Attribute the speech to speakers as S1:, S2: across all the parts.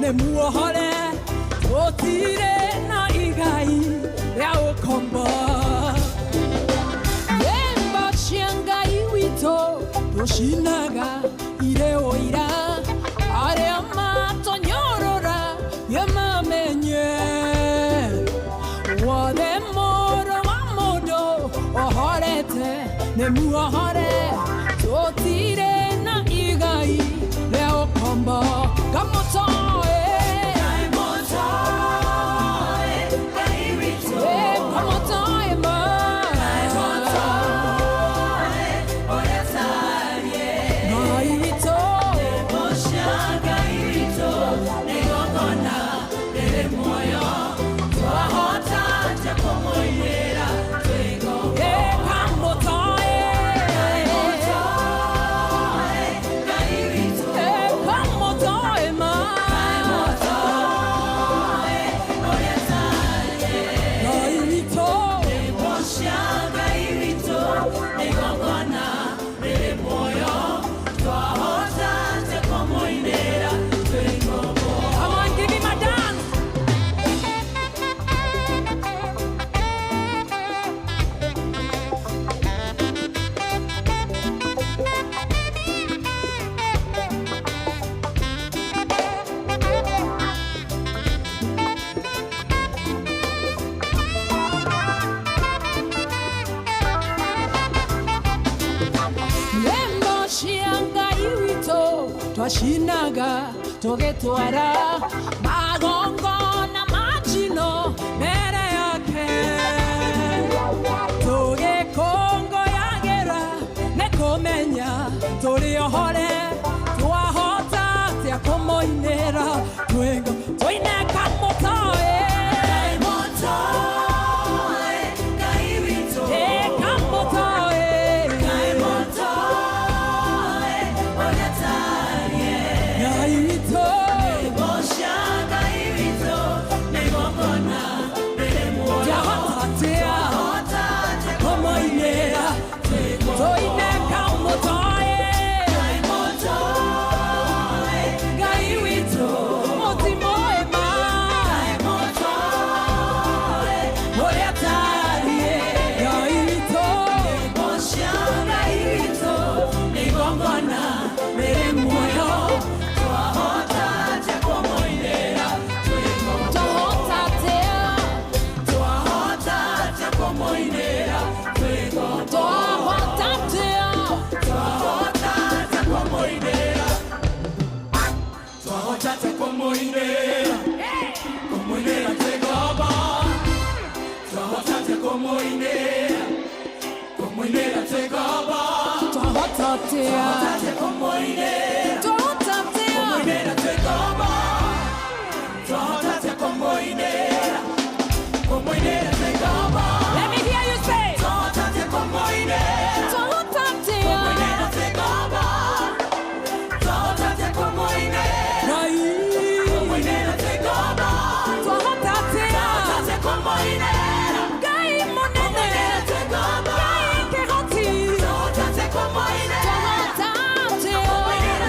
S1: Nĩ muohore tũtirĩ na igai rĩa ũkombo. Nyĩmbo cia Ngai witũ tũcinaga irĩ ũira, arĩa matũnyũrũra nĩmamenye wothe mũrũ wa mũndũ ohorete nĩ muohore tũtirĩ na igai rĩa ũkombo. Kamũtoe kamũtoe ma Ngai witũ. Kamũtoe ma Ngai witũ. Come on, give him a dance. Nyĩmbo cia Ngai witũ twacinaga tũgĩtwara magongona ma njino mbere yake, tũgĩkũngũyagĩra nĩ kũmenya tũrĩ ohore twahota atĩa kũmũinĩra twĩngo tũine kamũtoe. Kamũtoe Ngai witũ. Twahota atĩa kũmũinĩra tũine kamũtoe Ngai witũ mũtimoe ma ũrĩa tariĩ Ngai witũ. Ngai witũ igongona rĩrĩ muoyo twahota atĩa twahota atĩa twahota atĩa
S2: Kũmũinĩra, kũmũinĩra twĩngombo. Twahota atĩa kũmũinĩra, kũmũinĩra twĩngombo.
S1: Twahota atĩa
S2: Twahota kũmũinĩra,
S1: twahota atĩa
S2: kũmũinĩra twĩngombo. Twahota atĩa kũmũinĩra, kũmũinĩra twĩngombo.
S1: Let me hear you say.
S2: Twahota atĩa kũmũinĩra,
S1: Twahota atĩa
S2: kũmũinĩra twĩngombo. Twahota atĩa kũmũinĩra,
S1: Ngai
S2: kũmũinĩra twĩngombo.
S1: Twahota atĩa
S2: Twahota atĩa kũmũinĩra,
S1: Ngai mũnene
S2: kũmũinĩra twĩngombo.
S1: Ngai kĩhoti.
S2: Twahota atĩa kũmũinĩra,
S1: Twahota atĩa
S2: kũmũinĩra.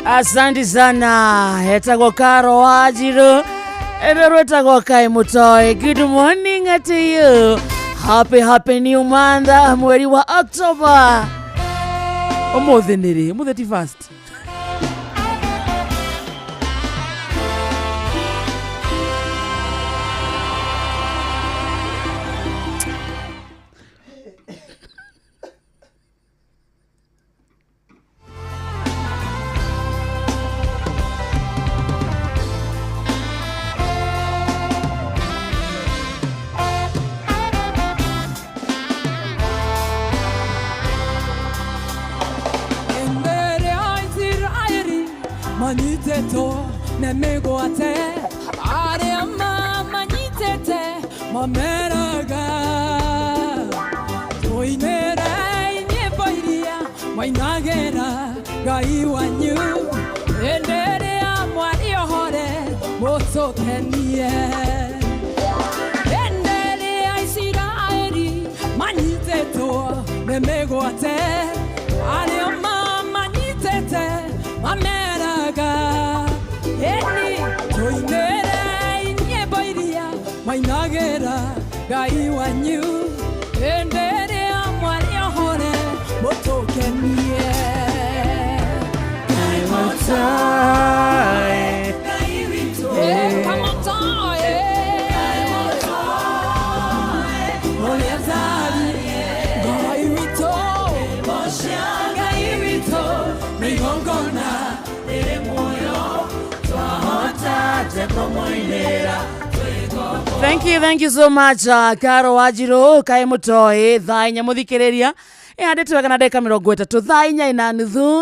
S3: Asante sana. Etagwo Karo Wanjiru. Ĩno rwĩtagwo Kai Mũtoi. Good morning to you. Happy happy new month, mweri wa October. Ũmũthĩ nĩ rĩ? Ũmũthĩ ti first.
S1: Embere a Isiraeli manyitĩtwo nĩ mĩgwate, arĩa mamanyitĩte mameraga. Tũinĩre nyĩmbo iria mwainagĩra Ngai wanyu, hĩndĩ ĩrĩa mwarĩohore mũtũkenie. Hĩndĩ ĩrĩa Isiraeli manyitĩtwo nĩ mĩgwate, arĩa mamanyitĩte mameraga. Ĩni tũinĩre nyĩmbo iria mwainagĩra Ngai wanyu, hĩndĩ ĩrĩa mwarĩohore mũtũkenie.
S3: Kai Mũtoi.
S1: Kamotoe. Ũrĩa tharie Ngai witũ, Ngai witũ, nĩ igongona rĩrĩ muoyo, twahota atĩa kũmũinĩra?
S3: Thank you so much, Karo Wanjiru, Kai Mũtoi. Thaa 4 mũthikĩrĩria ĩhandĩtwo wega na ndagĩka 30, thaa 4:30,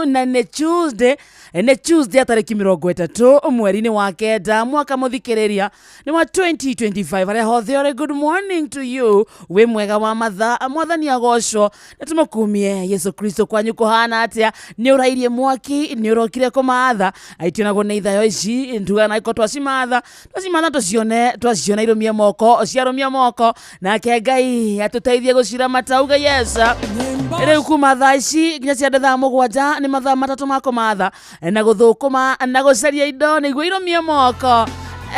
S3: na nĩ Tuesday, nĩ Tuesday ya tarĩki 30 mweri-inĩ wa 9, mwaka mũthikĩrĩria nĩ wa 2025. Harĩa hothe ũrĩ, good morning to you. Wĩ mwega wa mathaa, mwathani agocwo na tũmũkumie Yesu Kristo. Kwanyu kũhana atĩa? Nĩ ũrairie mwaki? Nĩ ũrokire kũmatha? Aitionagwo nĩ ithayo ici ntugaga na iko twacimatha, twacimatha, tũcione, twaciona irũmie moko, ciarũmia moko, nake Ngai atũteithie gũciramata. Uga yes.
S1: Nyĩmbo
S3: Rĩu kuma thaa ici nginya cia thaa 7 nĩ mathaa 3 ma kũmatha na gũthũkũma na gũcaria indo nĩguo irũmie moko.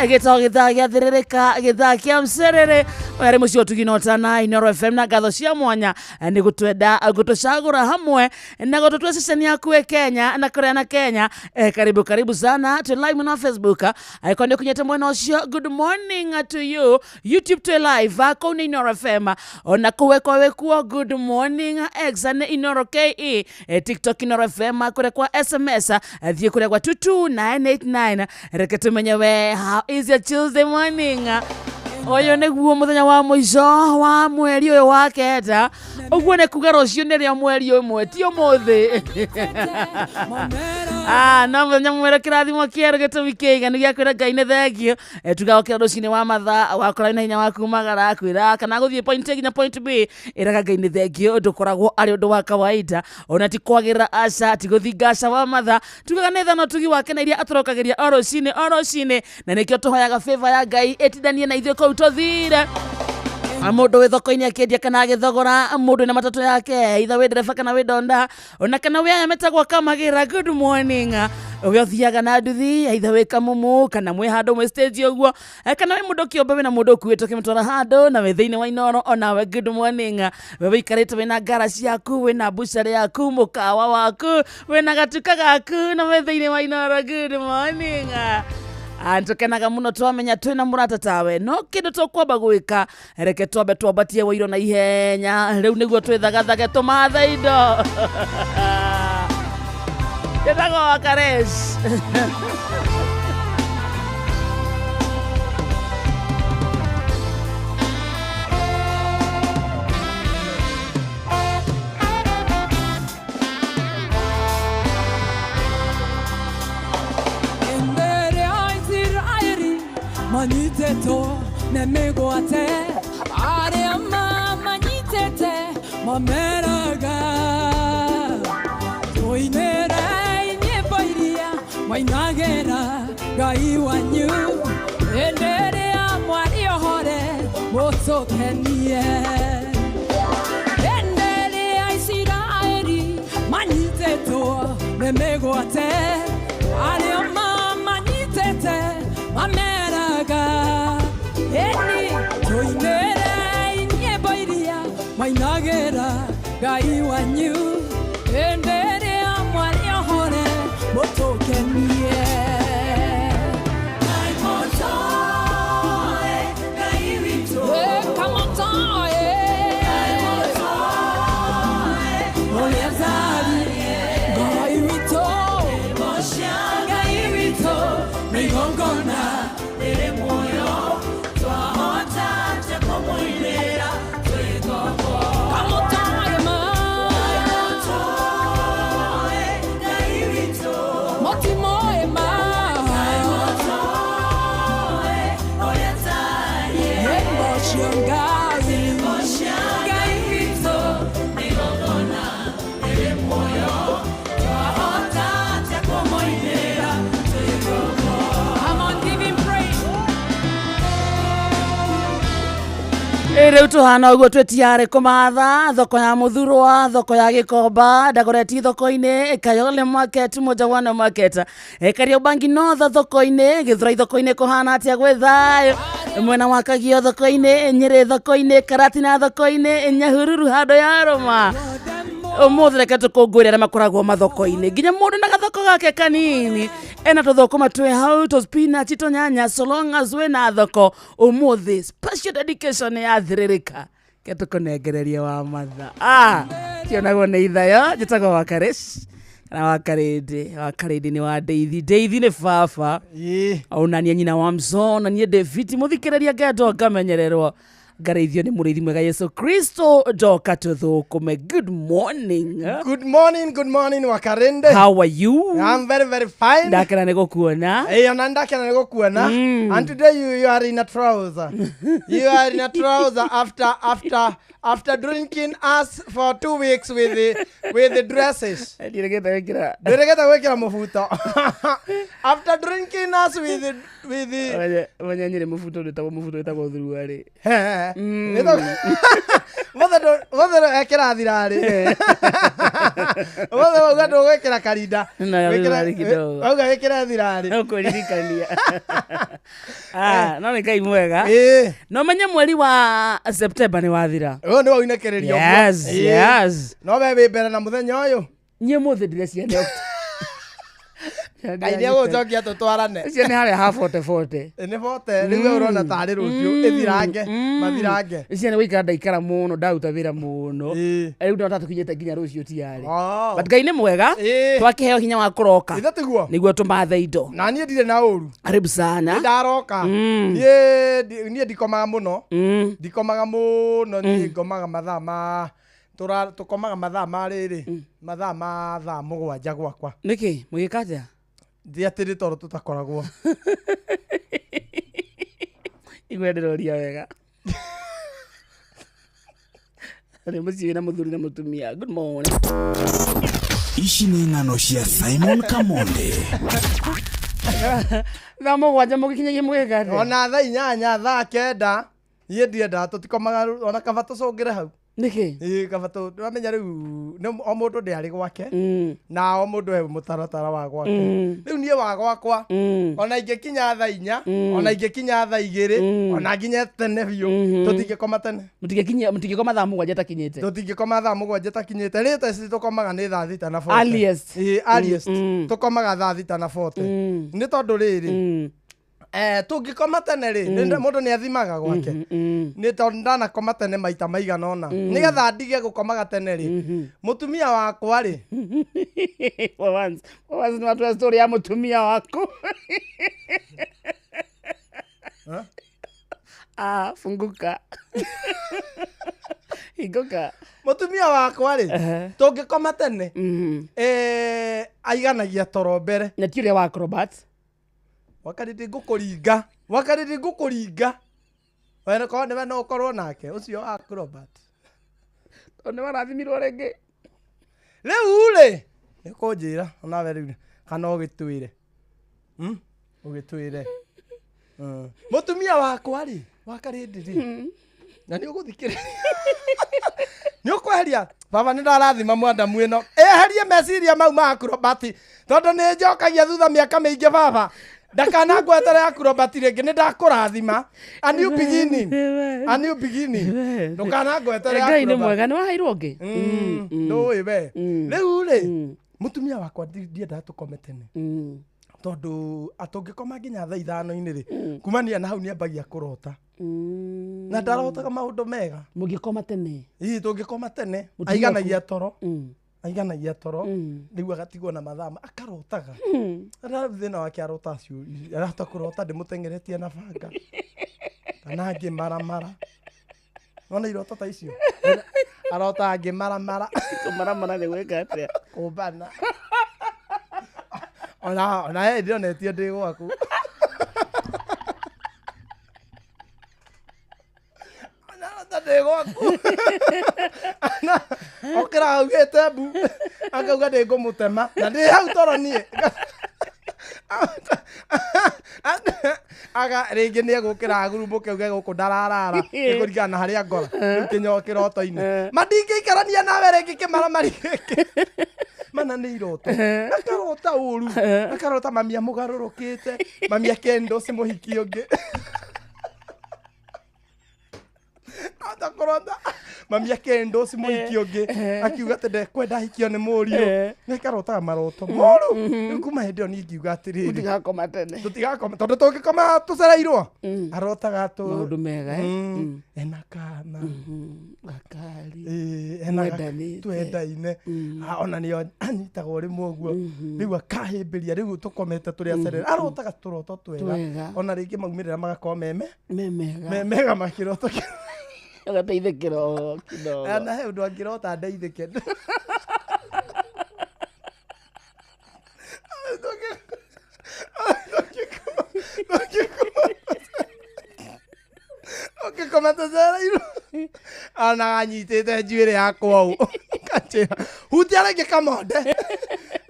S3: Gĩtoo gĩthaa gĩathĩrĩrĩka, gĩthaa kĩa mcerere. Ũyũ arĩ mũciĩ ũtugi na ũtana Inoro FM, na ngatho cia mwanya nĩ gũtwenda, gũtũcagũra hamwe na gũtũtua ceceni yaku ĩ Kenya na kũrĩa na Kenya. Karibu karibu sana, twĩ live mwena wa Facebook. Angĩkorwo nĩ ũkinyĩte mwena ũcio, good morning to you. YouTube twĩ live, kũu nĩ Inoro FM, ona kũu ĩkorwo wĩ kuo, good morning. X nĩ Inoro KE, TikTok Inoro FM. Kũrĩa kwa SMS, thiĩ kũrĩa gwa 22989. Reke tũmenye we, how is your Tuesday morning? Ũyũ nĩguo mũthenya wa mũico wa mweri ũyũ wa 9. Ũguo nĩ kuga rũciũ nĩrĩo mweri 1, ti ũmũthĩ.
S1: Mameraga.
S3: Ah, no mũthenya mwerũ, kĩrathimo kĩerũ, gĩtũmi kĩiganu gĩa kwĩra Ngai nĩ thengio. Tuga okĩra rũcinĩ wa mathaa, wakora na hinya wa kumagara kwĩra kana gũthiĩ point A nginya point B, ĩraga Ngai nĩ thengio. Ndũkoragwo arĩ ũndũ wa kawaida, ona ti kwagĩrĩra, aca, ti gũthinga aca wa mathaa. Tugaga nĩ thano tugi wake na iria atũrokagĩria o rũcinĩ o rũcinĩ, na nĩkĩo tũhoyaga favor ya Ngai ĩtindanie na ithuĩ kũu tũthire. Mũndũ wĩ thoko-inĩ akĩendia kana agĩthogora, mũndũ na matatũ yake, itha wĩ ndereba kana wĩ ndonda, ona kana wĩ aya metagwo kamagĩra, good morning. We ũthiaga na nduthi, either wĩ kamumu kana mwĩ handũ mwĩ stage ũguo, kana wĩ mũndũ kĩũmbe, wĩna mũndũ ũkuĩte ũkĩmũtwara handũ na wĩ thĩinĩ wa Inoro, onawe good morning. We wĩikarĩte wĩna ngara ciaku, wĩna mbucarĩ yaku, mũkawa waku, wĩna gatuka gaku na wĩ thĩinĩ wa Inoro, good morning. Ntukenaga muno twamenya twĩna mũrata tawe. No kĩndũ tũkwamba gwĩka, reke twambe twambatie wũiro na ihenya rĩu nĩguo twĩthagathage tũmathe indo. Njĩtagwo Wakaresh.
S1: Embere a Isiraeli manyitĩtwo nĩ mĩgwate, arĩa mamanyitĩte mameraga. Tũinĩre nyĩmbo iria mwainagĩra Ngai wanyu, hĩndĩ ĩrĩa mwarĩohore mũtũkenie. Hĩndĩ ĩrĩa Isiraeli manyitĩtwo nĩ mĩgwate, Mameraga eni tũinĩre nyĩmbo iria mainagĩra Ngai wanyu hĩndĩ ĩrĩa mwarĩ ohore mũtũkenie.
S2: Ngai mũtoe, Ngai witũ.
S1: Kamotoe
S2: Ngai mũtoe,
S1: ũrĩa tharie Ngai witũ
S2: nyĩmbo cia Ngai witũ nĩ igongona rĩrĩ muoyo. Twahota atĩa kũmũinĩra twĩ ngombo?
S1: Kamotoe ma
S2: Mũtoe, Ngai witũ.
S1: Motimoe ma
S2: Ngai mũtoe, ũrĩa tharie.
S1: Nyĩmbo cia Ngai
S2: Nyĩmbo cia Ngai witũ nĩ igongona rĩrĩ muoyo. Twahota atĩa kũmũinĩra twĩ ngombo?
S1: Come on, give him praise.
S3: Rĩu tũhana ũguo twĩtiarĩ kũmatha thoko ya mũthurwa, thoko ya gĩkomba, ndagoreti thoko-inĩ, Kayole market, Mojawana market, Kariobangi North thoko-inĩ, Gĩthurai thoko-inĩ kũhana atĩa gwĩ thayũ, mwena wa Kagio thoko-inĩ, Nyĩrĩ thoko-inĩ, Karatina thoko-inĩ, Nyahururu handũ ya rũma. Ũmũthĩ reke tũkũngũĩre arĩa makoragwo mathoko-inĩ, nginya mũndũ na gathoko gake kanini ena tũthũkũma twĩ hau, tũ spinach, tũnyanya, so long as wĩna thoko. Ũmũthĩ special dedication ya thĩrĩrĩka ke tũkũnengererie wa matha kĩonagwo nĩ ithayo. Njĩtagwo Wakarish kana Wakarĩndĩ. Wakarĩndĩ nĩ wa Ndeithi, Ndeithi nĩ baba onania nyina wa mzo na niĩ ndĩ fiti mũthikĩrĩria, ngendwo ngamenyererwo ngarĩithio nĩ mũrĩithi mwega Yesu Kristo. Ndoka tũthũkũme. Good morning.
S4: Good morning, good morning, Wakarende.
S3: How are you?
S4: I'm very, very fine.
S3: Ndakena nĩ gũkuona.
S4: Hey, ona ndakena nĩ gũkuona. And today you are in a trouser. You are in a trouser after drinking us for 2 weeks with the dresses.
S3: Ndiregete gwĩkĩra.
S4: Ndĩregete gwĩkĩra mũbuto. After drinking us with the
S3: Menya nyĩrĩ mũbuto ndĩtagwo mũbuto, wĩtagwo thuruarĩ.
S4: Mothe ekĩra thirarĩ. Mothe wauga ndũgwĩkĩra karinda.
S3: Na, thirarĩ kidogo.
S4: Wauga wĩkĩre thirarĩ.
S3: No kwĩririkania. No nĩ Ngai mwega.
S4: Ĩĩ.
S3: No menye mweri wa September nĩ wathira.
S4: Ũyũ nĩ waunĩkĩrĩria ũguo.
S3: Yes.
S4: Ĩĩ.
S3: Yes.
S4: No we wĩ mbere na mũthenya ũyũ.
S3: Niĩ mũthĩ ndĩre ciana.
S4: Ngai nĩ egũcokia tũtwarane.
S3: Cio nĩ harĩa ha bote bote.
S4: Nĩ bote rĩu we ũrona tarĩ rũciũ ĩthirange mathirange.
S3: Ciana gũikara ndaikara mũno, ndaruta wĩra mũno.
S4: Ĩĩ.
S3: Rĩu ndona tũkinyĩte nginya rũciũ tiarĩ.
S4: Oh.
S3: But Ngai nĩ mwega.
S4: Ĩĩ.
S3: Twakĩheo hinya wa kũroka
S4: Ithe tiguo.
S3: nĩguo tũmathe indo.
S4: Na niĩ ndirĩ na ũru.
S3: Karibu sana.
S4: Ndaroka niĩ ndikomaga mũno. Ndikomaga mũno, niĩ ngomaga mathaa ma tũkomaga mathaa ma rĩrĩ, mathaa ma thaa 7 gwakwa.
S3: Nĩkĩ mũgĩka atĩa?
S4: Ndi atĩrĩ toro tũtakoragwo.
S3: Igwe ndĩroria wega nĩ mũciĩ wĩna mũthuri na mũtumia. Good morning.
S5: Ici nĩ ng'ano cia Simon Kamonde.
S3: Thaa 7 mũgĩkinyagia mũgĩka atĩa?
S4: Ona thaa 8, thaa 9 niĩ ndiendaga, tũtikomaga ona kaba tũcũngĩre hau.
S3: Nĩkĩ?
S4: Ĩĩ, kaba wamenya rĩu o mũndũ ndĩ arĩ gwake na o mũndũ he mũtaratara wa gwake. Rĩu niĩ wa gwakwa ona ingĩkinya thaa 4, ona ingĩkinya thaa 2, ona nginye tene biũ, tũtingĩkoma tene.
S3: Mũtingĩkoma thaa 7 takinyĩte?
S4: Tũtingĩkoma thaa 7 takinyĩte. Rĩta ici tũkomaga nĩ thaa 6 na 40.
S3: Earliest.
S4: Ĩĩ, earliest. Tũkomaga thaa 6 na 40 nĩ tondũ rĩrĩ tũngĩkoma tene rĩ, mũndũ nĩ athimaga gwake nĩ tondũ ndanakoma tene maita maigana ũna nĩgetha ndige gũkomaga tene rĩ, mũtumia wakwa rĩ.
S3: For once, for once nĩ watwĩra story ya mũtumia waku.
S4: Huh?
S3: Ah, funguka, hingũka.
S4: Mũtumia wakwa rĩ, tũngĩkoma tene aiganagia toro mbere.
S3: Na ti ũrĩa wa acrobat.
S4: Wakarĩndĩ ngũkũringa, wakarĩndĩ ngũkũringa. We korwo nĩwe no ũkorwo nake ũcio acrobat.
S3: Tondũ nĩ warathimirwo rĩngĩ.
S4: Rĩu rĩ, nĩ kũnjĩra onawe rĩu kana ũgĩtwĩre? Ũgĩtwĩre. Mũtumia wakwa rĩ, wakarĩndĩ rĩ, na nĩ ũgũthikĩrĩria, nĩ ũkweheria baba nĩ ndarathima mwandamu ĩno eherie meciria mau ma acrobat tondũ nĩ njokagia thutha mĩaka mĩingĩ baba. Ndakanangwetere yaku Robert rĩngĩ, nĩ ndakũrathima. A new beginning. A new beginning. Ndũkanangwetere yaku
S3: Ngai nĩ
S4: Robert.
S3: mwega, nĩ waheirwo ũngĩ.
S4: Ndũĩ we. Rĩu rĩ, mũtumia wakwa ndiendaga tũkome tene. Tondũ atũngĩkoma nginya thaa 5-inĩ rĩ, kumania na hau nĩambagia kũrota. Na ndarotaga maũndũ mega.
S3: Mũngĩkoma tene.
S4: Ii tũngĩkoma tene,
S3: Mũtumia
S4: aiganagia toro. Aiganagia toro rĩu agatigwo na mathaa akarotaga. Ara thĩna wake arota ciũri, arahota kũrota ndĩmũteng'eretie na banga kana ngĩmaramara. Wona iroto ta icio, arota ngĩmaramara.
S3: Kũmaramara nĩ gwĩka atĩa?
S4: Kũmbana. Ona he ndĩronetio ndĩ gwaku. Ona arota ndĩ gwaku. Okĩra augĩte mbu, akauga ndĩ ngũmũtema na ndĩ hau toro niĩ. Aga rĩngĩ nĩ egũkĩra agurumũke auge gũkũ ndararara, nĩ kũringana na harĩa ngora rĩu kĩnyo kĩroto-inĩ. Ma ndingĩikarania nawe rĩngĩ kĩmaramari gĩkĩ. Mana nĩ iroto. Akarota ũru, akarota mami amũgarũrũkĩte, mami akendo ci mũhiki ũngĩ. Ata kũrota mami akendo ci mũhiki ũngĩ, akiuga atĩ ndekwenda ahikio nĩ mũriũ. Nĩkarotaga maroto moru. Rĩu kuma hĩndĩ ĩyo niĩ ngiuga atĩrĩrĩ,
S3: Tũtigakoma tene.
S4: Tũtigakoma tondũ tũngĩkoma tũcereirwo arotaga tũ
S3: Maũndũ mega, eh?
S4: Ena kana.
S3: Gakari.
S4: Ĩĩ, ena
S3: Mwendanĩte.
S4: twendaine. Ona nĩo anyitagwo rĩmwe ũguo, rĩu akahĩmbĩria, rĩu tũkomete tũrĩ acerere, arotaga tũroto twega.
S3: Twega.
S4: Ona rĩngĩ maumĩrĩra magakorwo meme
S3: Me mega.
S4: me mega makĩroto kĩu.
S3: Ũgateithĩkĩra o kidogo.
S4: Na he ũndũ angĩrota ndeithĩke. Ũngĩkoma tũcereirwo ona anyitĩte njuĩrĩ yakwa ũũ, kanjĩra hutia rĩngĩ kamonde,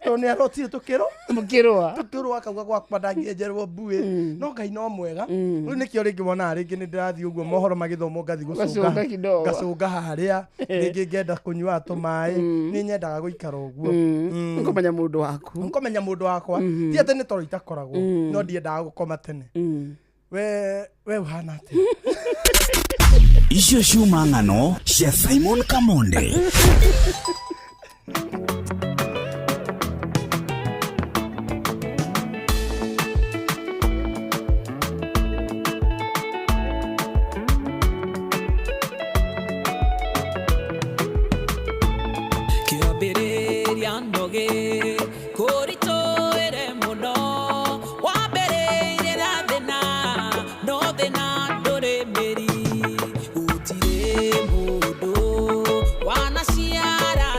S4: tondũ nĩ arotire tũkĩrwo
S3: Mũkĩrũa.
S4: Tũkĩrwo, akauga gwakwa ndangĩenjerwo mbuĩ, no Ngai no mwega. Rĩu nĩkĩo rĩngĩ wonaga rĩngĩ nĩ ndĩrathiĩ ũguo mohoro magĩthomwo, ngathiĩ
S3: Ũgacũnga
S4: gũcũnga
S3: kidogo.
S4: ngacũnga harĩa rĩngĩ ngenda kũnyua tũmaĩ. Nĩ nyendaga gũikara ũguo.
S3: Ũkũmenya mũndũ waku.
S4: Ngũmenya mũndũ wakwa, ti atĩ nĩ toro itakoragwo, no ndiendaga gũkoma tene. We ũhana atĩa?
S5: Icio ciuma ng'ano cia Simon Kamonde.
S1: Kĩambĩrĩria ndoge kũritũĩre mũno, wambĩrĩirie na thĩna, no thĩna ndũrĩ mĩri. Gũtirĩ mũndũ wanaciara.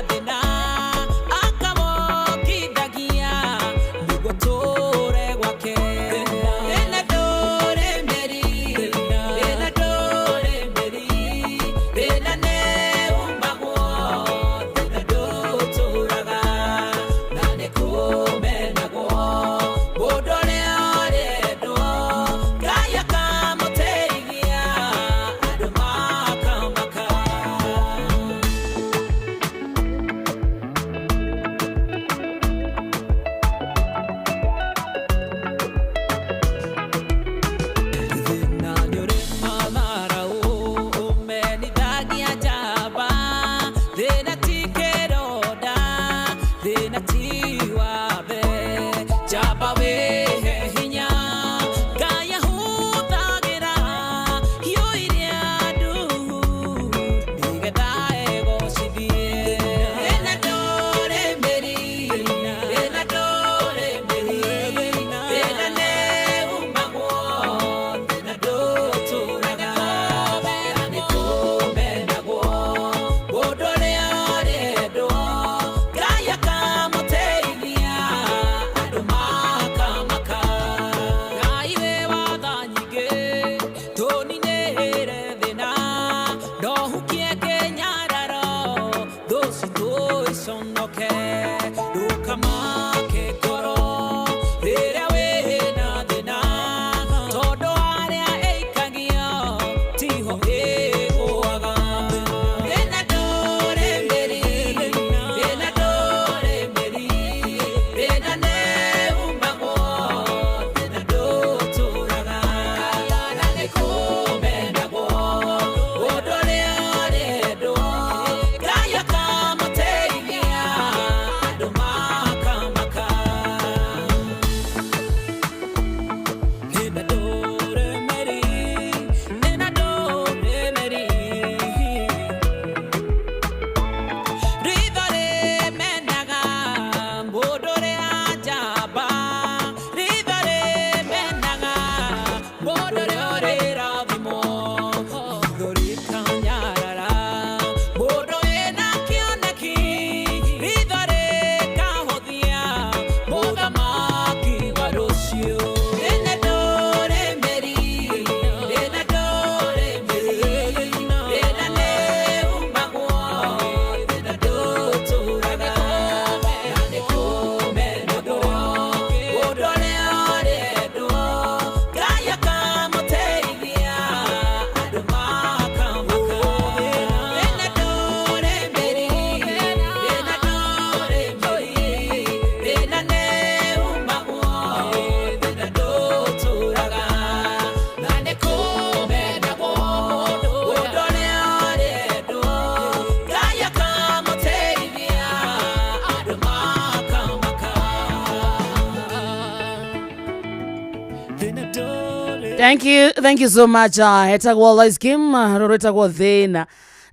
S3: Thank you, thank you so much. Etagwo Lois Kim, rũrũ ĩtagwo thĩna.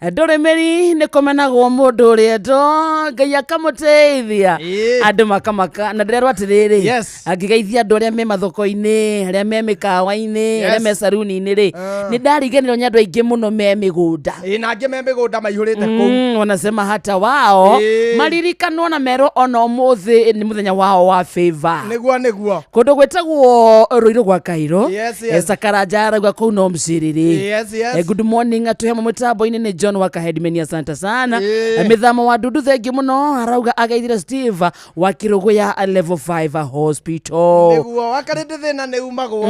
S3: Ndũrĩmĩri nĩ kũmenagwo mũndũ ũrĩa ndo Ngai akamũteithia
S4: Ĩĩ.
S3: andũ makamaka na ndĩrerwo atĩrĩrĩ
S4: Yes.
S3: angĩgeithia andũ arĩa me mathoko-inĩ arĩa me mĩkawa-inĩ arĩa
S4: Yes.
S3: me saruni-inĩ rĩ
S4: Ah.
S3: nĩ ndariganĩrwo nĩ andũ aingĩ mũno me mĩgũnda.
S4: Ĩĩ, na angĩ me mĩgũnda maihũrĩte kũu.
S3: Wanasema hata wao
S4: Ĩĩ.
S3: maririkanwo na merwo ona ũmũthĩ nĩ mũthenya wao wa favor.
S4: Nĩguo nĩguo.
S3: Kũndũ gwĩtagwo Rũirũ gwa Kairũ.
S4: Yes, yes.
S3: Sakaranja arauga kũu no mcirĩrĩ.
S4: Yes, yes.
S3: Good morning atũhe hamwe mũtambo-inĩ nĩ John wa Kahedimeni, asante sana.
S4: Ĩĩ.
S3: Mĩthamo wa Ndundu thengi mũno arauga ageithire Steve wa Kĩrũgũya level 5 hospital.
S4: Nĩguo wakarĩndĩ thĩna nĩ umagwo,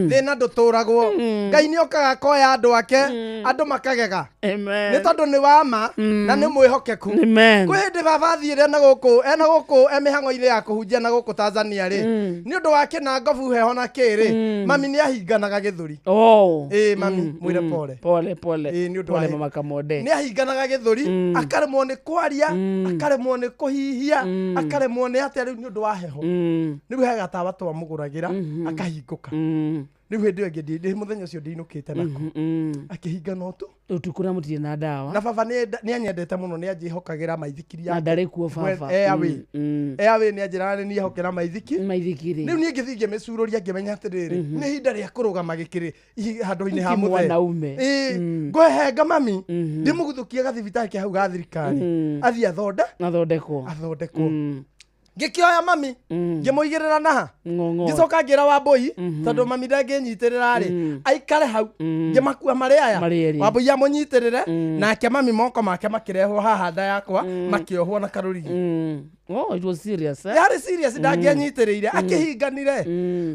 S4: thĩna ndũtũragwo. Ngai nĩ okaga akoya andũ ake, andũ makagega
S3: Amen.
S4: nĩ tondũ nĩ wa ma na nĩ mwĩhokeku.
S3: Amen.
S4: Kwĩ hĩndĩ baba athiĩre na gũkũ ena gũkũ e mĩhang'o-inĩ ya kũhunjia na gũkũ Tanzania rĩ, nĩ ũndũ wa kĩnangobu heho na kĩ rĩ, mami nĩ ahinganaga gĩthũri.
S3: Oh.
S4: Ĩĩ mami, mwĩre pole.
S3: Pole pole.
S4: Ĩĩ, nĩ ũndũ
S3: Pole
S4: wa-
S3: mama Kamode.
S4: Nĩ ahinganaga gĩthũri, akaremwo nĩ kwaria, akaremwo nĩ kũhihia, akaremwo nĩ atĩa rĩu nĩ ũndũ wa heho. Rĩu he gatawa twamũgũragĩra akahingũka. Rĩu hĩndĩ ĩyo ĩngĩ mũthenya ũcio ndinũkĩte nako, akĩhingana ũtu
S3: Ũtukũ na mũtirĩ na ndawa.
S4: Na baba nĩ anyendete mũno, nĩ anjĩhokagĩra maithikiri
S3: Na
S4: yake.
S3: ndarĩ kuo baba.
S4: Airway. Airway nĩ anjĩraga nĩ niehokera maithiki.
S3: Maithikiri.
S4: Rĩu niĩ ngĩthiĩ ngĩmĩcurũria ngĩmenya atĩrĩrĩ, nĩ ihinda rĩa kũrũgama gĩkĩrĩ handũ-inĩ ha
S3: Ti
S4: mũthee.
S3: mwanaume.
S4: Ĩĩ, ngũhehenga mami ndĩmũguthũkie gathibitarĩ ke hau ga thirikari athiĩ athonde
S3: Athondekwo.
S4: athondekwo. Ngĩkĩoya mami ngĩmũigĩrĩra naha,
S3: Ng'ong'o.
S4: ngĩcoka ngĩra Wambũi tondũ mami ndangĩnyitĩrĩra rĩ, aikare hau, ngĩmakua marĩ aya.
S3: Marĩ erĩ.
S4: Wambũi amũnyitĩrĩre nake mami moko make makĩrehwo haha nda yakwa makĩohwo na karũrigi.
S3: Oh, it was serious, eh?
S4: Yarĩ serious, ndangĩanyitĩrĩire akĩhinganire.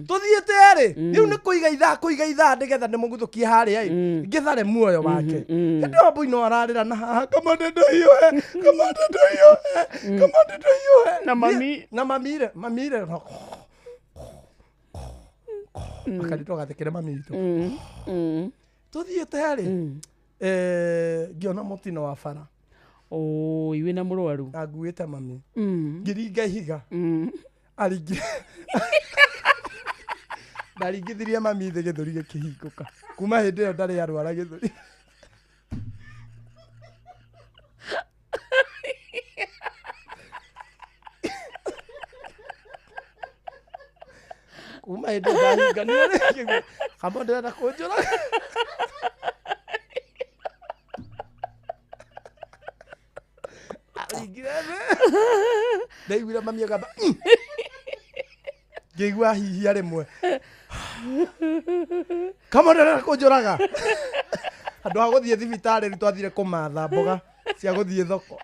S4: Tũthiĩte erĩ rĩu nĩ kũiga ithaa kũiga ithaa nĩgetha ndĩmũguthũkie harĩa ĩ ngĩthare muoyo wake. Hĩndĩ ĩyo Wambũi no ararĩra na haha, kamande ndũhiũhe, kamande ndũhiũhe, kamande ndũhiũhe.
S3: Na mami?
S4: Na mamire mamire akarĩtwo gathekere mami witũ. Tũthiĩte rĩ, ngĩona mũtino wa bara.
S3: Oh, iwe na mũrwaru.
S4: Na nguĩte mami ngĩringa ihiga aringire ndaringithirie mami thĩ gĩthũri gĩkĩhingũka. Kuma hĩndĩ ĩyo ndarĩ arwara gĩthũri. Kuma hĩndĩ ĩyo ndahinganire rĩngĩ kama ndĩrenda kũnjũraga. Aringire thĩ ndaiguire mami agamba ngĩigua hihia rĩmwe kama ndĩrenda kũnjũraga. Handũ ha gũthiĩ thibitarĩ rĩu twathire kũmatha mboga cia gũthiĩ thoko.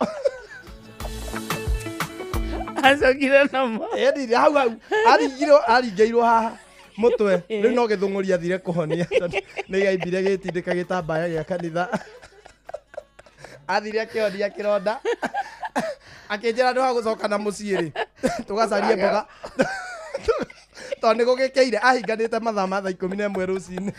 S3: Acokire namo.
S4: Endire hau hau aringirwo aringĩirwo haha mũtwe rĩu no gĩthũng'ũri athire kũhonia tondũ nĩ gĩaimbire gĩtindĩka gĩtambaya gĩa kanitha. Athire akĩhonia kĩronda akĩnjĩra ndũ ha gũcoka na mũciĩ rĩ tũgacarie mboga tondũ nĩ gũgĩkĩire ahinganĩte mathaa ma thaa 11 rũcinĩ.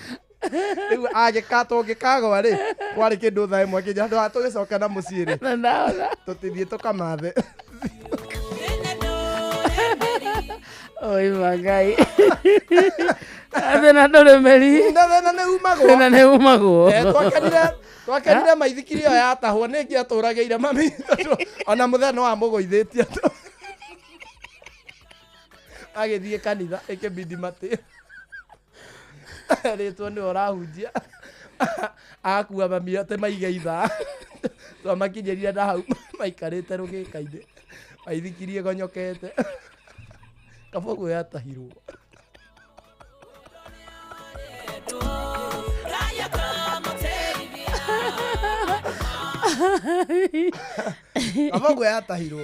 S4: Rĩu agĩkatwo ngĩkagwa rĩ kwarĩ kĩndũ thaa 1 akĩnjĩra ndũ ha tũgĩcoka na mũciĩ rĩ
S3: Na ndaona.
S4: tũtithiĩ tũkamathe.
S3: Oi mangai. Thĩna ndũrĩ mĩri.
S4: Na thĩna nĩ umagwo.
S3: Thĩna nĩ umagwo.
S4: Twakenire maithikiri ĩyo yatahwo nĩ ingĩatũragĩire mami tondũ ona mũthee no amũgũithĩtie agĩthiĩ kanitha ĩkĩbidi matĩ rĩtwo nĩwe ũrahunjia akua mami atĩ maige ithaa twamakinyĩrire na hau maikarĩte rũgĩka-inĩ maithikiri ĩgonyokete kaba ũguo yatahirwo. Kaba ũguo yatahirwo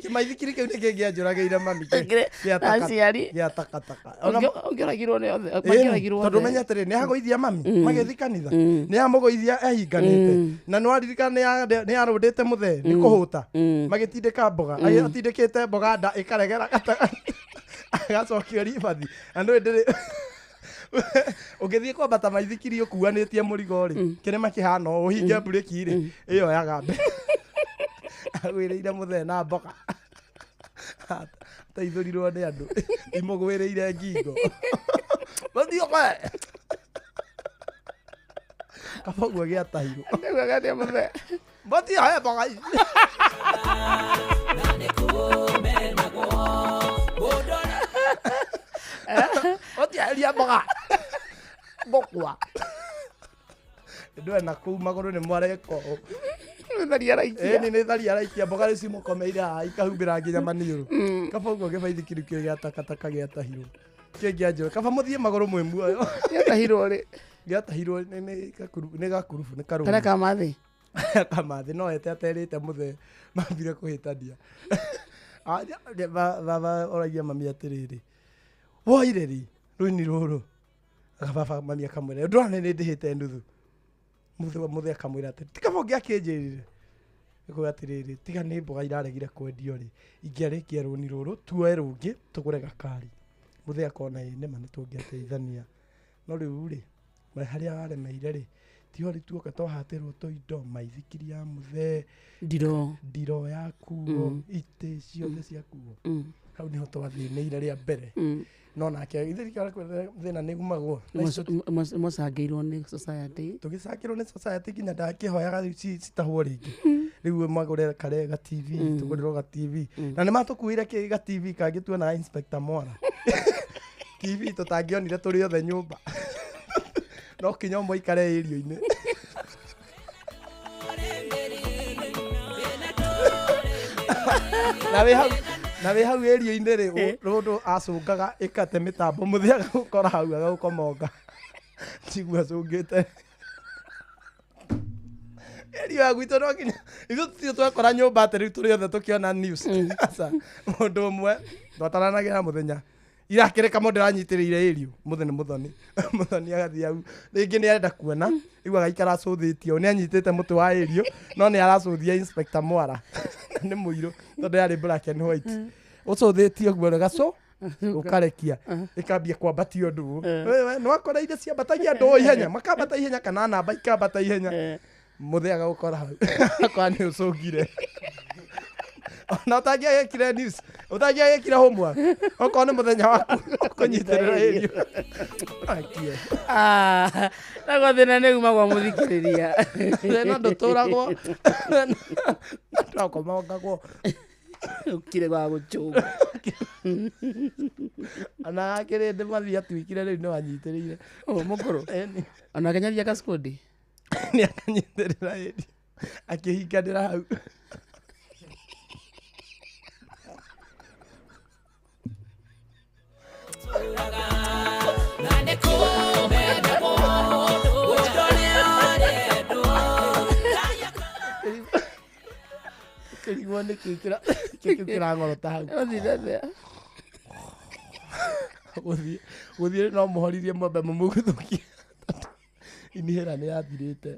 S4: kĩmaithikiri kĩu nĩ kĩngĩanjũragĩire mami gĩa taka-
S3: Aciari.
S4: gĩa takataka. Ona
S3: Ũngĩoragirwo nĩ othe.
S4: Ĩni,
S3: Mangĩoragirwo
S4: tondũ
S3: othe.
S4: menya atĩrĩ nĩ agũithia mami magĩthiĩ kanitha nĩ amũgũithia ehinganĩte na nĩ waririkana nĩ arũndĩte mũthee nĩ kũhũta magĩtindĩka mboga atindĩkĩte mboga nda ĩkaregera gatagatĩ agacokio ribathi na ndũĩ ndĩrĩ ũngĩthiĩ kwambata maithikiri ũkuanĩtie mũrigo rĩ kĩrĩma kĩhana ũũ ũhinge mburĩki rĩ ĩyo yaga mbere agwĩrĩire mũthee na mboga ateithũrirwo nĩ andũ imũgwĩrĩire ngingo mathiũke. Kaba ũguo gĩatahirwo.
S3: Ndaugaga atĩa mũthee?
S4: Mũtiahe mboga ici.
S1: Na nĩ kũmenagwo mũndũ ũrĩa
S4: Mũtiaheria mboga. Ngũkua. Ndũe na kũu magũrũ nĩ mwareka ũũ.
S3: Tharia araikia.
S4: Ĩni nĩ tharia araikia mboga rĩu cimũkomeire haha ikahumbĩra nginya maniũrũ. Kaba ũguo gĩbaithikiri kĩu gĩa takataka gĩatahirwo. Kĩngĩa njũĩ. Kaba mũthiĩ magũrũ mwĩ muoyo.
S3: Gĩatahirwo rĩ?
S4: Gĩatahirwo nĩ gakurubu nĩ karũni.
S3: Karĩa ka mathĩ?
S4: Kamathĩ no ete aterĩte mũthee mambire kũhĩtania. Ah, Baba oragia mami atĩrĩrĩ, woire rĩ rũini rũrũ? Baba mami akamwĩra ndũrona nĩ ndĩhĩte nuthu. Mũthee akamwĩra atĩrĩ, ti kaba ũngĩakĩnjĩrire. Ĩkuga atĩrĩrĩ, tiga nĩ mboga iraregire kwendio rĩ, ingĩarĩkia rũni rũrũ tuoe rũngĩ tũgũre gakari. Mũthee akona ĩ nĩma nĩ tũngĩateithania. No rĩu rĩ, harĩa waremeire rĩ, tiho rĩu tuoka twahatĩrwo tũindo, maithikiri ya mũthee,
S3: Ndiro.
S4: ndiro yakuo, itĩ ciothe ciakuo. Hau niho twathĩnĩire rĩa mbere. No nake ithuĩ thĩna nĩ umagwo.
S3: Mwacangĩirwo nĩ society.
S4: Tũgĩcakĩrwo nĩ society nginya ndakĩhoyaga rĩu citahwo rĩngĩ. Rĩu magũre kare ga TV, tũgũrĩrwo ga TV. Na nĩ matũkuĩire kĩ ga TV kangĩ tuonaga Inspector Mwara. TV tũtangĩonire tũrĩ othe nyũmba. No kinya ũmwe aikare area-inĩ. Na wĩ hau area-inĩ rĩ, rũndũ acũngaga ĩkate mĩtambo mũthĩ agagũkora hau agagũkomonga. Tiguo acũngĩte. Area ya gwitũ no nginya ithuĩ tũtirĩ twekora nyũmba atĩ rĩu tũrĩ othe tũkĩona news. Aca, mũndũ ũmwe twataranagĩra mũthenya irakĩrĩka mũndũ aranyitĩrĩire ĩrio mũthĩ nĩ mũthoni. Mũthoni agathiĩ hau rĩngĩ nĩ arenda kuona rĩu agaikara acũthĩtie nĩ anyitĩte mũtĩ wa ĩrio no nĩ aracũthia Inspector Mwara. Nĩ mũirũ tondũ yarĩ black and white. Ũcũthĩtie ũguo gacũ ũkarekia ĩkambia kwambatia ũndũ. Nĩ wakora iria ciambatagia andũ ihenya, makambata ihenya kana namba ikambata ihenya. Mũthee agagũkora hau akora nĩ ũcũngire. Ona ũtangĩagĩkire news, ũtangĩagĩkire homework, okorwo nĩ mũthenya waku ũkũnyitĩrĩra ĩrio. Akie.
S3: Naguo thĩna nĩ umagwo mũthikĩrĩria.
S4: Thĩna ndũtũragwo. Ndũkomongagwo.
S3: Ũkire gwa gũchũnga.
S4: Ona akĩrĩ ndĩ mathi atuĩkire rĩu nĩ wanyitĩrĩire.
S3: Ũ mũkũrũ.
S4: Ĩni.
S3: Ona akenyaria gacikundi.
S4: Nĩ akanyitĩrĩra ĩrio. Akĩhinganĩra hau.
S1: Na nĩ kũmenagwo mũndũ ũrĩa ũrendwo.
S4: Kĩrigwo nĩ kĩ kĩu kĩrang'orota hau.
S3: Ũthire atĩa?
S4: Gũthiĩ no mũhoririe mwambe mũmũguthũkie. Inihĩra nĩ yathirĩte.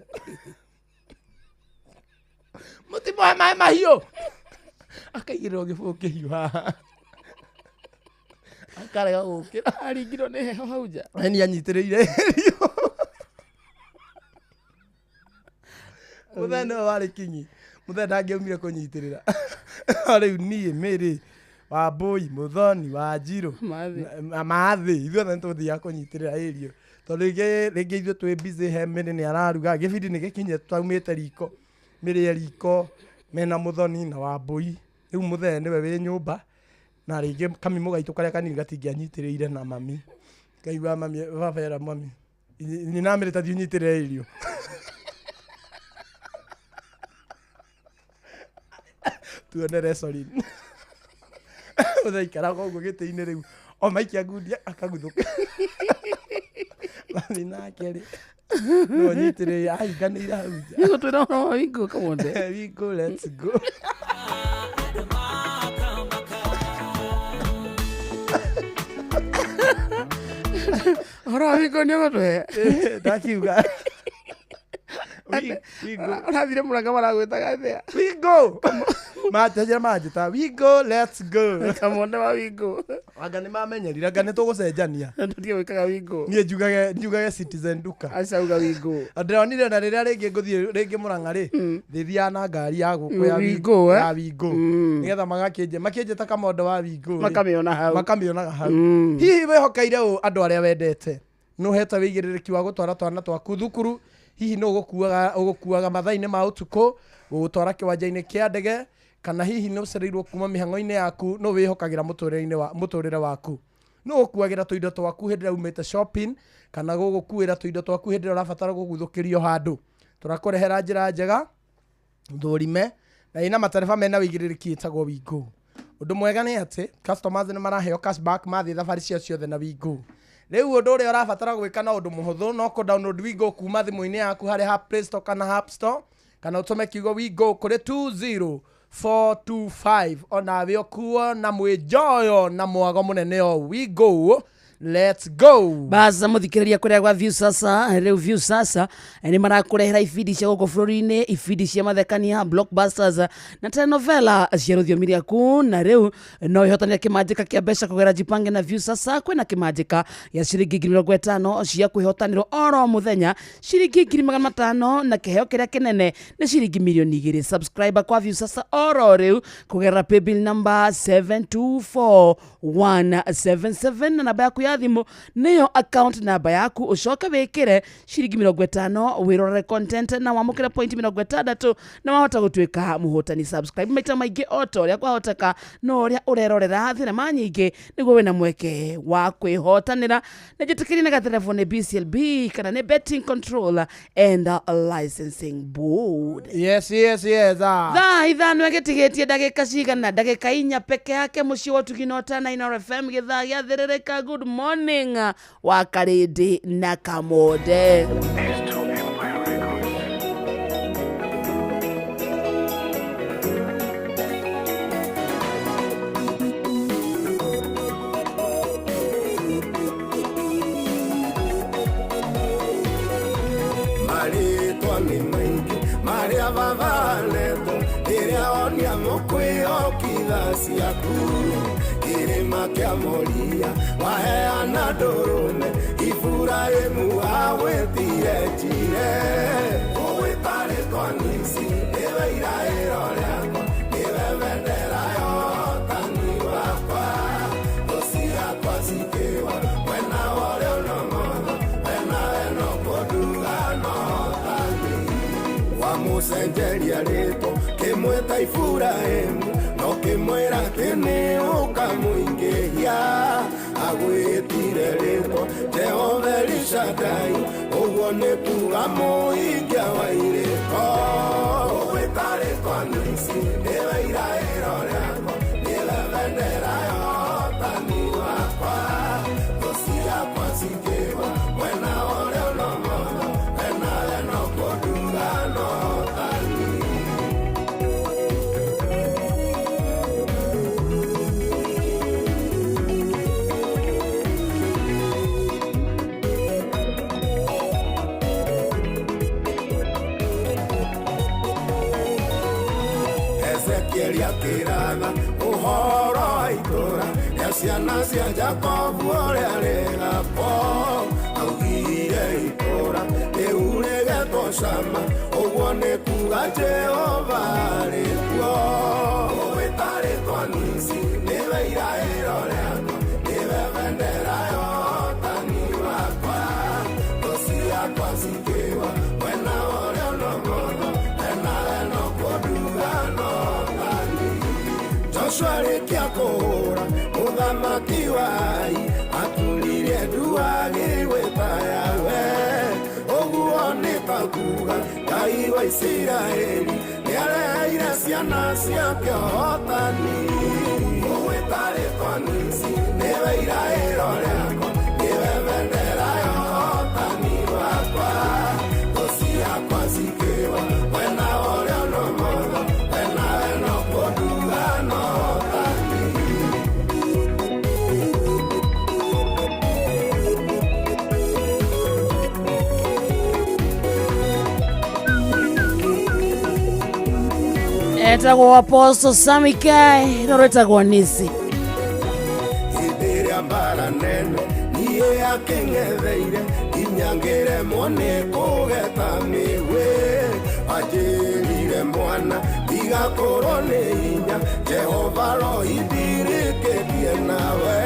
S4: Mũtimũhe maĩ mahiũ. Akaigĩrĩrwo gĩbũyũ kĩhiũ haha. Akarega gũkĩra.
S3: Aringirwo nĩ heho hau nja.
S4: Nĩ anyitĩrĩire irio. Mũthee nĩwe warĩ kinyi. Mũthee ndangĩaumire kũnyitĩrĩra. No rĩu niĩ Mĩrĩ, Wambũi, Mũthoni, Wanjirũ,
S3: Mathĩ.
S4: Mathĩ, ithuothe nĩ tũthiaga kũnyitĩrĩra irio. Tondũ rĩngĩ ithuĩ twĩ busy he Mĩrĩ nĩ araruga, gĩbindi nĩ gĩkinye twaumĩte riko. Mĩrĩ e riko mena Mũthoni na Wambũi. Rĩu mũthee nĩwe wĩ nyũmba na rĩngĩ kamimũ gaitũ karĩa kanini gatingĩanyitĩrĩire na mami. Kaigua mami, baba era mami. Nyina Mĩrĩ ta thiĩ ũnyitĩrĩre irio. Tuone wrestling. Mũthee aikaraga ũguo gĩtĩ-inĩ rĩu. O maikia ngundi akaguthũka. Mami nake rĩ, no anyitĩrĩire ahinganĩire hau nja.
S3: Nĩgũtwĩra ũhoro wa Wingo Kamonde.
S4: Wingo, let's go.
S1: Andũ makamaka.
S3: Ũhoro wa Wingo nĩ ũgũtũhe?
S4: Ndakiuga. Wingo.
S3: Ũrathire Mũrang'a maragwĩtaga atĩa?
S4: Wingo. Manjĩra manjĩta Wingo, let's go.
S3: Kamonde wa Wingo.
S4: Anga nĩ mamenyerire, anga nĩ tũgũcenjania.
S3: Tũtige gwĩkaga Wingo.
S4: Niĩ njugage Citizen Duka.
S3: Aca uga Wingo.
S4: Ndĩronire na rĩrĩa rĩngĩ ngũthiĩ rĩngĩ Mũrang'a rĩ, ndĩthiaga na ngari ya gũkũ ya
S3: Wingo, eh?
S4: ya Wingo. Nĩgetha magakĩnjĩta Kamondo wa Wingo rĩ.
S3: Makamĩona hau.
S4: Makamĩonaga hau. Hihi wĩhokeire ũ andũ arĩa wendete? Nĩ ũhete wĩigĩrĩrĩki wa gũtwara twana twaku thukuru Hihi nũ ũgũkuaga mathaa-inĩ ma ũtukũ, gũgũtwara kĩwanja-inĩ kĩa ndege, kana hihi nĩ ũcereirwo kuma mĩhang'o-inĩ yaku, nũ wĩhokagĩra mũtũrĩre-inĩ wa mũtũrĩre waku? Nũ ũgũkuagĩra tũindo twaku hĩndĩ ĩrĩa umĩte shopping, kana gũgũkuĩra tũindo twaku hĩndĩ ĩrĩa ũrabatara gũguthũkĩrio handũ? Tũrakũrehera njĩra njega thũrime na ĩna matereba mena wĩigĩrĩrĩki ĩtagwo Wingo. Ũndũ mwega nĩ atĩ customers nĩ maraheo cashback mathiĩ thabarĩ ciao ciothe na Wingo. Rĩu ũndũ ũrĩa ũrabatara gwĩka no ũndũ mũhũthũ, no kũ download Wingo kuma thimũ-inĩ yaku harĩ ha Play Store kana App Store, kana ũtũme kiugo Wingo kũrĩ 20425, onawe ũkuo na mwĩnjoyo na mwago mũnene o Wingo. Let's go.
S3: Baza muthikiriria kuria gwa View Sasa. Riu View Sasa ni marakurehera ibindi cia guku bururi-ini, ibindi cia mathekania, blockbusters na telenovela cia rũthiomi rĩaku. Na riu no ihotanire kimanjika kia mbeca kũgerera Jipange na View Sasa. Kwĩna kimanjika gĩa ciringi 50,000 cia kwĩhotanĩrwo oro mũthenya, ciringi 500,000, na kĩheo kĩrĩa kĩnene nĩ ciringi 2 milioni. Subscribe kwa View Sasa oro rĩu kũgerera paybill number 724177 na namba yaku ya thimũ nĩyo account namba yaku. Ũcoke wĩkĩre ciringi 50 wĩrorere content na wamũkĩre point 60 na wahota gũtuĩka mũhotani. Subscribe maita maingĩ o ta ũrĩa kwahoteka no ũrĩa ũrerorera thinema nyingĩ nĩguo wĩna mweke wa kwĩhotanĩra. Na njĩtĩkĩrie na gaterebo nĩ BCLB kana nĩ Betting Control and Licensing Board.
S4: Yes, ah.
S3: Thaa 5 ĩgĩtigĩtie ndagĩka cigana? Ndagĩka 4 peke yake. Mũciĩ wa ũtugi na ũtana Inooro FM, gĩthaa gĩa thĩrĩrĩka. Good morning wa Karĩndĩ na Kamonde.
S6: S2 Empire Records.
S7: Marĩtwa nĩ maingĩ marĩa babanetwo rĩrĩa onia mũkwĩhokitha ciaku kĩrĩma kĩa Moria waheana ndũrũme Iburahĩmu agwĩtire njire ũgwĩta rĩtwa nisi nĩwe iraĩro rĩakwa nĩwe bendera yotani wakwa thũ ciakwa cikĩwa mwena wa ũrĩo no motho wenawe no kũnduga no tani wamũcenjeria rĩtwa kĩmwĩta Iburahĩmu no kĩmwĩra atĩ nĩ ũkamũingĩhia agwĩtire rĩtwa Jehova Elishadai ũguo nĩ kuga mũhingia wa irĩko ũgwĩta rĩtwa nisi nĩwe iraĩro rĩakwa nĩwe bendera yotani wakwa thũ ciakwa cikĩwa mwena wa ũrĩo no motho wenawe no kũnduga no tani. Ezekieli akĩratha ũhoro wa itũũra rĩa ciana cia Jakobu ũrĩa rĩgakwo augire itũũra rĩu rĩgetwo Cama ũguo nĩ kuga Jehova arĩ kuo ũgwĩta rĩtwa nisi nĩwe iraĩro rĩakwa nĩwe bendera yotani wakwa thũ ciakwa cikĩwa mwena wa ũrĩo no motho wenawe no kũnduga no tani. Joshua arĩkia kũhũra mũthamaki wa Ai aturirie ndu agĩgwĩta Yahweh ũguo nĩ ta kuga Ngai wa Isiraeli nĩareheire ciana ciake ũhotani ũgwĩta rĩtwa nisi nĩwe iraĩro rĩakwa nĩwe bendera yotani wakwa thũ ciakwa cikĩwa mwena wa ũrĩo no motho wenawe no kũnduga no tani.
S3: Etagwo Apostle Sammy K no rwĩtagwo nisi.
S7: Hĩndĩ ĩrĩa mbara nene niĩ akĩng'etheire nginya ngĩremwo nĩ kũgeta mĩgwĩ anjĩrire mwana ndigakorwo nĩ hinya Jehova rohindirĩkĩtie nawe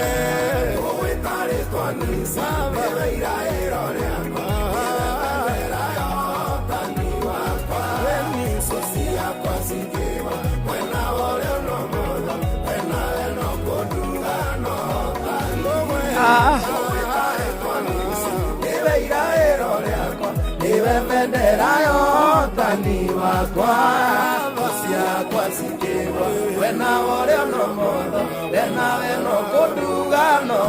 S7: ũgwĩta rĩtwa nisa nĩwe iraĩro rĩakwa nĩwe bendera yotani Nawe no kũnduga no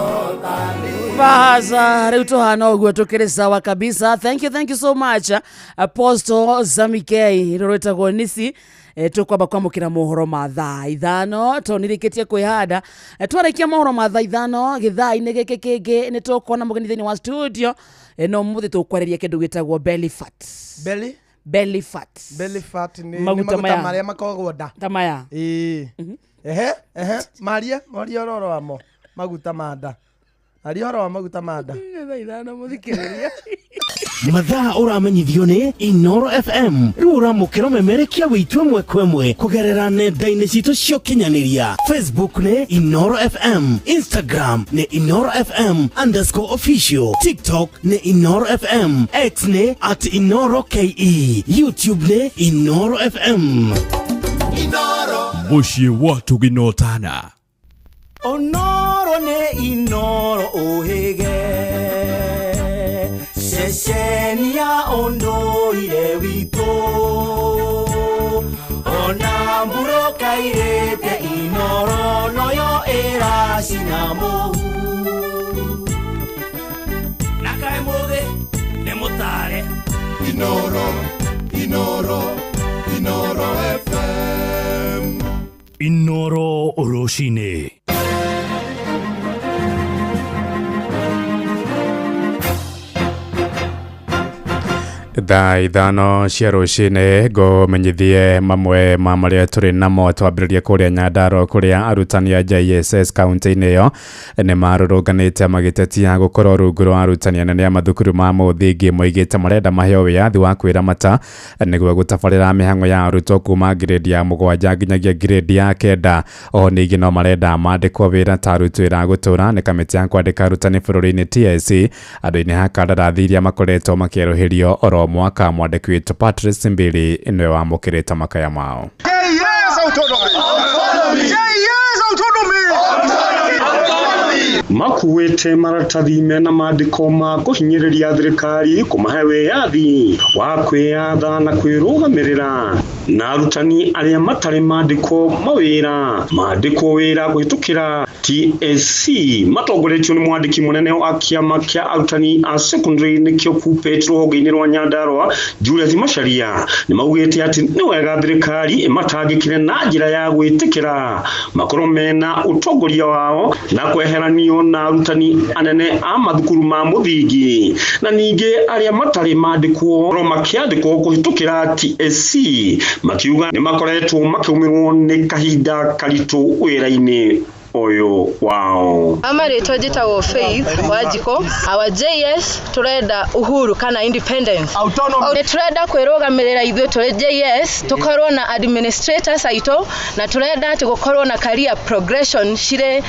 S7: tani.
S3: Baza rĩu tũhana ũguo tũkĩrĩ sawa kabisa. Thank you, thank you so much, Apostle Zamikei rũrũ rwĩtagwo nisi. Tũkwamba kwamũkĩra mohoro ma thaa 5 tondũ nĩrĩkĩtie kwĩhanda. Twarĩkia mohoro ma thaa 5 gĩthaa-inĩ gĩkĩ kĩngĩ nĩ tũkuona mũgeni thĩinĩ wa studio. No mũthĩ tũkwarĩria kĩndũ gĩtagwo belly fat.
S4: Belly?
S3: Belly fat.
S4: Belly fat nĩ
S3: Maguta
S4: maguta
S3: maya.
S4: marĩa makoragwo nda.
S3: Ta maya.
S4: Ĩĩ. Ehe, ehe, maria, maria ũhoro wamo. Maguta ma nda. Aria ũhoro wa maguta ma nda.
S3: Thaa 5 mũthikĩrĩria.
S8: Mathaa ũramenyithio nĩ Inoro FM. Rĩu ũramũkĩra ũmemerekia witũ ĩmwe kwa ĩmwe kũgerera nenda-inĩ citũ cia ũkinyanĩria. Facebook nĩ Inoro FM, Instagram nĩ Inoro FM underscore official, TikTok nĩ Inoro FM, X nĩ at Inoro KE, YouTube nĩ Inoro FM.
S5: Mũciĩ wa tũginotana.
S7: Onoro nĩ Inoro ũhĩge ceceni ya ũndũire witũ ona mbura kairĩte Inoro noyo ĩracina mũhu.
S1: Na kaĩ mũthĩ nĩ mũtare.
S7: Inoro, Inoro, Inoro FM.
S6: Inoro rũcinĩ.
S9: Thaa 5 cia rũcinĩ ngũmenyithie mamwe ma marĩa tũrĩ namo. Twambĩrĩrie kũrĩa Nyandarua kũrĩa arutani a JSS kaunti-inĩ ĩyo nĩ marũrũnganĩte magĩtetia gũkorwo rungu rwa arutani anene a mathukuru ma mũthingi. Moigĩte marenda maheo wĩyathi wa kwĩramata nĩguo gũtabarĩra mĩhang'o ya arutwo kuma grade ya 7 nginyagia grade ya 9. Oho ningĩ no marenda mandĩkwo wĩra ta arutwo wĩra gũtũra nĩ kamĩtĩ ya kwandĩka arutani bũrũri-inĩ TSC andũ-inĩ a kandarathi iria makoretwo makĩerũhĩrio oro mwaka. Mwandĩki witũ Patrice Mbili nĩwe wamũkĩrĩte makaya mao.
S7: Yes, autonomy! Yes, autonomy!
S10: Makuĩte maratathi mena mandĩko ma kũhinyĩrĩria thirikari kũmahe wĩyathi wa kwĩyatha na kwĩrũgamĩrĩra na arutani arĩa matarĩ mandĩko mawĩra mandĩkwo wĩra kũhĩtũkĩra TSC matongoretio nĩ mwandĩki mũnene wa kĩama kĩa arutani a secondary nĩkĩo KUPPET rũhonge-inĩ rwa Nyandarua Julius Macharia nĩ maugĩte atĩ nĩ wega thirikari ĩmatangĩkĩre na njĩra ya gwĩtĩkĩra makorwo mena ũtongoria wao na kweheranio na arutani anene a mathukuru ma mũthingi na ningĩ arĩa matarĩ mandĩkwo ro makĩandĩkwo kũhĩtũkĩra TSC makiuga nĩ makoretwo makĩũmĩrwo nĩ kahinda karitũ wĩra-inĩ ũyũ wao.
S11: Ama rĩtwa njĩtagwo Faith Wanjikũ. Our JS turenda uhuru kana independence. Nĩ turenda kwĩrũgamĩrĩra ithuĩ tũrĩ JS tũkorwo na administrators aitũ na turenda atĩ gũkorwo na career progression cirĩ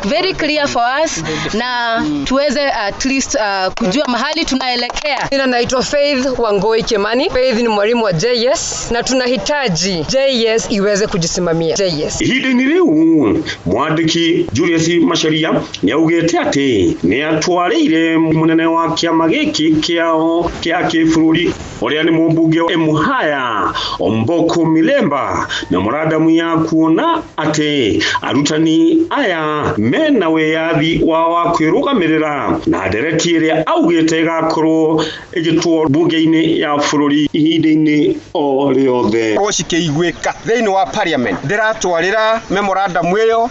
S11: very clear for us na tuweze at least kujua mahali tunaelekea.
S12: Jina naitwa Faith Wangoi Kimani. Faith ni mwalimu wa JS na tunahitaji JS iweze kujisimamia. JS.
S10: Ihinda-inĩ rĩu mwandĩki Julius Macharia nĩ augĩte atĩ nĩ atwarĩire mũnene wa kĩama gĩkĩ kĩao kĩa kĩbũrũri ũrĩa nĩ mũmbunge Emuhaya Omboko Milemba memorandamu ya kuona atĩ arutani aya mena wĩyathi wao wa kwĩrũgamĩrĩra na ndereti ĩrĩa augĩte ĩgakorwo ĩgĩtwo mbunge-inĩ ya bũrũri ihinda-inĩ o rĩothe.
S13: Korwo cikĩiguĩka thĩinĩ wa parliament ndĩratwarĩra memorandum ĩyo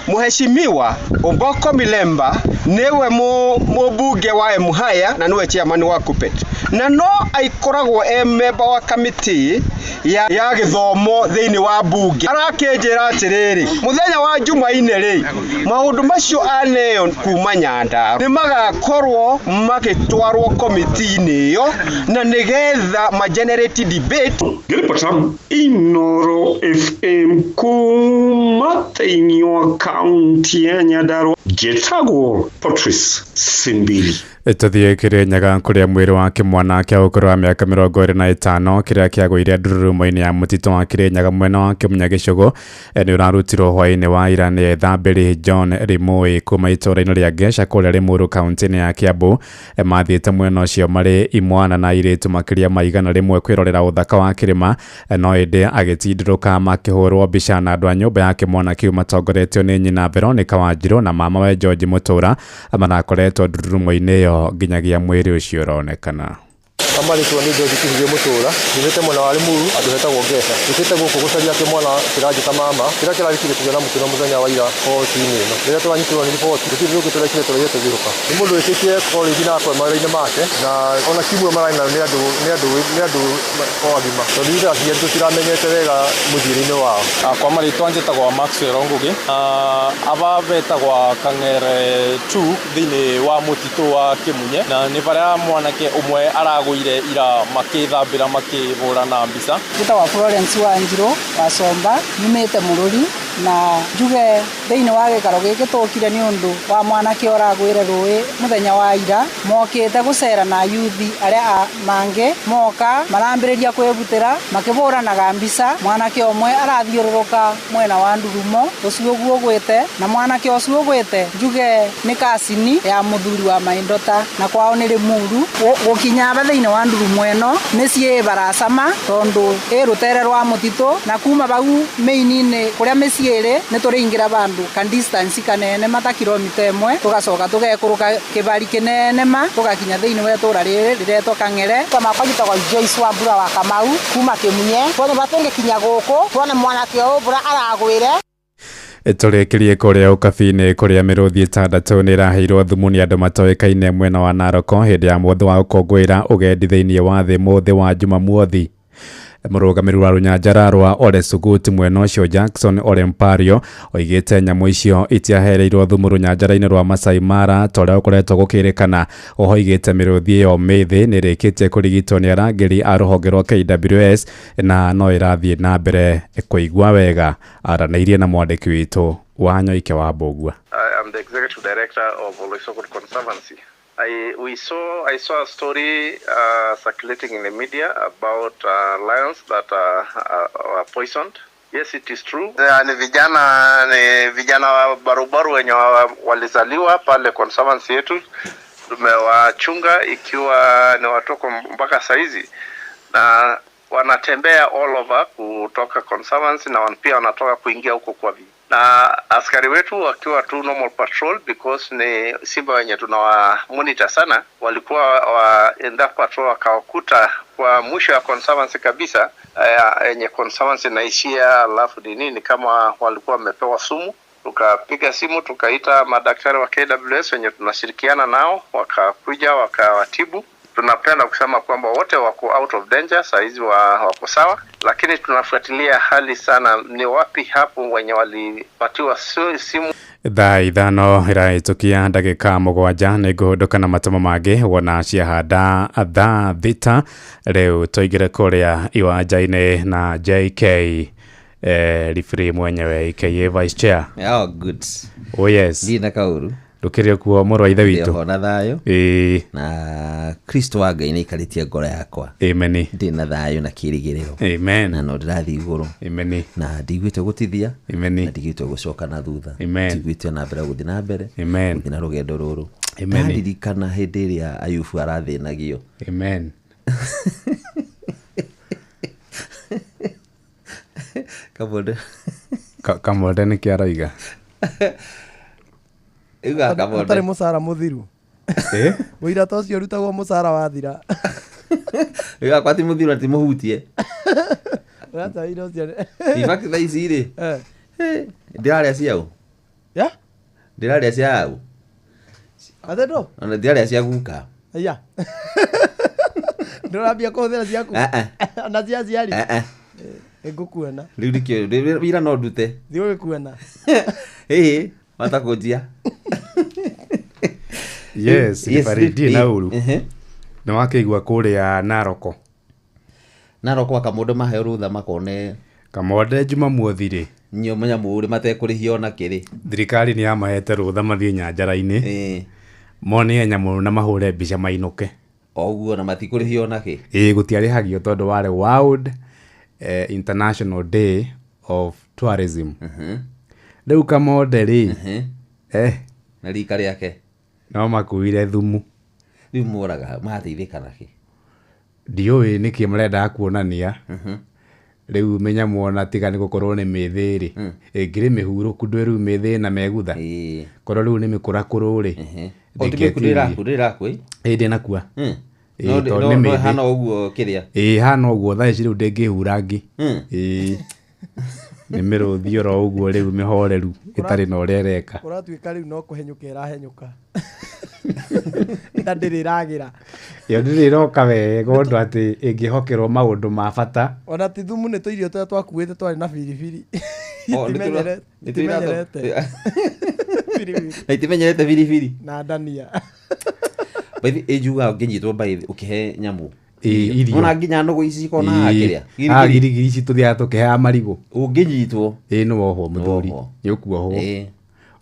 S13: Mheshimiwa Omboko Milemba niwe mũmbunge wa Emuhaya na niwe chairman wa KUPPET na no aikoragwo e member wa committee ya gĩthomo thĩinĩ wa mbunge. Arakĩnjĩra atĩrĩrĩ mũthenya wa Jumaine rĩ maũndũ macio aneo kuma Nyandarua nĩ magakorwo magĩtwarwo committee-inĩ ĩyo na nĩgetha ma generate debate.
S10: Ngĩribota Inoro FM kuma thĩinĩ wa kaunti ya Nyandarua njĩtagwo Patrice Simbili.
S9: Tũthiĩ Kĩrĩnyaga kũrĩa mwĩrĩ wa kĩmwana kĩa ũkũrũ wa mĩaka 25 kĩrĩa kĩagũire ndururumo-inĩ ya mũtitũ wa Kĩrĩnyaga mwena wa Kĩmunya Gĩcũgũ nĩ ũrarutirwo hwaĩ-inĩ wa ira nĩ ethambĩri John Rimui kuma itũũra-inĩ rĩa Ngeca kũrĩa Limuru kaunti-inĩ ya Kiambu. Mathiĩte mwena ũcio marĩ imwana na airĩtu makĩria ma 100 kwĩrorera ũthaka wa kĩrĩma, no ĩndĩ agĩtindĩrũka makĩhũrwo mbica na andũ a nyũmba ya kĩmwana kĩu matongoretio nĩ nyina Veronica Wanjiru na mama we George Mũtũra marakoretwo ndururumo-inĩ ĩyo nginyagia mwĩrĩ ũcio ũronekana.
S14: Amarĩtwo nĩ George Kĩhugio Mũtũra, nyumĩte mwena wa Limuru, handũ hetagwo Ngeca. Njũkĩte gũkũ gũcaria kĩmwana kĩranjĩta mama, kĩrĩa kĩrarĩkire kũgĩa na mũtino mũthenya wa ira hoti-inĩ ĩno. Rĩrĩa tũranyitirwo nĩ riboti, gũtirĩ ũndũ ũngĩ tũrekire tũraire tũgĩũka. Nĩ mũndũ wĩkĩtie college na akoima mawĩra-inĩ make, na ona kiumia mararĩ nayo nĩ andũ nĩ andũ nĩ andũ o agima. Tondũ ithuĩ aciari tũtiramenyete wega mũthiĩre-inĩ wao.
S15: Kwa marĩtwa njĩtagwo Maxwell Ngugi, aba betagwa Kang'ere 2 thĩinĩ wa mũtitũ wa Kĩmunye, na nĩ barĩa mwanake ũmwe aragũire ira makĩthambĩra makĩhũrana mbica.
S16: Njĩtagwo Florence Wanjiru wa Somba, nyumĩte Mũrũri, na njuge thĩinĩ wa gĩikaro gĩkĩ tũkire nĩ ũndũ wa mwanake ũragwĩre rũĩ mũthenya wa ira, mokĩte gũcera na yuthi arĩa mangĩ moka marambĩrĩria kwĩbutĩra makĩbũranaga mbica. Mwanake ũmwe arathiũrũrũka mwena wa ndurumo ũcio ũguo ũgwĩte, na mwanake ũcio ũgwĩte njuge nĩ kasini ya mũthuri wa Maindota na kwao nĩ Limuru. Gũkinya aba thĩinĩ wa ndurumo ĩno mĩciĩ ĩbaracama tondũ ĩ rũtere rwa mũtitũ, na kuma bau mĩini-inĩ kũrĩa mĩciĩ ĩrĩ nĩ tũrĩingĩra bandũ ka distance kanene mata kilomita 1, tũgacoka tũgekũrũka kĩbari kĩnene ma tũgakinya thĩinĩ wa itũũra rĩrĩ rĩretwo Kang'ere.
S17: Kwa makwa njĩtagwo Joyce Wambura wa Kamau kuma Kĩmunye. Tuone batũngĩkinya gũkũ tuone mwanake ũyũ mbura aragwĩre.
S9: Tũrĩkĩrie kũrĩa ũkabi-inĩ kũrĩa mĩrũthi 6 nĩ ĩraheirwo thumu nĩ andũ matoĩkaine mwena wa Naroko hĩndĩ ya mũthĩ wa gũkũngũĩra ũgendi thĩinĩ wa thĩ mũthĩ wa Jumamothi. Mũrũgamĩrĩri wa rũnyanjara rwa Ole Sugut mwena ũcio Jackson Ole Mpario oigĩte nyamũ icio itiahereirwo thumu rũnyanjara-inĩ rwa Masai Mara ta ũrĩa gũkoretwo gũkĩrĩkana. Oho oigĩte mĩrũthi ĩyo mĩthĩ nĩ ĩrĩkĩtie kũrigitwo nĩ arangĩri a rũhonge rwa KWS na no ĩrathiĩ na mbere kũigua wega. Aranĩirie na mwandĩki witũ wa Nyoike wa Mbũgua.
S18: I am the executive director of Oloisokot Conservancy. I saw a story circulating in the media about lions that are poisoned. Yes, it is true. Ni vijana wa barubaru wenye walizaliwa pale conservancy yetu. Tumewachunga ikiwa ni watoko mpaka saizi, na wanatembea all over kutoka conservancy na pia wanatoka kuingia huko kwa vijiji. Na askari wetu wakiwa tu normal patrol, because ni simba wenye tunawa monitor sana, walikuwa in that patrol wakawakuta kwa mwisho ya conservancy kabisa, yenye conservancy naishia, alafu ni nini kama walikuwa wamepewa sumu. Tukapiga simu tukaita madaktari wa KWS wenye tunashirikiana nao, wakakuja wakawatibu. Tunapenda kusema kwamba wote wako out of danger saa hizi, wako sawa, lakini tunafuatilia hali sana, ni wapi hapo wenye walipatiwa simu.
S9: Thaa 5 ĩrahĩtũkia ndagĩka 7 nĩ ngũhũndũka na matemo mangĩ wona ciahanda thaa 6. Rĩu tũingĩre kũrĩa iwanja-inĩ na JK referee mwenyewe aka vice chair.
S19: Oh, good.
S9: Oh yes.
S19: Ndina kauru.
S9: Ndũkĩrĩ kuo mũrũ wa ithe witũ.
S19: Ndĩho na thayũ.
S9: Ĩĩ.
S19: Na Kristo wa Ngai nĩaikarĩtie ngoro yakwa.
S9: Amen.
S19: Ndĩ na thayũ na kĩrĩgĩrĩro.
S9: Amen.
S19: Na no ndĩrathiĩ igũrũ.
S9: Amen.
S19: Na ndiguĩte gũtithia.
S9: Amen.
S19: Na ndiguĩte gũcoka na thutha.
S9: Amen.
S19: Ndiguĩte na mbere gũthiĩ na mbere.
S9: Amen.
S19: Gũthiĩ na rũgendo rũrũ.
S9: Amen.
S19: Ndaririkana hĩndĩ ĩrĩa Ayubu arathĩnagio.
S9: Amen.
S19: Kamonde.
S9: Kamonde nĩkĩ arauga?
S4: Atarĩ mũcara mũthiru. Mũira ta ũcio ũrutagwo mũcara wathira.
S19: Uga ti mũthiru na ti mũhutie.
S4: Ũrata ũcio.
S19: In fact thaa ici rĩ, ndĩrarĩa cia ũ?
S4: Yeah?
S19: Ndĩrarĩa cia ũ?
S4: Atendo?
S19: Ona ndĩrarĩa cia guka.
S4: Aya. Ndũrambia kũhũthĩra ciaku? Ona cia aciari? Ngũkuona.
S19: Rĩu nĩkĩo wĩra no ndute.
S4: Thiĩ ũgĩkuona.
S19: Ĩĩ. Matakũnjia.
S9: Yes, referee na uru. Nĩ wakĩigua kũrĩa Naroko.
S19: Naroko wa Kamonde maheo rũtha makone.
S9: Kamonde Jumamothi rĩ.
S19: Nyamũ rĩ matekũrĩhio ona kĩrĩ.
S9: Thirikari nĩ yamahete rũtha mathiĩ nyanjara-inĩ. Monie nyamũ na mahũre mbica mainũke.
S19: Oguo na matikũrĩhio onakĩ.
S9: Ĩĩ, gũtiarĩhagio tondũ warĩ World International Day of Tourism. Rĩu Kamonde rĩ,
S19: na rika rĩake
S9: no makuire thumu.
S19: Rĩu moraga marateithĩka nakĩ?
S9: Ndiũĩ nĩkĩ marendaga kuonania. Rĩu mĩnyamũ ona tiga nĩ gũkorwo nĩ mĩthĩ rĩ, ĩngĩrĩ mĩhurũku ndwĩ rĩu mĩthĩ na megutha, korwo rĩu nĩ mĩkũrakũrũ rĩ,
S19: ndĩrakua ĩ?
S9: Ĩĩ, ndĩnakua.
S19: No
S9: tondũ
S19: no
S9: nĩ
S19: no
S9: mĩthĩ.
S19: ĩhana ũguo kĩrĩa.
S9: Ĩĩ, hana ũguo thaa ici rĩu ndĩngĩhura ngi. Ĩĩ, nĩ mĩrũthi oro ũguo rĩu mĩhoreru ĩtarĩ na ũrĩa ĩreka.
S4: Kũratuĩka rĩu no kũhenyũka ĩrahenyũka ta ndĩrĩ ĩragĩra.
S9: Ĩyo ndĩrĩ ĩroka wega ũndũ atĩ ĩngĩhokerwo maũndũ ma bata.
S4: Ona ti thumu, nĩ tũirio tũrĩa twakuĩte twarĩ na biribiri.
S19: O, nĩ tũrĩa
S4: Itimenyerete biribiri
S19: na itimenyerete biribiri
S4: na ndania.
S19: Baithi ĩnjugaga ũngĩnyitwo baithi ũkĩhe nyamũ
S9: Ĩĩ, irio.
S19: Ona nginya nũgũ ici cikona haha kĩrĩa.
S9: Haha girigiri ici tũthiaga tũkĩheaga marigũ.
S19: Ũngĩnyitwo.
S9: Ĩĩ, nĩ wohwo mũthuri,
S19: Nĩwohwo.
S9: nĩ ũkuohwo.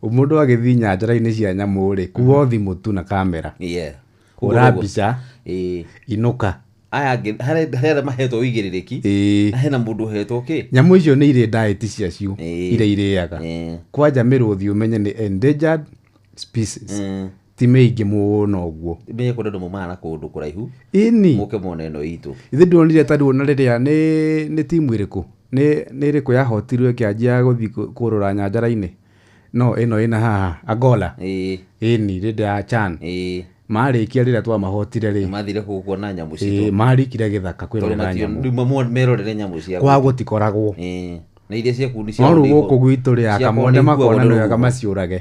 S9: Mũndũ agĩthiĩ nyanjara-inĩ cia nyamũ rĩ, kuo thimũ tu na kamera, hũra mbica, inũka.
S19: Aya angĩ harĩ arĩa mahetwo ũigĩrĩrĩki na hena mũndũ ũhetwo kĩ.
S9: Nyamũ icio nĩ irĩ diet ciacio iria irĩaga. Kwanja mĩrũthi ũmenye nĩ endangered species, ti mĩingĩ mũno ũguo.
S19: Menye kũndũ andũ maumaga na kũndũ kũraihu
S9: Ĩni.
S19: Mũke muone ĩno itũ.
S9: Ithe ndionire ta rĩu ona rĩrĩa nĩ timu ĩrĩkũ nĩ ĩrĩkũ yahotirwo ĩkĩanjia gũthiĩ kũrũra nyanjara-inĩ, no ĩno ĩna haha Angola. Ĩni, rĩndĩ ya CHAN marĩkia rĩrĩa twamahotire rĩ,
S19: mathire kũu kuona nyamũ
S9: ĩĩ,
S19: citũ.
S9: marikire gĩthaka
S19: Tondũ
S9: kwĩrorera nyamũ.
S19: rĩu merorere nyamũ cia
S9: Kwa
S19: gwitũ.
S9: gũtikoragwo.
S19: Na iria ciaku nĩ
S9: No rĩu gũkũ gwitũ rĩ,
S19: ciakorwo
S9: akamonde
S19: nĩ
S9: makona
S19: ikuagwo
S9: nĩ
S19: nĩ
S9: wega
S19: rũhuho.
S9: maciũrage,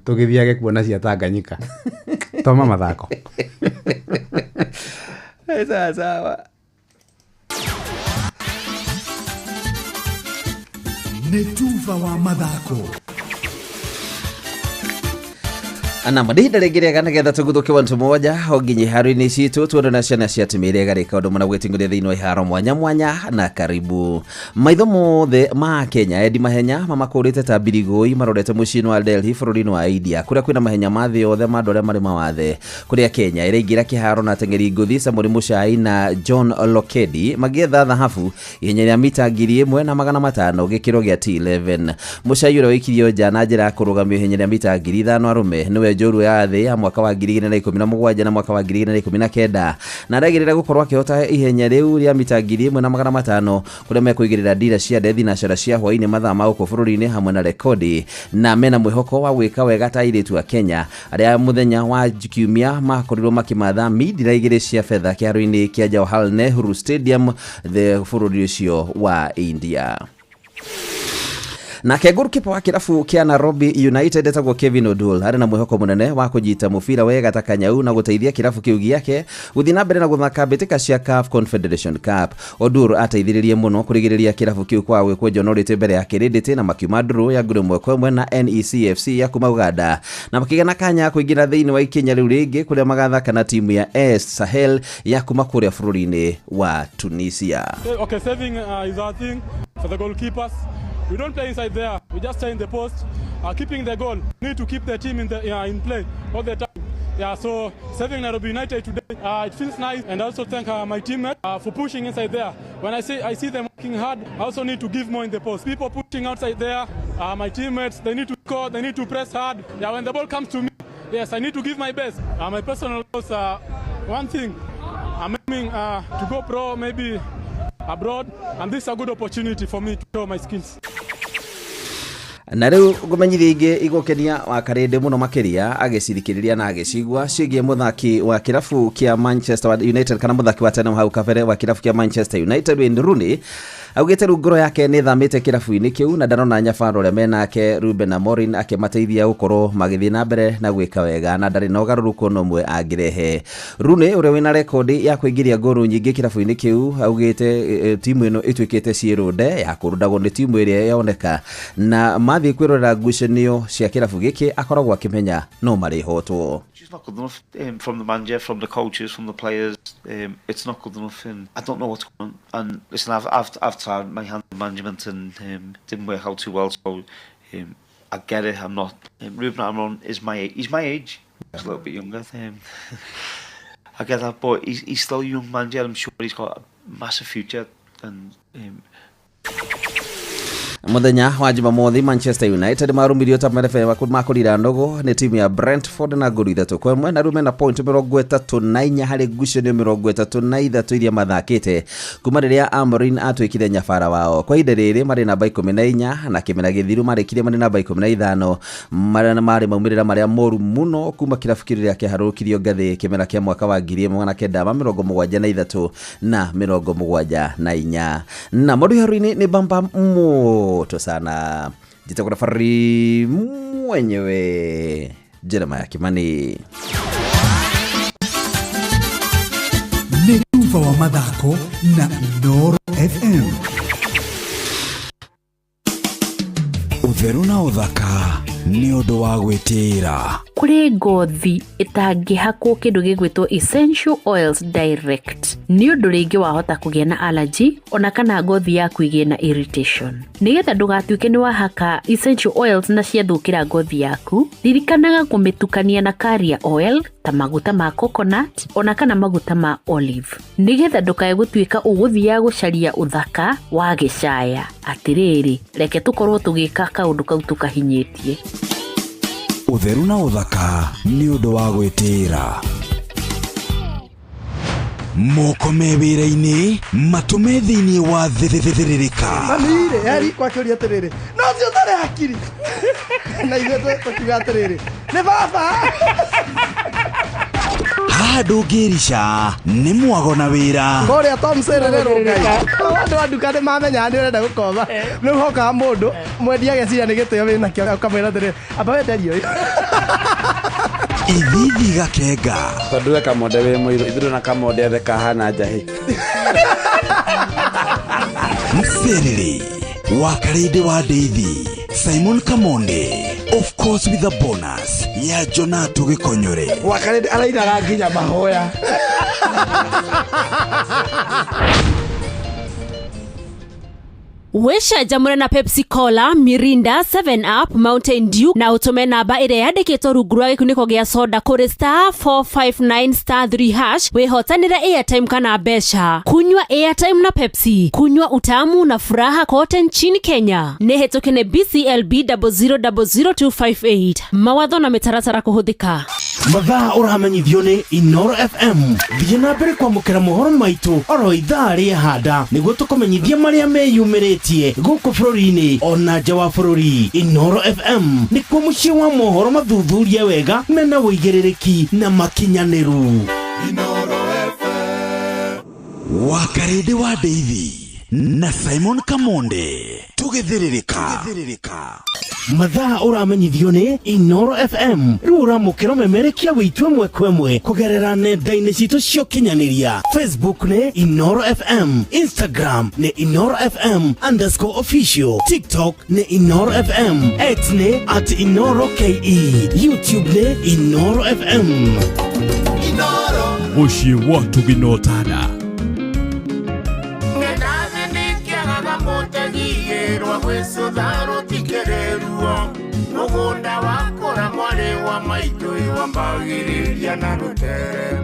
S9: tũgĩthiage kuona cia Tanganyika. Toma mathako.
S19: Sawa sawa.
S5: Nĩ tuba wa mathako.
S19: Anama nĩ ihinda rĩngĩ rĩega nĩgetha tũguthũke wantu mũgwanja o nginya iharo-inĩ citũ tuone na ciana cia timu ĩrĩa ĩgarĩka ũndũ mũna gwĩting'ũria thĩinĩ wa iharo mwanya mwanya na karibu maitho mothe ma Kenya endi mahenya mamakũrĩte ta mbirigũi marorete mũciĩ-inĩ wa Delhi bũrũri-inĩ wa India kũrĩa kwĩna mahenya ma thĩ yothe ma andũ arĩa marĩ mawathe kũrĩa Kenya ĩraingĩra kĩharo na ateng'eri ngũthi Samuel Muchai na John Lokedi magĩetha thahabu ihenya rĩa mita 1500 gĩkĩro gĩa T11. Muchai ũrĩa waikirio nja na njĩra ya kũrũgamio ihenya rĩa mita 5000 arũme nĩwe njorua ya thĩ ya mwaka wa 2017 na mwaka wa 2019 na aragĩrĩra gũkorwo akĩhota ihenya rĩu rĩa mita 1500 kũrĩa mekũigĩrĩra ndira cia ndethi na cara cia hwaĩ-inĩ mathaa ma gũkũ bũrũri-inĩ hamwe na rekodi na mena mwĩhoko wa gwĩka wega ta airĩtu a Kenya arĩa mũthenya wa kiumia makorirwo makĩmatha mindira igĩrĩ cia betha kĩharo-inĩ kĩa Jawaharlal Nehru Stadium the bũrũri ũcio wa India. Nake goalkeeper wa kĩrabu kĩa Nairobi United etagwo Kevin Odul arĩ na mwĩhoko mũnene wa kũnyita mũbira wega ta kanyau na gũteithia kĩrabu kĩu gĩake gũthiĩ na mbere na gũthaka mbĩtĩka cia CAF Confederation Cup. Odul ateithĩrĩrie mũno kũrigĩrĩria kĩrabu kĩu kwaga gwĩkwo njonorĩtĩ mbere ya kĩrĩndĩtĩ na makiuma ndũrũ ya nguru 1-1 na NECFC ya kuma Uganda na makĩgĩa na kanya kũingĩra thĩinĩ wa ikinya rĩu rĩngĩ kũrĩa magathaka na timu ya AS Sahel ya kuma kũrĩa bũrũri-inĩ wa Tunisia.
S20: Okay, saving is our thing for the goalkeepers. We don't play inside there. We just stay in the post, keeping the goal. Need to keep the team in the in play all the time. Yeah, so saving Nairobi United today, it feels nice, and I also thank my teammate for pushing inside there. When I see them working hard, I also need to give more in the post. People pushing outside there, my teammates, they need to score, they need to press hard. Yeah, when the ball comes to me, yes, I need to give my best. My personal goals, one thing, I'm aiming to go pro, maybe abroad, and this is a good opportunity for me to show my skills.
S19: Na rĩu ngũmenyithia ingĩ igũkenia wa karĩndĩ mũno makĩria agĩcithikĩrĩria na agĩcigua ciĩgiĩ mũthaki wa kĩrabu kĩa Manchester United kana mũthaki wa tene hau kabere wa kĩrabu kĩa Manchester United Wayne Rooney augĩte rĩu ngoro yake nĩ thamĩte kĩrabu-inĩ kĩu na ndarona nyabaro ũrĩa menake Ruben Amorim akĩmateithia gũkorwo magĩthiĩ na mbere na gwĩka wega na ndarĩ na ũgarũrũku ona ũmwe angĩrehe. Rooney ũrĩa wĩna rekondi ya kũingĩria ngolu nyingĩ kĩrabu-inĩ kĩu augĩte timu ĩno ĩtuĩkĩte ciĩrũnde ya kũrundagwo nĩ timu ĩrĩa yoneka na mathiĩ kwĩrorera ngucanio cia kĩrabu gĩkĩ akoragwo akĩmenya no marĩhotwo.
S21: It's not good enough from the manager, from the coaches, from the players. It's not good enough, and I don't know what's going on. And listen, I've tried my hand in management and didn't work out too well. So I get it. I'm not. Ruben Amorim is my age. He's my age. A little bit younger. I get that, but he's still a young man yet. I'm sure he's got a massive future. And
S19: Muthenya wa Jumamothi Manchester United marumirio ta marefe makurira ndogo ni timu ya Brentford na ngolu 3-1 na rume na point 34 hari ngucanio 33 iria mathakite kuma riria Amorim atuikire nyabara wao. Kwa ihinda riri mari namba 14 na kimera githiru marikirie mari namba 15 maria mari maumirira maria moru muno kuma kirabu kiria kiharukirio ngathi kimera kia mwaka wa 1973 na 74. Na maundu iharo-ini ni bamba moto sana. Jitagwo Fari mwenyewe Jeremiah Kimani.
S5: Nĩ tuba wa mathako na Inooro FM. Ũtheru na ũthaka nĩ ũndũ wa gwĩtĩĩra.
S2: Kũrĩ ngothi ĩtangĩhakwo kĩndũ gĩgwĩtwo essential oils direct nĩ ũndũ rĩngĩ wahota kũgĩa na allergy ona kana ngothi yaku ĩgĩe na irritation. Nĩgetha ndũgatuĩke nĩ wahaka essential oils na ciathũkĩra ngothi yaku, ririkanaga kũmĩtukania na carrier oil ta maguta ma coconut ona kana maguta ma olive, nĩgetha ndũkae gũtuĩka ũgũthiaga gũcaria ũthaka wa gĩcaya. Atĩrĩrĩ, reke tũkorwo tũgĩka kaũndũ kau tũkahinyĩtie.
S5: Ũtheru na ũthaka nĩ ũndũ wa gwĩtĩĩra. Moko me wĩra-inĩ matũme thĩinĩ wa thĩthĩrĩrĩka.
S4: Mami-rĩ eri kwakĩũria atĩrĩrĩ, no ũcio ũtarĩ hakiri na ithuĩ tũkiuga atĩrĩrĩ nĩ baba.
S5: Haha ndũngĩrica nĩ mwago na wĩra.
S4: Kũrĩa Tom Serererwo Ngai. Andũ a nduka nĩ mamenyaga nĩ ũrenda gũkoma. Rĩu hokaga mũndũ mwendia ageciria nĩ gĩtĩo wĩnakĩo ũkamwĩra atĩrĩrĩ amba wenderie ũyũ.
S5: Ithithi gakenga.
S22: Tondũ we kamonde wĩ mũirũ ithuĩ na kamonde othe kahana njahĩ.
S5: Mserere wa Karĩndĩ wa Ndeithi Simon Kamonde, of course with a bonus ya Jonato Gĩkonyore.
S22: Wa Karĩndĩ arainaga nginya mahoya.
S23: Wĩcanjamũre na Pepsi Cola, Mirinda, 7 Up, Mountain Dew na ũtũme namba ĩrĩa yandĩkĩtwo rungu rwa gĩkunĩko gĩa soda kũrĩ *459 *3# wĩhotanĩre airtime kana mbeca. Kunywa airtime na Pepsi, kunywa utamu na furaha kote nchini Kenya. Nĩ hĩtũke nĩ BCLB 0000258. Mawatho na mĩtaratara kũhũthĩka.
S8: Mathaa ũramenyithio nĩ Inooro FM. Thiĩ na mbere kwamũkĩra mohoro maitũ oro ithaa rĩa handa nĩguo tũkũmenyithie marĩa meyumĩrĩtie gũkũ bũrũri-inĩ ona nja wa bũrũri. Inooro FM nĩkuo mũciĩ wa mohoro mathuthurie wega mena ũigĩrĩrĩki na makinyanĩru.
S5: Inooro FM. Wa Karĩndĩ wa Ndeithi na Simon Kamonde tũgĩthĩrĩrĩka.
S8: Mathaa ũramenyithio nĩ Inooro FM. Rĩu ũramũkĩra ũmemerekia wĩitũ ĩmwe kwa ĩmwe kũgerera nenda-inĩ citũ cia ũkinyanĩria. Facebook nĩ Inooro FM, Instagram nĩ Inooro FM _official, TikTok nĩ Inooro FM, X nĩ @InooroKE, YouTube nĩ Inooro FM.
S6: Mũciĩ wa Tũginotada.
S7: Mugunda wakora mwari wa maitũ wambagĩrĩria na rũtere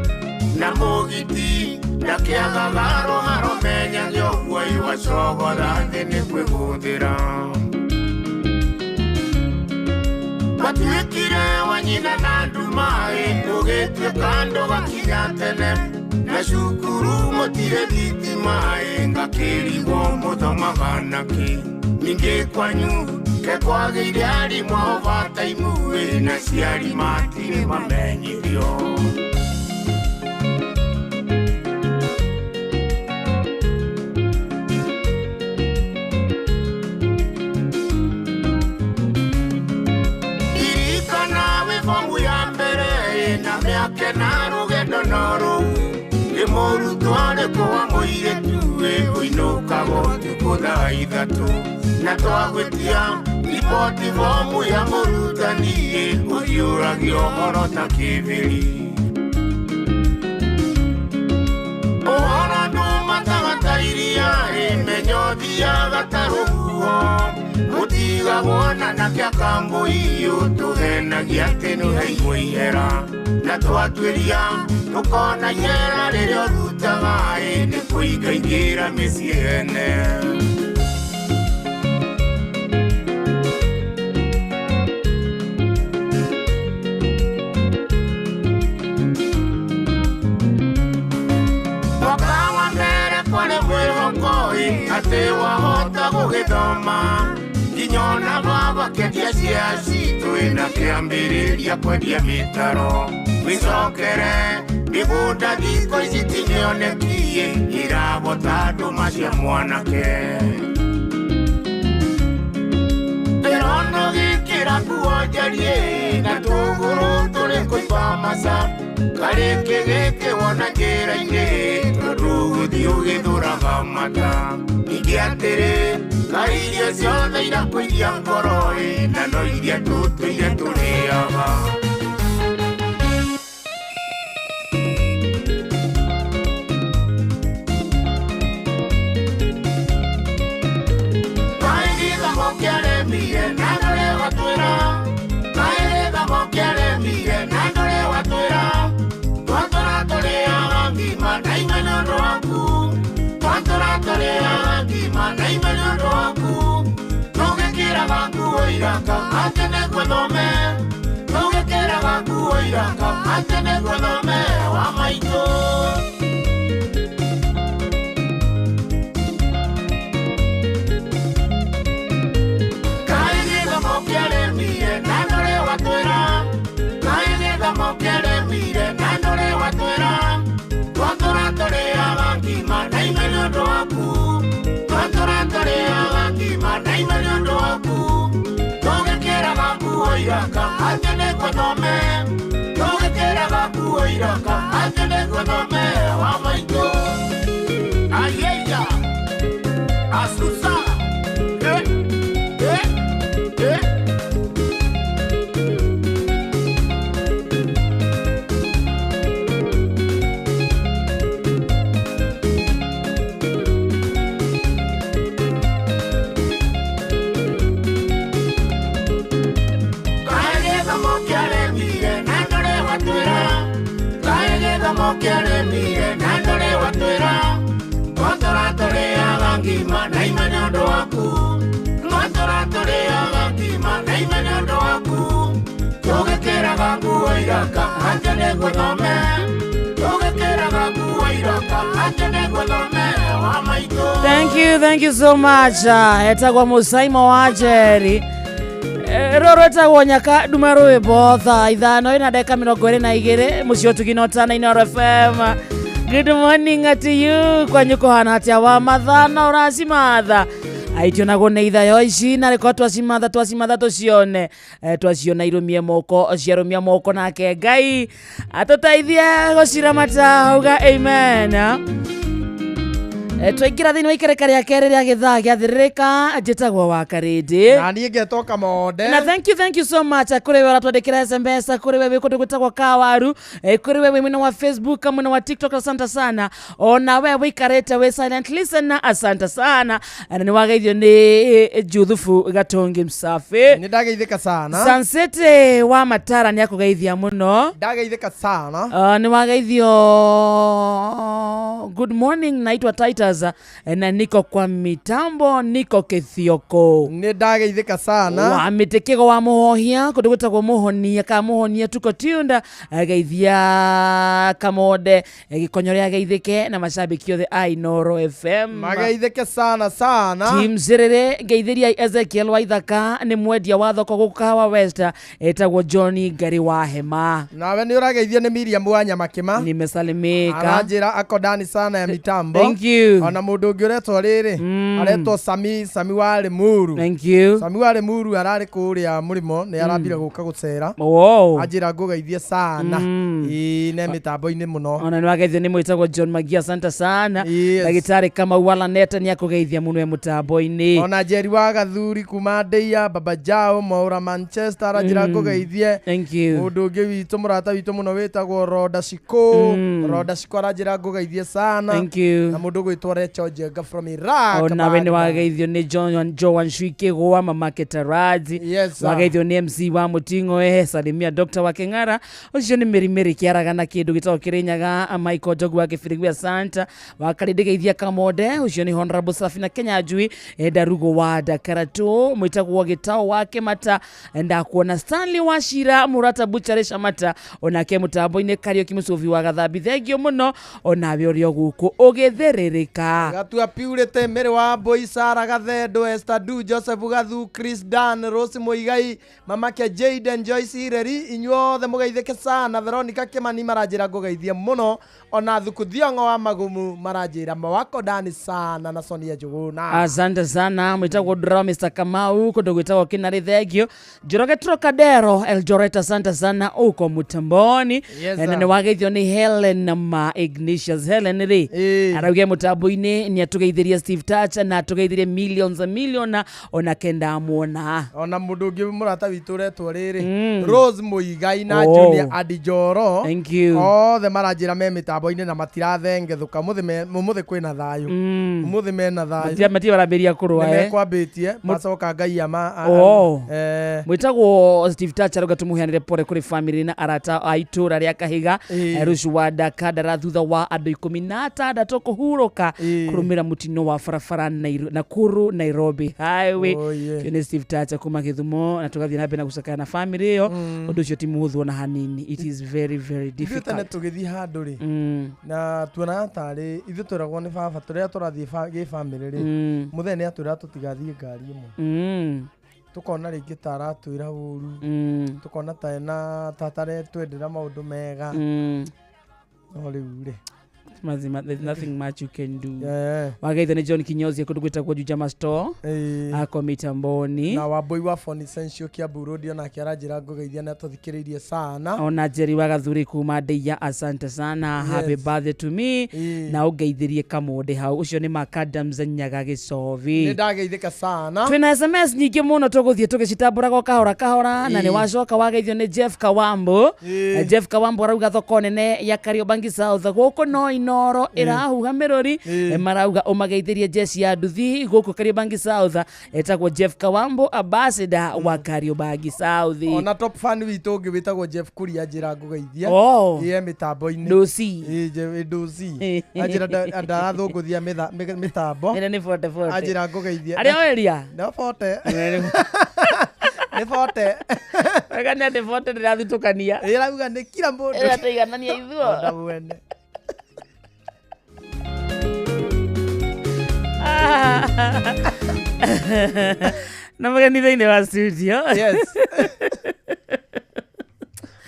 S7: na mũgiti na kĩagaga rũharo menyage ũguo iwacogotha thĩ nĩ kwĩgũthĩra. Watuĩkire wa nyina na ndumaĩ ũgĩtuĩka ndũgakinya tene na cukuru mũtirĩ thitimaĩ ngakĩrigwo mũthomaga nakĩ. Ningĩ kwanyu kekwagĩire arimũ ao bataimuĩ na ciari matirĩ mamenyithio. Ririkana wĩ bomu ya mbere na mĩaka na rũgendo no rũu nĩ mũrutwo arĩkũ wa mũirĩtu ũinũkaga ũtukũ thaa 3 na twagwĩtia riboti bomu ya mũrutani ũhiũragio ũhoro ta kĩbĩri. Ũhoro ndũmataga ta iria menyo thiaga ta rũhuho mũtiga Twatigagwo na kĩa kambui ũtũhenagia atĩ nĩ ihera na twatuĩria tũkona ihera rĩrĩa ũrutaga ĩ nĩ kũingaingĩra mĩciĩ ene. Mwaka wa mbere kwarĩ mwĩhoko ĩ atĩ wahota gũgĩthoma nginya ona baba kĩendia cia citũ ĩna kĩambĩrĩria kwendia mĩtaro wĩcokere mĩgũnda thikũ ici ti mĩonekie irabota ndũma cia mwanake. Ndĩrona ũgĩkĩra nguo njariĩ na tũgũrũ tũrĩ kũimba maca karĩkĩ gĩkĩ wona njĩra-inĩ tondũ ũgũthiĩ ũgĩthũraga mata. Ningĩ atĩrĩ kaĩ irio ciothe irakũiria ngoro ĩ na no iria tũtũire tũrĩaga. Kaĩ gĩthomo kĩaremire na ndũrĩ watwĩra, kaĩ gĩthomo kĩaremire na ndũrĩ watwĩra, twatũra tũrĩaga ngima na ime nĩ ũndũ waku, twatũra tũrĩaga ngima na ime nĩ ũndũ waku, tũgĩkĩraga nguo iraka atĩ nĩguo thome, tũgĩkĩraga nguo iraka atĩ nĩguo thome wa maitũ. Kaĩ gĩthomo kĩaremire na ndũrĩ watwĩra, kaĩ gĩthomo kĩaremire na ndũrĩ watwĩra, twatũra tũrĩaga ngima na ime nĩ ũndũ waku, twatũra tũrĩaga ngima na ime nĩ ũndũ waku, tũgĩkĩraga nguo iraka atĩ nĩguo thome, tũgĩkĩraga nguo iraka atĩ nĩguo thome wa maitũ. Ayeya asusa eh eh eh. Kaĩ gĩthomo kĩaremire na ndũrĩ watwĩra, kaĩ gĩthomo kĩaremire na ndũrĩ watwĩra, twatũra tũrĩaga ngima na ime nĩ ũndũ waku, twatũra tũrĩaga ngima na ime nĩ ũndũ waku, tũgĩkĩraga nguo iraka atĩ nĩguo thome, tũgĩkĩraga nguo iraka atĩ nĩguo thome wa maitũ.
S1: Thank you so much. Etagwo Musaimo wa Njeri. Rũrũ etagwo Nyaka Nduma rwĩmbo thaa 5 na ndagĩka 22 mũciĩ ũtugi na ũtana Inooro FM. Good morning to you. Kwanyu kũhana atĩa wa mathana ũracimatha aitionagwo nĩ ithayo ici na rĩkorwo twacimatha tũcione twaciona irũmie moko ciarũmia moko nake Ngai atũteithie gũciramata uga amen. Twaingĩra thĩinĩ wa ikereka rĩa kerĩ rĩa gĩthaa gĩathĩrĩrĩka njĩtagwo wa Karĩndĩ
S4: na niĩ ngetwo Kamonde.
S1: Na thank you so much kũrĩ we ũratwandĩkĩra SMS, kũrĩ we wĩ kũndũ gwĩtagwo Kawaru, kũrĩ we wĩ mwena wa Facebook, mwena wa TikTok, asante sana. Ona we wĩikarĩte wĩ silent listener, asante sana. Na nĩ wageithio nĩ Juthufu Gatongi Msafi.
S4: Nĩ ndageithĩka sana.
S1: Sansete wa Matara nĩ akũgeithia mũno.
S4: Ndageithĩka sana.
S1: Nĩ wageithio good morning, naitwa Titus na niko kwa mitambo, niko Kithioko.
S4: Nĩ ndageithĩka sana.
S1: Wa mĩtĩkĩgo wa Mũhohia kũndũ gwĩtagwo Mũhonia ka Mũhonia tuko tunda geithia Kamonde gĩkonyo rĩa geithĩke na macambĩki othe a Inooro FM
S4: mageithĩke sana sana.
S1: Team Zerere geithĩria Ezekiel Waithaka nĩ mwendia wa thoko gũkũ Kahawa West etagwo Johnny Ngari wa Hema.
S4: Nawe nĩ ũrageithio nĩ Miriam wa Nyamakĩma.
S1: Nimesalimika.
S4: Aranjĩra ako ndani sana ya mitambo.
S1: Thank you.
S4: Ona mũndũ ũngĩ ũretwo rĩrĩ aretwo Sami wa Limuru.
S1: Thank you.
S4: Sami wa Limuru ararĩ kũrĩa mũrĩmo nĩ arambire gũka gũcera.
S1: Wow.
S4: Anjĩra ngũgeithie sana. Ĩĩ ne mĩtambo-inĩ mũno.
S1: Ona nĩ wageithio nĩ mwĩtagwo John Magia, asante sana. Ndagĩtarĩ Kamau wa Laneta nĩ akũgeithia mũno e mũtambo-inĩ.
S4: Ona Njeri wa Gathuri kuma Ndeia, Baba Jao Maura Manchester aranjĩra ngũgeithie.
S1: Thank you.
S4: Mũndũ ũngĩ witũ mũrata witũ mũno wĩtagwo Roda Shiko. Roda Shiko aranjĩra ngũgeithie sana.
S1: Thank you.
S4: Na mũndũ ũgwĩtwo Ũretwo Rachel Njenga from Iraq.
S1: Onawe nĩ
S4: Baghdad.
S1: Wageithio nĩ Joan Shwikĩgwa mamake Taraji.
S4: Yes, sir.
S1: Wageithio nĩ MC wa Mũting'o ehe salimia Dr. wa Kĩng'ara ũcio nĩ Mĩrimĩrĩ kĩaraga na kĩndũ gĩtagwo Kĩrĩnyaga Michael Njogu wa Kĩbirigwi Asanta wa Karĩndĩ geithia Kamonde ũcio nĩ Honorable Safina Kenyanjui Ndarugo wa Ndakaratũ mwĩtagwo Gĩtaũ wa Kĩmata ndakuona Stanley wa Shira Mũrata Bucharĩ Camata onake mũtambo-inĩ Kariũki Mũcũbi wa Gathambi thengio mũno onawe ũrĩ o gũkũ ũgĩthĩrĩrĩka.
S4: Gatua Purity Mary wa Mbui Sara Gathendo Esther Du Joseph Gathu Chris Dan Rose Muigai mamake Jaden Joyce Ireri inyuothe mũgeithĩke sana. Veronica Kimani maranjĩra ngũgeithie mũno ona Thuku Thiong'o wa Magumu maranjĩra mawako ndani sana na Sonia Njuguna.
S1: Asante sana mwitagwo Ndura Mr. Kamau kundu gwitagwo Kinari thengio Njoroge Trocadero Eldoret asante sana uko mutamboni.
S4: Yes,
S1: Na
S4: sir.
S1: nĩ wageithio nĩ Helen ma Ignatius Helen rĩ arauge mutambo-inĩ nĩ atũgeithirie Steve Touch na atũgeithirie millions and million ona kenda muona.
S4: Ona mũndũ ũngĩ mũrata witũ ũretwo rĩrĩ Rose Muigai na
S1: Oh.
S4: Junior Adijoro.
S1: Thank you.
S4: Othe maranjĩra me mĩtambo-inĩ na matirathengethũka mũthĩ kwĩna thayũ mũthĩ mena thayũ.
S1: Matirĩ marambĩrĩria kũrũa eh.
S4: Nĩmekwambĩtie macoka ngai ama
S1: Oh. Mwĩtagwo Steve Touch arauga tũmũheanĩre pore kũrĩ family na arata a itũra rĩa Kahiga rũciũ wa Ndakandara thutha wa andũ 16 kũhurũka kũrũmĩrĩra mũtino wa barabara Nakuru Nairobi highway.
S4: Oh, yeah.
S1: Ũcio nĩ Steve Touch kuma Gĩthumo na tũgathiĩ na mbere na gũcakaya na family ĩyo ũndũ ũcio ti mũhũthũ ona hanini, it is very very
S4: ithuĩ tene
S1: difficult.
S4: tũgĩthiĩ handũ rĩ na tuonaga tarĩ ithuĩ twĩragwo nĩ baba tũrĩa tũrathiĩ gĩ bamĩrĩ rĩ mũthee nĩ atwĩra tũtigathiĩ ngari ĩmwe tũkona rĩngĩ ta aratwĩra ũru tũkona ta ena ta ataretwendera maũndũ mega no rĩu rĩ
S1: Mazima, there's nothing much you can do.
S4: Yeah.
S1: Wageithio nĩ John Kinyozi kũndũ gwĩtagwo Juja Store ako mitamboni
S4: na wambui wa Phone Essential Kiambu Road onake aranjĩra ngũgeithia na tũthikĩrĩirie sana.
S1: Ona Jerry wa Gathuri kuma Ndeia asante sana.
S4: Yes.
S1: Happy birthday to me na ũngeithirie Kamonde hau ũcio nĩ Makadams Nyaga Gĩcovi.
S4: Nĩ ndageithĩka sana.
S1: Twĩna SMS nyingĩ mũno tũgũthiĩ tũgĩcitambũraga o kahora kahora na nĩ wacoka wageithio nĩ Jeff Kawambo. Jeff Kawambo arauga thoko nene ya Kariobangi South gũkũ no Inoro ĩrahuha mĩrũri. Marauga ũmageithĩrie jeshi ya nduthi gũkũ Kariobangi South etagwo Jeff Kawambo ambassador wa Kariobangi South.
S4: Ona top fan witũ ũngĩ wĩtagwo Jeff Kuria anjĩra ngũgeithia
S1: Oh.
S4: ĩĩ mĩtambo-inĩ.
S1: Ndũci.
S4: Ĩĩ, ndũci anjĩra ndarathũngũthia mĩtambo.
S1: Ĩno nĩ forte forte.
S4: Anjĩra ngũgeithia.
S1: Arĩa weria?
S4: No forte nĩ forte.
S1: Wega nĩ atĩ forte ndĩrathutũkania.
S4: Ĩrauga nĩ kila mũndũ.
S1: Ĩratũiganania ithuo.
S4: Ona mwene.
S1: Na mũgeni thĩinĩ wa studio.
S4: Yes.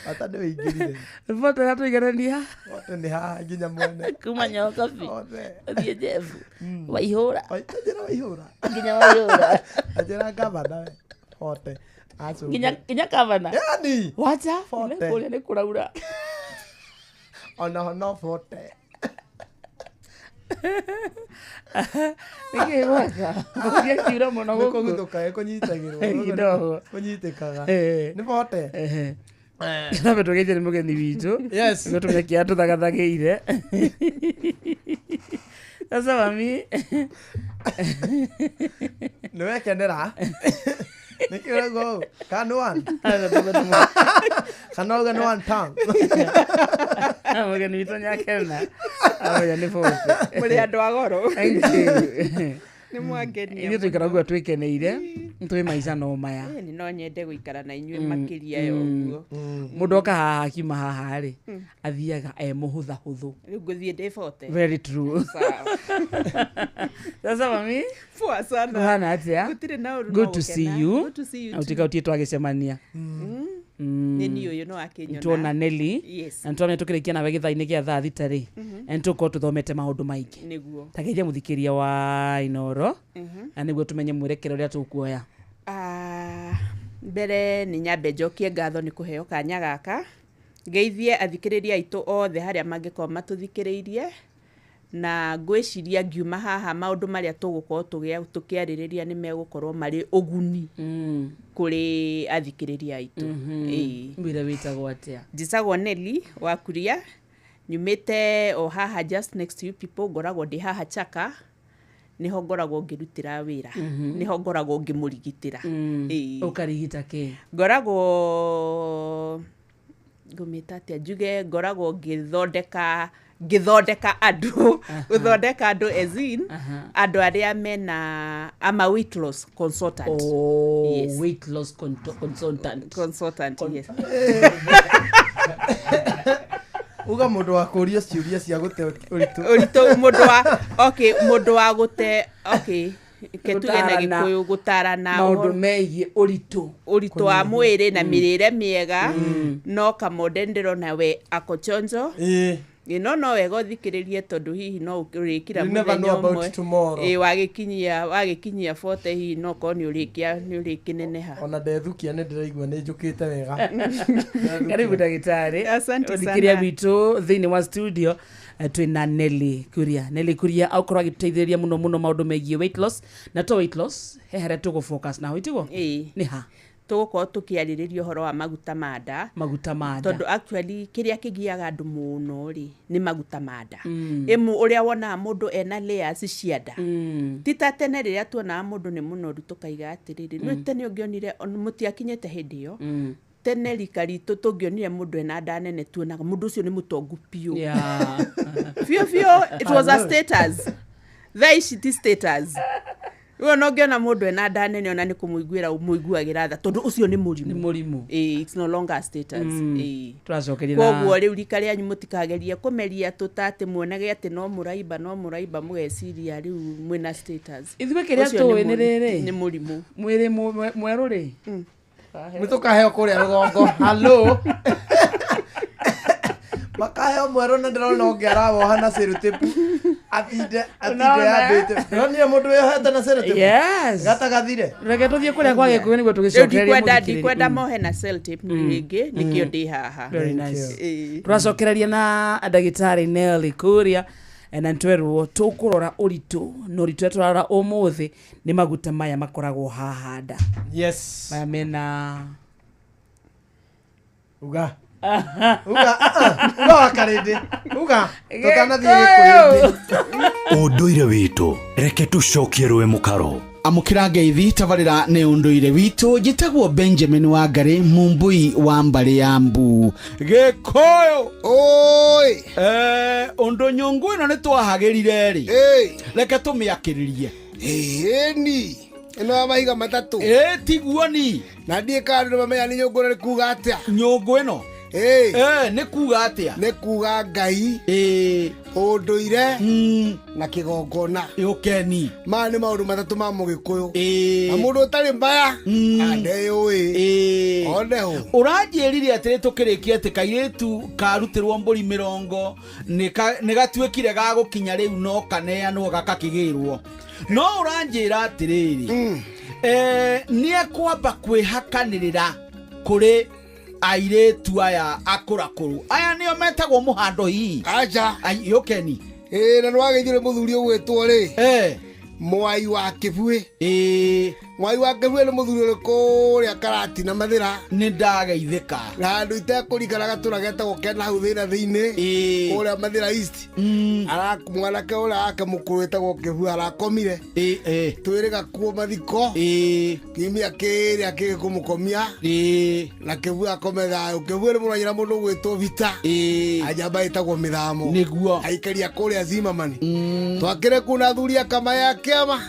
S4: Ata nĩ wĩingĩrire.
S1: Forte ĩratũiganania.
S4: Forte nĩ haha nginya mwene.
S1: Kuma Nyokabi.
S4: Othe.
S1: Ũthiĩ Jeff. Waihũra.
S4: Anjĩra waihũra.
S1: Nginya waihũra.
S4: Anjĩra gavana we. Forte. Acũngĩ.
S1: Nginya gavana.
S4: Yani.
S1: Wacha.
S4: Forte.
S1: Kũrĩa nĩ kũraura.
S4: Ona no forte.
S1: Nĩkĩ gwaka? Gũkĩria kiura mũno
S4: Nĩ
S1: gũkũ.
S4: kũguthũka kũnyitagĩrwo.
S1: Kidogo.
S4: Kũnyitĩkaga. Nĩ forte.
S1: Nambe tũgeithie nĩ mũgeni witũ.
S4: Yes.
S1: Nĩguo tũmenye kĩrĩa tũthagathagĩire. Sasa mami.
S4: Nĩ wekenera. Nĩkĩ ũrauga ũũ? Kana nĩ one? Kana ũrauga nĩ one time?
S1: Mũgeni witũ nĩakena. Amenya nĩ forte.
S3: Mũrĩ andũ a goro.
S1: Thank you.
S3: Nĩ mwangenia.
S1: Ithuĩ tũikara ũguo twĩkeneire twĩ maica no maya.
S3: Ĩni no nyende gũikara na inyuĩ makĩria ya ũguo.
S1: Mũndũ oka haha akiuma haha rĩ athiaga e mũhũthahũthũ.
S3: Rĩu ngũthiĩ ndĩ forte.
S1: Very true.
S3: Sawa.
S1: Sasa mami.
S3: Poa sana.
S1: Kũhana atĩa?
S3: Gũtirĩ na ũru no
S1: Good to see
S3: gũkena.
S1: you.
S3: Good to see you
S1: Na
S3: too.
S1: ũtuĩka gũtirĩ twagĩcemania.
S3: Nĩ niĩ ũyũ no akĩnyona.
S1: Tuona Nelly.
S3: Yes.
S1: Na nĩtwamenya tũkĩrĩkia nawe gĩthaa-inĩ gĩa thaa thita rĩ na nĩtũgũkorwo tũthomete maũndũ maingĩ.
S3: Nĩguo.
S1: Ta geithia mũthikĩria wa Inoro na nĩguo tũmenye mwerekera ũrĩa tũkuoya.
S3: Mbere nĩ nyambe njokie ngatho nĩ kũheo kanya gaka ngeithie athikĩrĩria aitũ othe harĩa mangĩkorwo matũthikĩrĩirie na ngwĩciria ngiuma haha maũndũ marĩa tũgũkorwo tũkĩarĩrĩria nĩ megũkorwo marĩ ũguni kũrĩ athikĩrĩria aitũ. Ĩĩ.
S1: Mwĩre wĩtagwo atĩa?
S3: Njĩtagwo Nelly wa Kuria Nyumĩte o haha just next to you people, ngoragwo ndĩ haha Chaka, nĩho ngoragwo ngĩrutĩra wĩra. Nĩho ngoragwo ngĩmũrigitĩra. Ĩĩ.
S1: Ũkarigita kĩ?
S3: Ngoragwo ngũmĩta atĩa, njuge ngoragwo ngĩthondeka andũ, gũthondeka andũ as in andũ arĩa mena, I'm a weight loss consultant.
S1: Oh,
S3: Yes.
S1: weight loss consultant.
S3: Consultant, yes.
S4: Uga mũndũ wa kũrio ciũria cia gũte ũritũ.
S3: Ũritũ, mũndũ wa, okay, mũndũ wa gũte, okay, ke tuge na
S1: Gũtarana.
S3: Gĩkũyũ gũtarana
S1: maũndũ megiĩ ũritũ.
S3: Ũritũ wa mwĩrĩ na mĩrĩre mĩega. No Kamonde ndĩrona we ako chonjo.
S4: Ĩĩ.
S3: Ĩ, no wega ũthikĩrĩrie tondũ hihi no ũrĩkira
S4: You never
S3: mũthenya
S4: know about
S3: ũmwe.
S4: tomorrow.
S3: Ĩ, wagĩkinyia 40 hihi no korwo nĩ ũrĩkia nĩ ũrĩkĩneneha.
S4: Ona ndethukia nĩ ndĩraigua nĩ njũkĩte wega.
S1: Karibu ndagĩtarĩ.
S3: Asante sana.
S1: Ũthikĩrĩria witũ thĩinĩ wa studio, twĩna Nelly Kuria. Nelly Kuria akorwo agĩtũteithĩrĩria mũno mũno maũndũ megiĩ weight loss, na to weight loss, he harĩa tũgũ focus naho itiguo?
S3: Ĩĩ.
S1: Nĩ ha?
S3: Tũgũkorwo tũkĩarĩrĩria ũhoro wa maguta ma nda.
S1: Maguta ma nda.
S3: Tondũ actually kĩrĩa kĩgiaga andũ mũno rĩ nĩ maguta ma nda. Ĩmwe ũrĩa wonaga mũndũ ena layers cia nda. Ti ta tene rĩrĩa tuonaga mũndũ nĩ mũnoru tũkaiga atĩrĩrĩ, nĩ tene ũngĩonire mũtiakinyĩte hĩndĩ ĩyo. Tene rika ritũ tũngĩonire mũndũ ena nda nene tuonaga mũndũ ũcio nĩ mũtongu biũ. Biũ biũ, it was a status. Thaa ici ti status. Rĩu ona ũngĩona mũndũ ena nda nene ona nĩ kũmũiguĩra ũmũiguagĩra tha tondũ ũcio nĩ mũrimũ.
S1: Nĩ mũrimũ.
S3: Ĩĩ, it's no longer a status. Ĩĩ.
S1: Tũracokeria na
S3: Koguo rĩu rika rĩanyu mũtikagerie kũmeria tũta atĩ muonage atĩ no mũraimba no mũraimba mũgeciria rĩu mwĩna status.
S1: Ithuĩ kĩrĩa
S3: Ũcio
S1: tũĩ nĩ rĩrĩ.
S3: Nĩ mũrimũ.
S1: Mwĩrĩ mwerũ rĩ.
S4: Nĩ tũkaheo kũrĩa rũgongo. Hello. Makaheo mwerũ na ndĩrona ũngĩ arawoha na sellotape. Atinde
S1: Unaona?
S4: yambĩte. Ndĩronire mũndũ wĩyohete na sellotape.
S1: Yes.
S4: Gatagathire.
S1: Reke tũthiĩ kũrĩa kwa Gĩkũyũ nĩguo
S3: Rĩu
S1: tũgĩcokererie
S3: ndikwenda
S1: mũthikĩrĩria.
S3: ndikwenda mohe na sellotape rĩngĩ nĩkĩo ndĩ haha.
S1: Very nice.
S3: Ĩĩ.
S1: Tũracokereria na ndagĩtarĩ Nelly Kuria, na nĩtwerwo tũkũrora ũritũ, na ũritũ ũrĩa tũrarora ũmũthĩ nĩ maguta maya makoragwo haha nda.
S4: Yes.
S1: Maya mena
S4: Uga. Uga, uga wa karĩndĩ. Uga, tũtanathiĩ Gĩkũyũ-inĩ.
S5: Ũndũire witũ reke tũcokie rũĩ mũkaro.
S8: Amũkĩra ngeithi tabarĩra nĩ ũndũire witũ. Njĩtagwo Benjamin Wangari, mumbui wa mbarĩ ya mbu Gĩkũyũ.
S7: Oi.
S8: Ũndũ nyũngũ ĩno nĩ twahagĩrire rĩ, reke tũmĩakĩrĩrie.
S7: Ĩni ĩno ya mahiga matatũ.
S8: Ĩ tiguo ni.
S7: Na ndiĩ kana andũ nĩmamenya nĩ nyũngũ ĩno nĩ kuga atĩa.
S8: Nyũngũ ĩno nĩ kuga atĩa?
S7: Nĩ kuga Ngai, ũndũire na kĩgongona.
S8: Ũkeni.
S7: Maya nĩ maũndũ matatũ ma mũgĩkũyũ. Na mũndũ ũtarĩ maya andeyũĩ oneho.
S8: Ũranjĩrire atĩrĩ tũkĩrĩkia atĩ kairĩtu karutĩrwo mbũri 20 nĩ gatuĩkire ga gũkinya rĩu no kaneanwo gakakĩgĩrwo. No ũranjĩra atĩrĩrĩ, nĩ ekwamba kwĩhakanĩrĩra kũrĩ airĩtu aya akũrakũrũ aya nĩo metagwo mũhando hihi?
S7: Aca.
S8: Yũkeni.
S7: Ĩĩ, na nĩwageithire mũthuri ũgwĩtwo rĩ Mwai wa Kĩbuĩ. Mwai wa Kĩbuĩ nĩ mũthuri ũrĩ kũrĩa Karatina Mathĩra.
S8: Nĩ ndageithĩka.
S7: Na handũ itekũringana gatũra getagwo kena hau thĩna thĩinĩ kũrĩa Mathĩra East. Mwanake ũrĩa wake mũkũrũ wĩtagwo Kĩbuĩ arakomire. Twĩrĩga kuo mathiko. Kiumia kĩrĩa kĩngĩ kũmũkomia. Na Kĩbuĩ akome thayũ. Kĩbuĩ nĩ mũranyina mũndũ ũgwĩtwo Vita. Anjamba ĩtagwo Mĩthamo.
S8: Nĩguo.
S7: Aikaria kũrĩa Zimmerman. Twakĩre kuu na athuri a Kamaya kĩama.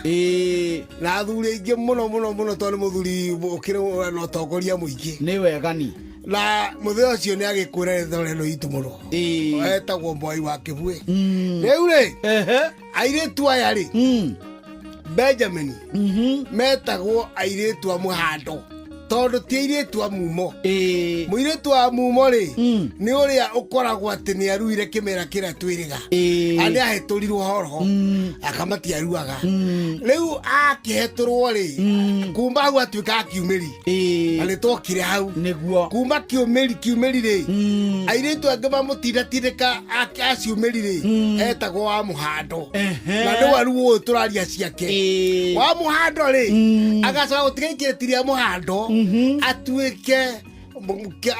S7: Na athuri aingĩ mũno mũno mũno tondũ nĩ mũthuri ũkĩrĩ na ũtongoria mũingĩ.
S8: Nĩ wegani.
S7: Na mũthee ũcio nĩ agĩkwĩra rĩtwa rĩno itũ mũno. Etagwo Mwai wa Kĩbuĩ. Rĩu rĩ, airĩtu aya rĩ, Benjamin, metagwo airĩtu a mũhando tondũ ti airĩtu a mumo. Mũirĩtu wa mumo rĩ, nĩ ũrĩa ũkoragwo atĩ nĩ aruire kĩmera kĩrĩa twĩrĩga. Nĩ ahĩtũrirwo horo, akamatiaruaga. Rĩu akĩhetũrwo rĩ, kuma hau atuĩka akiumĩri. Na nĩ twokire hau.
S8: Nĩguo.
S7: Kuma kiumĩri rĩ, airĩtu angĩ mamũtindatindĩka aciumĩri rĩ, etagwo wa mũhando. Na nĩ waru ũyũ tũraria ciake. Wa mũhando rĩ, agacoka gũtiga ikĩrĩti rĩa mũhando, atuĩke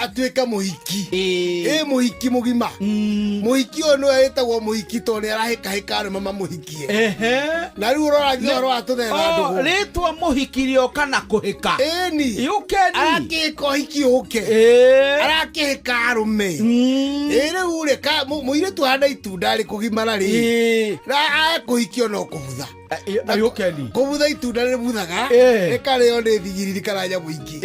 S11: Atuĩke mũhiki. Ĩ mũhiki mũgima. Mũhiki ũyũ nĩwe wĩtagwo mũhiki tondũ nĩ arahĩkahĩka arũme mamũhikie. Na rĩu ũroragia ũhoro wa tũthetha ndũgũ.
S12: Rĩtwa mũhiki rĩoka na kũhĩka.
S11: Ĩni.
S12: Yũkeni.
S11: Arakĩhĩka ũhiki ũke. Arakĩhĩka arũme. Ĩ rĩu rĩ mũirĩtu ahana itunda rĩ kũgimara rĩ. Na kũhikio no kũbutha.
S12: Ayũkeni.
S11: Kũbutha itunda rĩbuthaga rĩkarĩo nĩ thigiriri kana nyamũ ingĩ.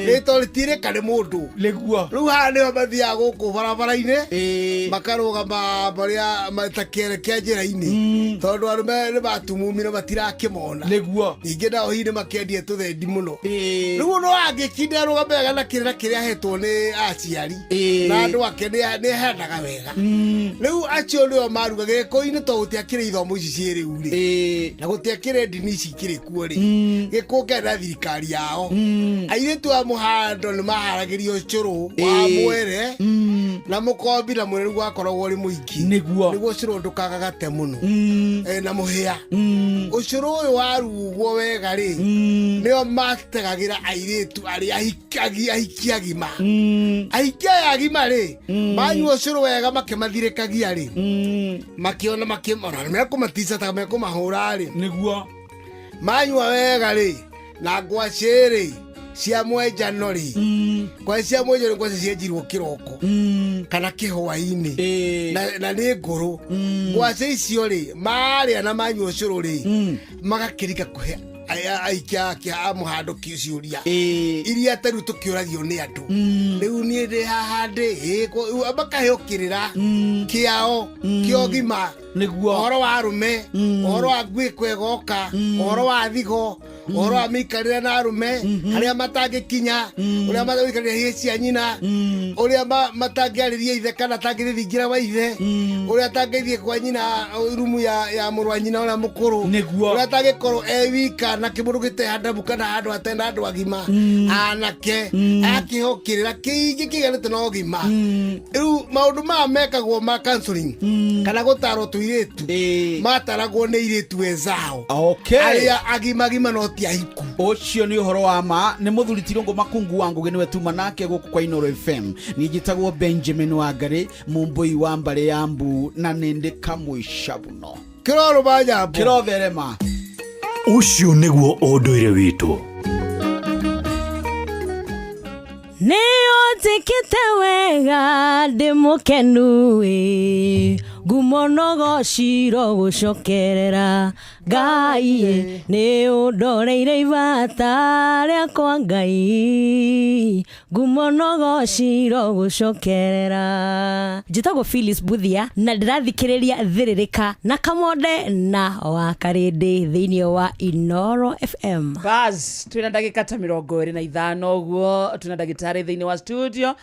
S11: Rĩtwa rĩtirĩka nĩ mũndũ.
S12: Nĩguo.
S11: Rĩu haha nĩho mathiaga gũkũ barabara-inĩ makarũgama marĩa ta kĩere kĩa njĩra-inĩ tondũ arũme nĩ matumumire matirakĩmona.
S12: Nĩguo.
S11: Ningĩ nao hihi nĩ makĩendie tũthendi mũno. Rĩu no angĩkinda arũgame wega na kĩrĩra kĩrĩa ahetwo nĩ aciari na andũ ake nĩ aheanaga wega. Rĩu acio nĩo maruga gĩkũyũ-inĩ tondũ gũtiakĩrĩ ithomo ici ciĩ rĩu rĩ. Na gũtiakĩrĩ ndini ici ikĩrĩ kuo rĩ. Gĩkũyũ kĩarĩ na thirikari yao. Airĩtu a mũhando nĩ maharagĩrio ũcũrũ wa mwere na mũkombi na mwere rĩu wakoragwo ũrĩ mũingĩ.
S12: Nĩguo.
S11: Nĩguo ũcũrũ ndũkagagate mũno. Na mũhĩa. Ũcũrũ ũyũ warugwo wega rĩ nĩo mategagĩra airĩtu arĩa ahiki agima. Ahiki aya agima rĩ manyua ũcũrũ wega makĩmathirĩkagia rĩ makĩona makĩmona mekũmatica ta mekũmahũra rĩ.
S12: Nĩguo.
S11: Manyua wega rĩ na ngwacĩ rĩ cia mwenjano rĩ ngwacĩ cia mwenjano ngwacĩ cienjirwo kĩroko kana kĩhwainĩ na nĩ ngũrũ. Ngwacĩ icio rĩ marĩa na manyua ũcũrũ rĩ magakĩrika kũhe aikia a mũhando ciũria iria ta rĩu tũkĩũragio nĩ andũ. Rĩu niĩ ndĩ haha ndĩ makaheo kĩrĩra kĩao kĩa ũgima.
S12: Nĩguo.
S11: Ũhoro wa arũme, ũhoro wa ngwĩko ĩgoka, ũhoro wa thigo, ũhoro wa mĩikarĩre na arũme harĩa matangĩkinya, ũrĩa matangĩikarĩra hĩ cia nyina, ũrĩa matangĩarĩria ithe kana atangĩthingira wa ithe, ũrĩa atangĩthiĩ kwa nyina rumu ya mũrũ wa nyina ũrĩa mũkũrũ.
S12: Nĩguo.
S11: Ũrĩa atangĩkorwo e wika na kĩmũndũ gĩtehandamu kana handũ hatena andũ agima anake akĩheo kĩrĩra kĩingĩ kĩiganĩte na ũgima. Rĩu maũndũ maya mekagwo ma counseling kana gũtarwo tũirĩtu mataragwo nĩ irĩtu wenzao.
S12: Okay.
S11: Arĩa agima agima no ti ahiku.
S12: Ũcio nĩ ũhoro wa ma. Nĩ mũthuri Tirũngũ Makungu wa Ngũgĩ nĩwe tuma nake gũkũ kwa Inooro FM. Niĩ njĩtagwo Benjamin Wangari mũmbũi wa mbarĩ ya mbu na nĩ ndĩ kamũica mũno.
S11: Kĩrorũma nyambo.
S12: Kĩrotherema.
S6: Ũcio nĩguo ũndũire witũ.
S23: Nĩ ũnjĩkĩte wega ndĩ mũkenu ĩ ngumo no gociro gũcokerera Ngai nĩ ũndoreire ibata rĩakwa Ngai ngumo no gociro gũcokerera. Njĩtagwo Phyllis Buthia na ndĩrathikĩrĩria Thĩrĩrĩka na Kamonde na Wakarĩndĩ thĩinĩ wa Inooro FM.
S1: Bas twĩna ndagĩka ta 25 ũguo twĩna ndagĩtarĩ thĩinĩ wa studio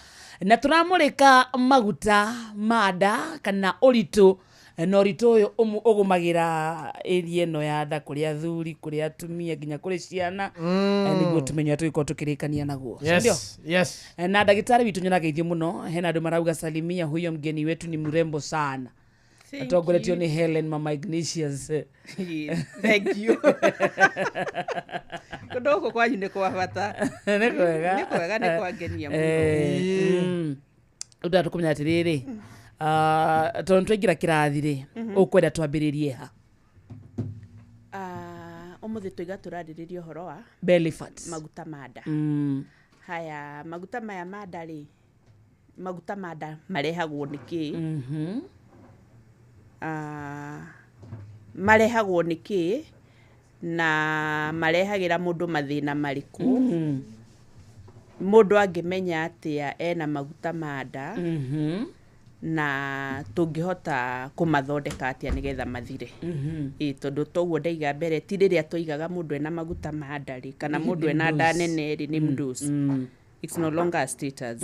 S1: na tũramũrĩka maguta ma nda kana ũritũ na ũritũ ũyũ ũgũmagĩra area ĩno ya nda kũrĩ athuri kũrĩ atumia nginya kũrĩ ciana nĩguo tũmenye ũrĩa tũgĩkorwo tũkĩrĩkania naguo.
S4: Yes, yes.
S1: Na ndagĩtarĩ witũ nĩarageithio mũno hena andũ marauga salimia huyo mgeni wetu ni mrembo sana. Atongoretio nĩ Helen Mama Ignatius.
S3: Thank you. Kũndũ gũkũ kwanyu nĩ kwa bata.
S1: Nĩ kwega.
S3: Nĩ kwega nĩ kwangenia mũno.
S1: Rĩu ndĩrenda tũkũmenya atĩrĩrĩ, tondũ nĩtwaingĩra kĩrathi rĩ, ũkwenda twambĩrĩrie ha?
S3: Ũmũthĩ tũiga tũrarĩrĩria ũhoro wa
S1: belly fat.
S3: Maguta ma nda. Haya, maguta maya ma nda rĩ, maguta ma nda marehagwo nĩ kĩ? Marehagwo nĩ kĩ na marehagĩra mũndũ mathĩna marĩkũ? Mũndũ angĩmenya atĩa ena maguta ma nda na tũngĩhota kũmathondeka atĩa nĩgetha mathire? Tondũ toguo ndaiga mbere ti rĩrĩa tũigaga mũndũ ena maguta ma nda rĩ kana mũndũ ena nda nene rĩ nĩ mnduci. It's no longer a status.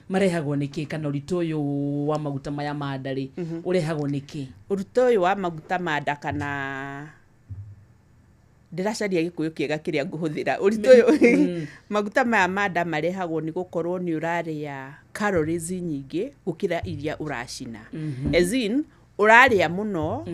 S1: Marehagwo nĩ kĩ kana ũritũ ũyũ wa maguta maya ma nda rĩ ũrehagwo nĩ kĩ?
S3: Ũritũ ũyũ wa maguta ma nda kana ndĩracaria gĩkũyũ kĩega kĩrĩa ngũhũthĩra. Ũritũ ũyũ maguta maya ma nda marehagwo nĩ gũkorwo nĩ ũrarĩa calories nyingĩ gũkĩra iria ũracina. As in ũrarĩa mũno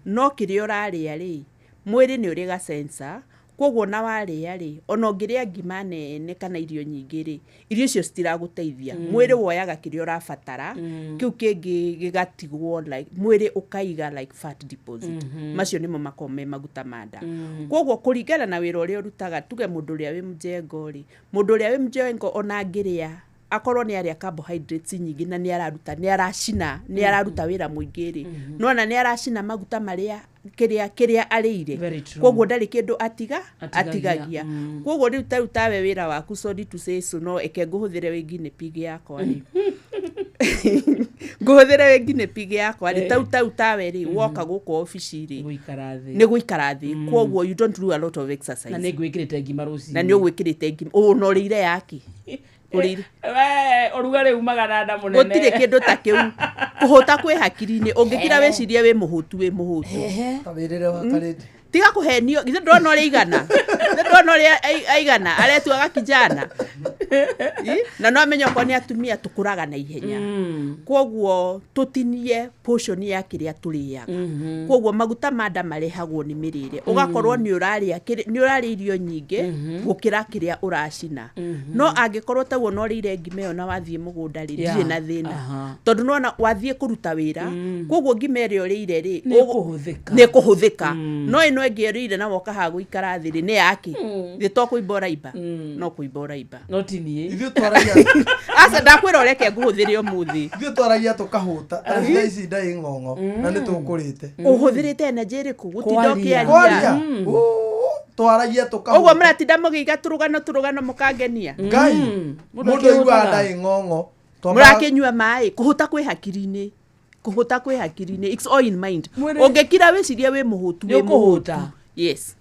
S3: no kĩrĩa ũrarĩa rĩ mwĩrĩ nĩ ũrĩ ga sensor Koguo ona warĩa rĩ, ona ũngĩrĩa ngima nene kana irio nyingĩ rĩ, irio icio citiragũteithia. Mwĩrĩ woyaga kĩrĩa ũrabatara, kĩu kĩngĩ gĩgatigwo, like mwĩrĩ ũkaiga like fat deposit. Macio nĩmo makoragwo me maguta ma nda. Koguo kũringana na wĩra ũrĩa ũrutaga, tuge mũndũ ũrĩa wĩ mjengo rĩ, mũndũ ũrĩa wĩ mjengo ona angĩrĩa akorwo nĩ arĩa carbohydrates nyingĩ na nĩ araruta, nĩ aracina, nĩ araruta wĩra mũingĩ rĩ, nona nĩ aracina maguta marĩa kĩrĩa arĩire.
S1: Very true.
S3: Koguo ndarĩ kĩndũ atiga
S1: Atigagia.
S3: Atigagia. Koguo rĩu ta rĩu tawe wĩra waku, sorry to say so, no eke ngũhũthĩre wĩ guinea pig yakwa rĩ, ngũhũthĩre wĩ guinea pig yakwa rĩ, tau tawe rĩ, woka gũkũ obici rĩ,
S1: Gũikara thĩ.
S3: Nĩ gũikara thĩ, koguo you don't do a lot of exercise.
S1: Na nĩ ngwĩkĩrĩte ngima rũcinĩ.
S3: Na nĩ ũgwĩkĩrĩte ngima, ũ na ũrĩire yake ũrĩire.
S1: We, ũrugarĩ umaga na nda mũnene.
S3: Gũtirĩ kĩndũ ta kĩu kũhũta kwĩ hakiri-inĩ, ũngĩkira wĩcirie wĩ mũhũtu, wĩ mũhũtu.
S4: Wĩrĩre wa karĩndĩ.
S3: Tiga kũhenio, githĩ ndona ũrĩa aigana, githĩ ndona ũrĩa aigana aretuaga kijana. Ĩ? Na no amenye okorwo nĩ atumia tũkũraga na ihenya, koguo tũtinie portion ya kĩrĩa tũrĩaga. Koguo maguta ma nda marehagwo nĩ mĩrĩre, ũgakorwo nĩ ũrarĩa nĩ ũrarĩa irio nyingĩ gũkĩra kĩrĩa ũracina. No angĩkorwo taguo no ũrĩire ngima ĩyo na wathiĩ mũgũnda rĩ, ndirĩ na thĩna, tondũ nĩwona wathiĩ kũruta wĩra, koguo ngima ĩrĩa ũrĩire rĩ,
S1: Nĩ ĩkũhũthĩka.
S3: Nĩ ĩkũhũthĩka. No ĩno ĩngĩ ũrĩire na woka haha gũikara thĩ rĩ, nĩ yake thĩ, to kũimba ũraimba, no kũimba ũraimba.
S1: No ti niĩ.
S4: Ithuĩ twaragia.
S3: Aca, ndakwĩra ũreke ngũhũthĩre ũmũthĩ.
S4: Ithuĩ twaragia tũkahũta. Ta rĩu thaa ici ndarĩ ng'ong'o na nĩ tũkũrĩte.
S3: Ũhũthĩrĩte energy ĩrĩkũ gũtinda
S4: Kwaria.
S3: ũkĩaria?
S4: Twaragia tũkahũta.
S3: Ũguo mũratinda mũgĩiga tũrũgano tũrũgano mũkangenia.
S4: Ngai, mũndũ aiguaga ndarĩ ng'ong'o.
S3: Mũrakĩnyua maĩ, kũhũta kwĩ hakiri-inĩ, kũhũta kwĩ hakiri-inĩ, it's all in mind. Ũngĩkira wĩcirie wĩ mũhũtu,
S1: Nĩ
S3: wĩ mũhũtu.
S1: ũkũhũta.
S3: Yes,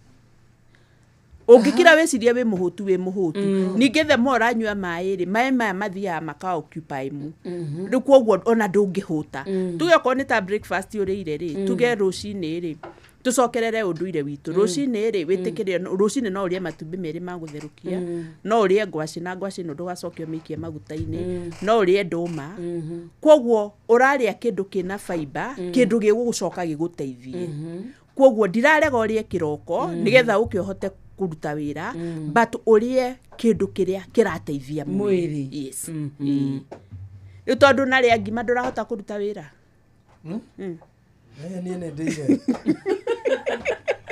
S3: ũngĩkira wĩcirie wĩ mũhũtu, wĩ mũhũtu. Ningĩ the more ũranyua maĩ rĩ, maĩ maya mathiaga maka occupy mu rĩu, koguo ona ndũngĩhũta. Tuge okorwo nĩ ta breakfast ũrĩire rĩ, tuge rũcinĩ rĩ, tũcokerere ũndũire witũ, rũcinĩ rĩ, wĩtĩkĩre rũcinĩ no ũrĩe matumbĩ merĩ ma gũtherũkia, no ũrĩe ngwacĩ, na ngwacĩ ĩno ndũgacoke ũmĩikie maguta-inĩ, no ũrĩe ndũma. Koguo ũrarĩa kĩndũ kĩna fiber, kĩndũ gĩgũgũcoka gĩgũteithie. Koguo ndirarega ũrĩe kĩroko nĩgetha ũke ũhote kũruta wĩra, but ũrĩe kĩndũ kĩrĩa kĩrateithia
S1: mwĩrĩ.
S3: Yes. Ĩĩ. Rĩu tondũ narĩa ngima ndũrahota kũruta wĩra.
S4: Niĩ nĩ ndĩire.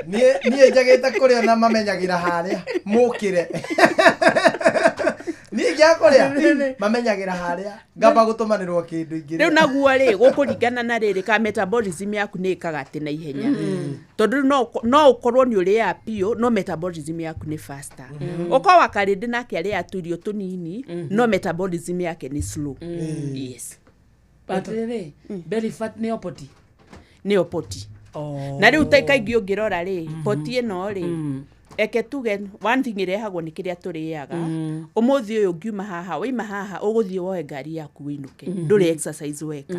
S4: Niĩ njagĩte kũrĩa na mamenyagĩra harĩa mũkĩre. Niĩ ingĩaga kũrĩa mamenyagĩra harĩa ngamba gũtũmanĩrwo kĩndũ ingĩrĩa.
S3: Rĩu naguo rĩ, gũkũringana na rĩrĩ ka metabolism yaku nĩ ĩkaga atĩ na ihenya, tondũ rĩu no ũkorwo nĩ ũrĩaga biũ no metabolism yaku nĩ faster. Ũkorwo wa karĩndĩ nake arĩaga tũirio tũnini no metabolism yake nĩ slow. Yes.
S1: But rĩrĩ, belly fat nĩ opoti.
S3: Nĩyo poti. Na rĩu ta kaingĩ ũngĩrora rĩ, poti ĩno rĩ, eke tuge one thing ĩrehagwo nĩ kĩrĩa tũrĩaga. Ũmũthĩ ũyũ ũngiuma haha, waima haha ũgũthiĩ woe ngari yaku wĩinũke, ndũrĩ exercise weka.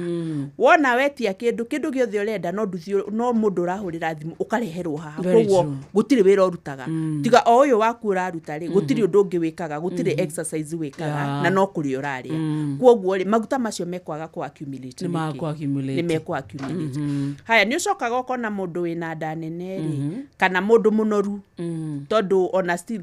S3: Wona wetia kĩndũ gĩothe ũrenda, no ndũthiĩ, no mũndũ ũrahũrĩra thimũ ũkareherwo haha.
S1: Very
S3: Koguo
S1: true.
S3: gũtirĩ wĩra ũrutaga tiga o ũyũ waku ũraruta rĩ, gũtirĩ ũndũ ũngĩ wĩkaga, gũtirĩ exercise wĩkaga, na no kũrĩa ũrarĩa. Koguo rĩ, maguta macio mekwaga kũ accumulate
S1: Nĩ
S3: nĩkĩ?
S1: makũ accumulate.
S3: Nĩ mekũ accumulate. Haya, nĩ ũcokaga ũkona mũndũ wĩna nda nene rĩ, kana mũndũ mũnoru, tondũ ona still,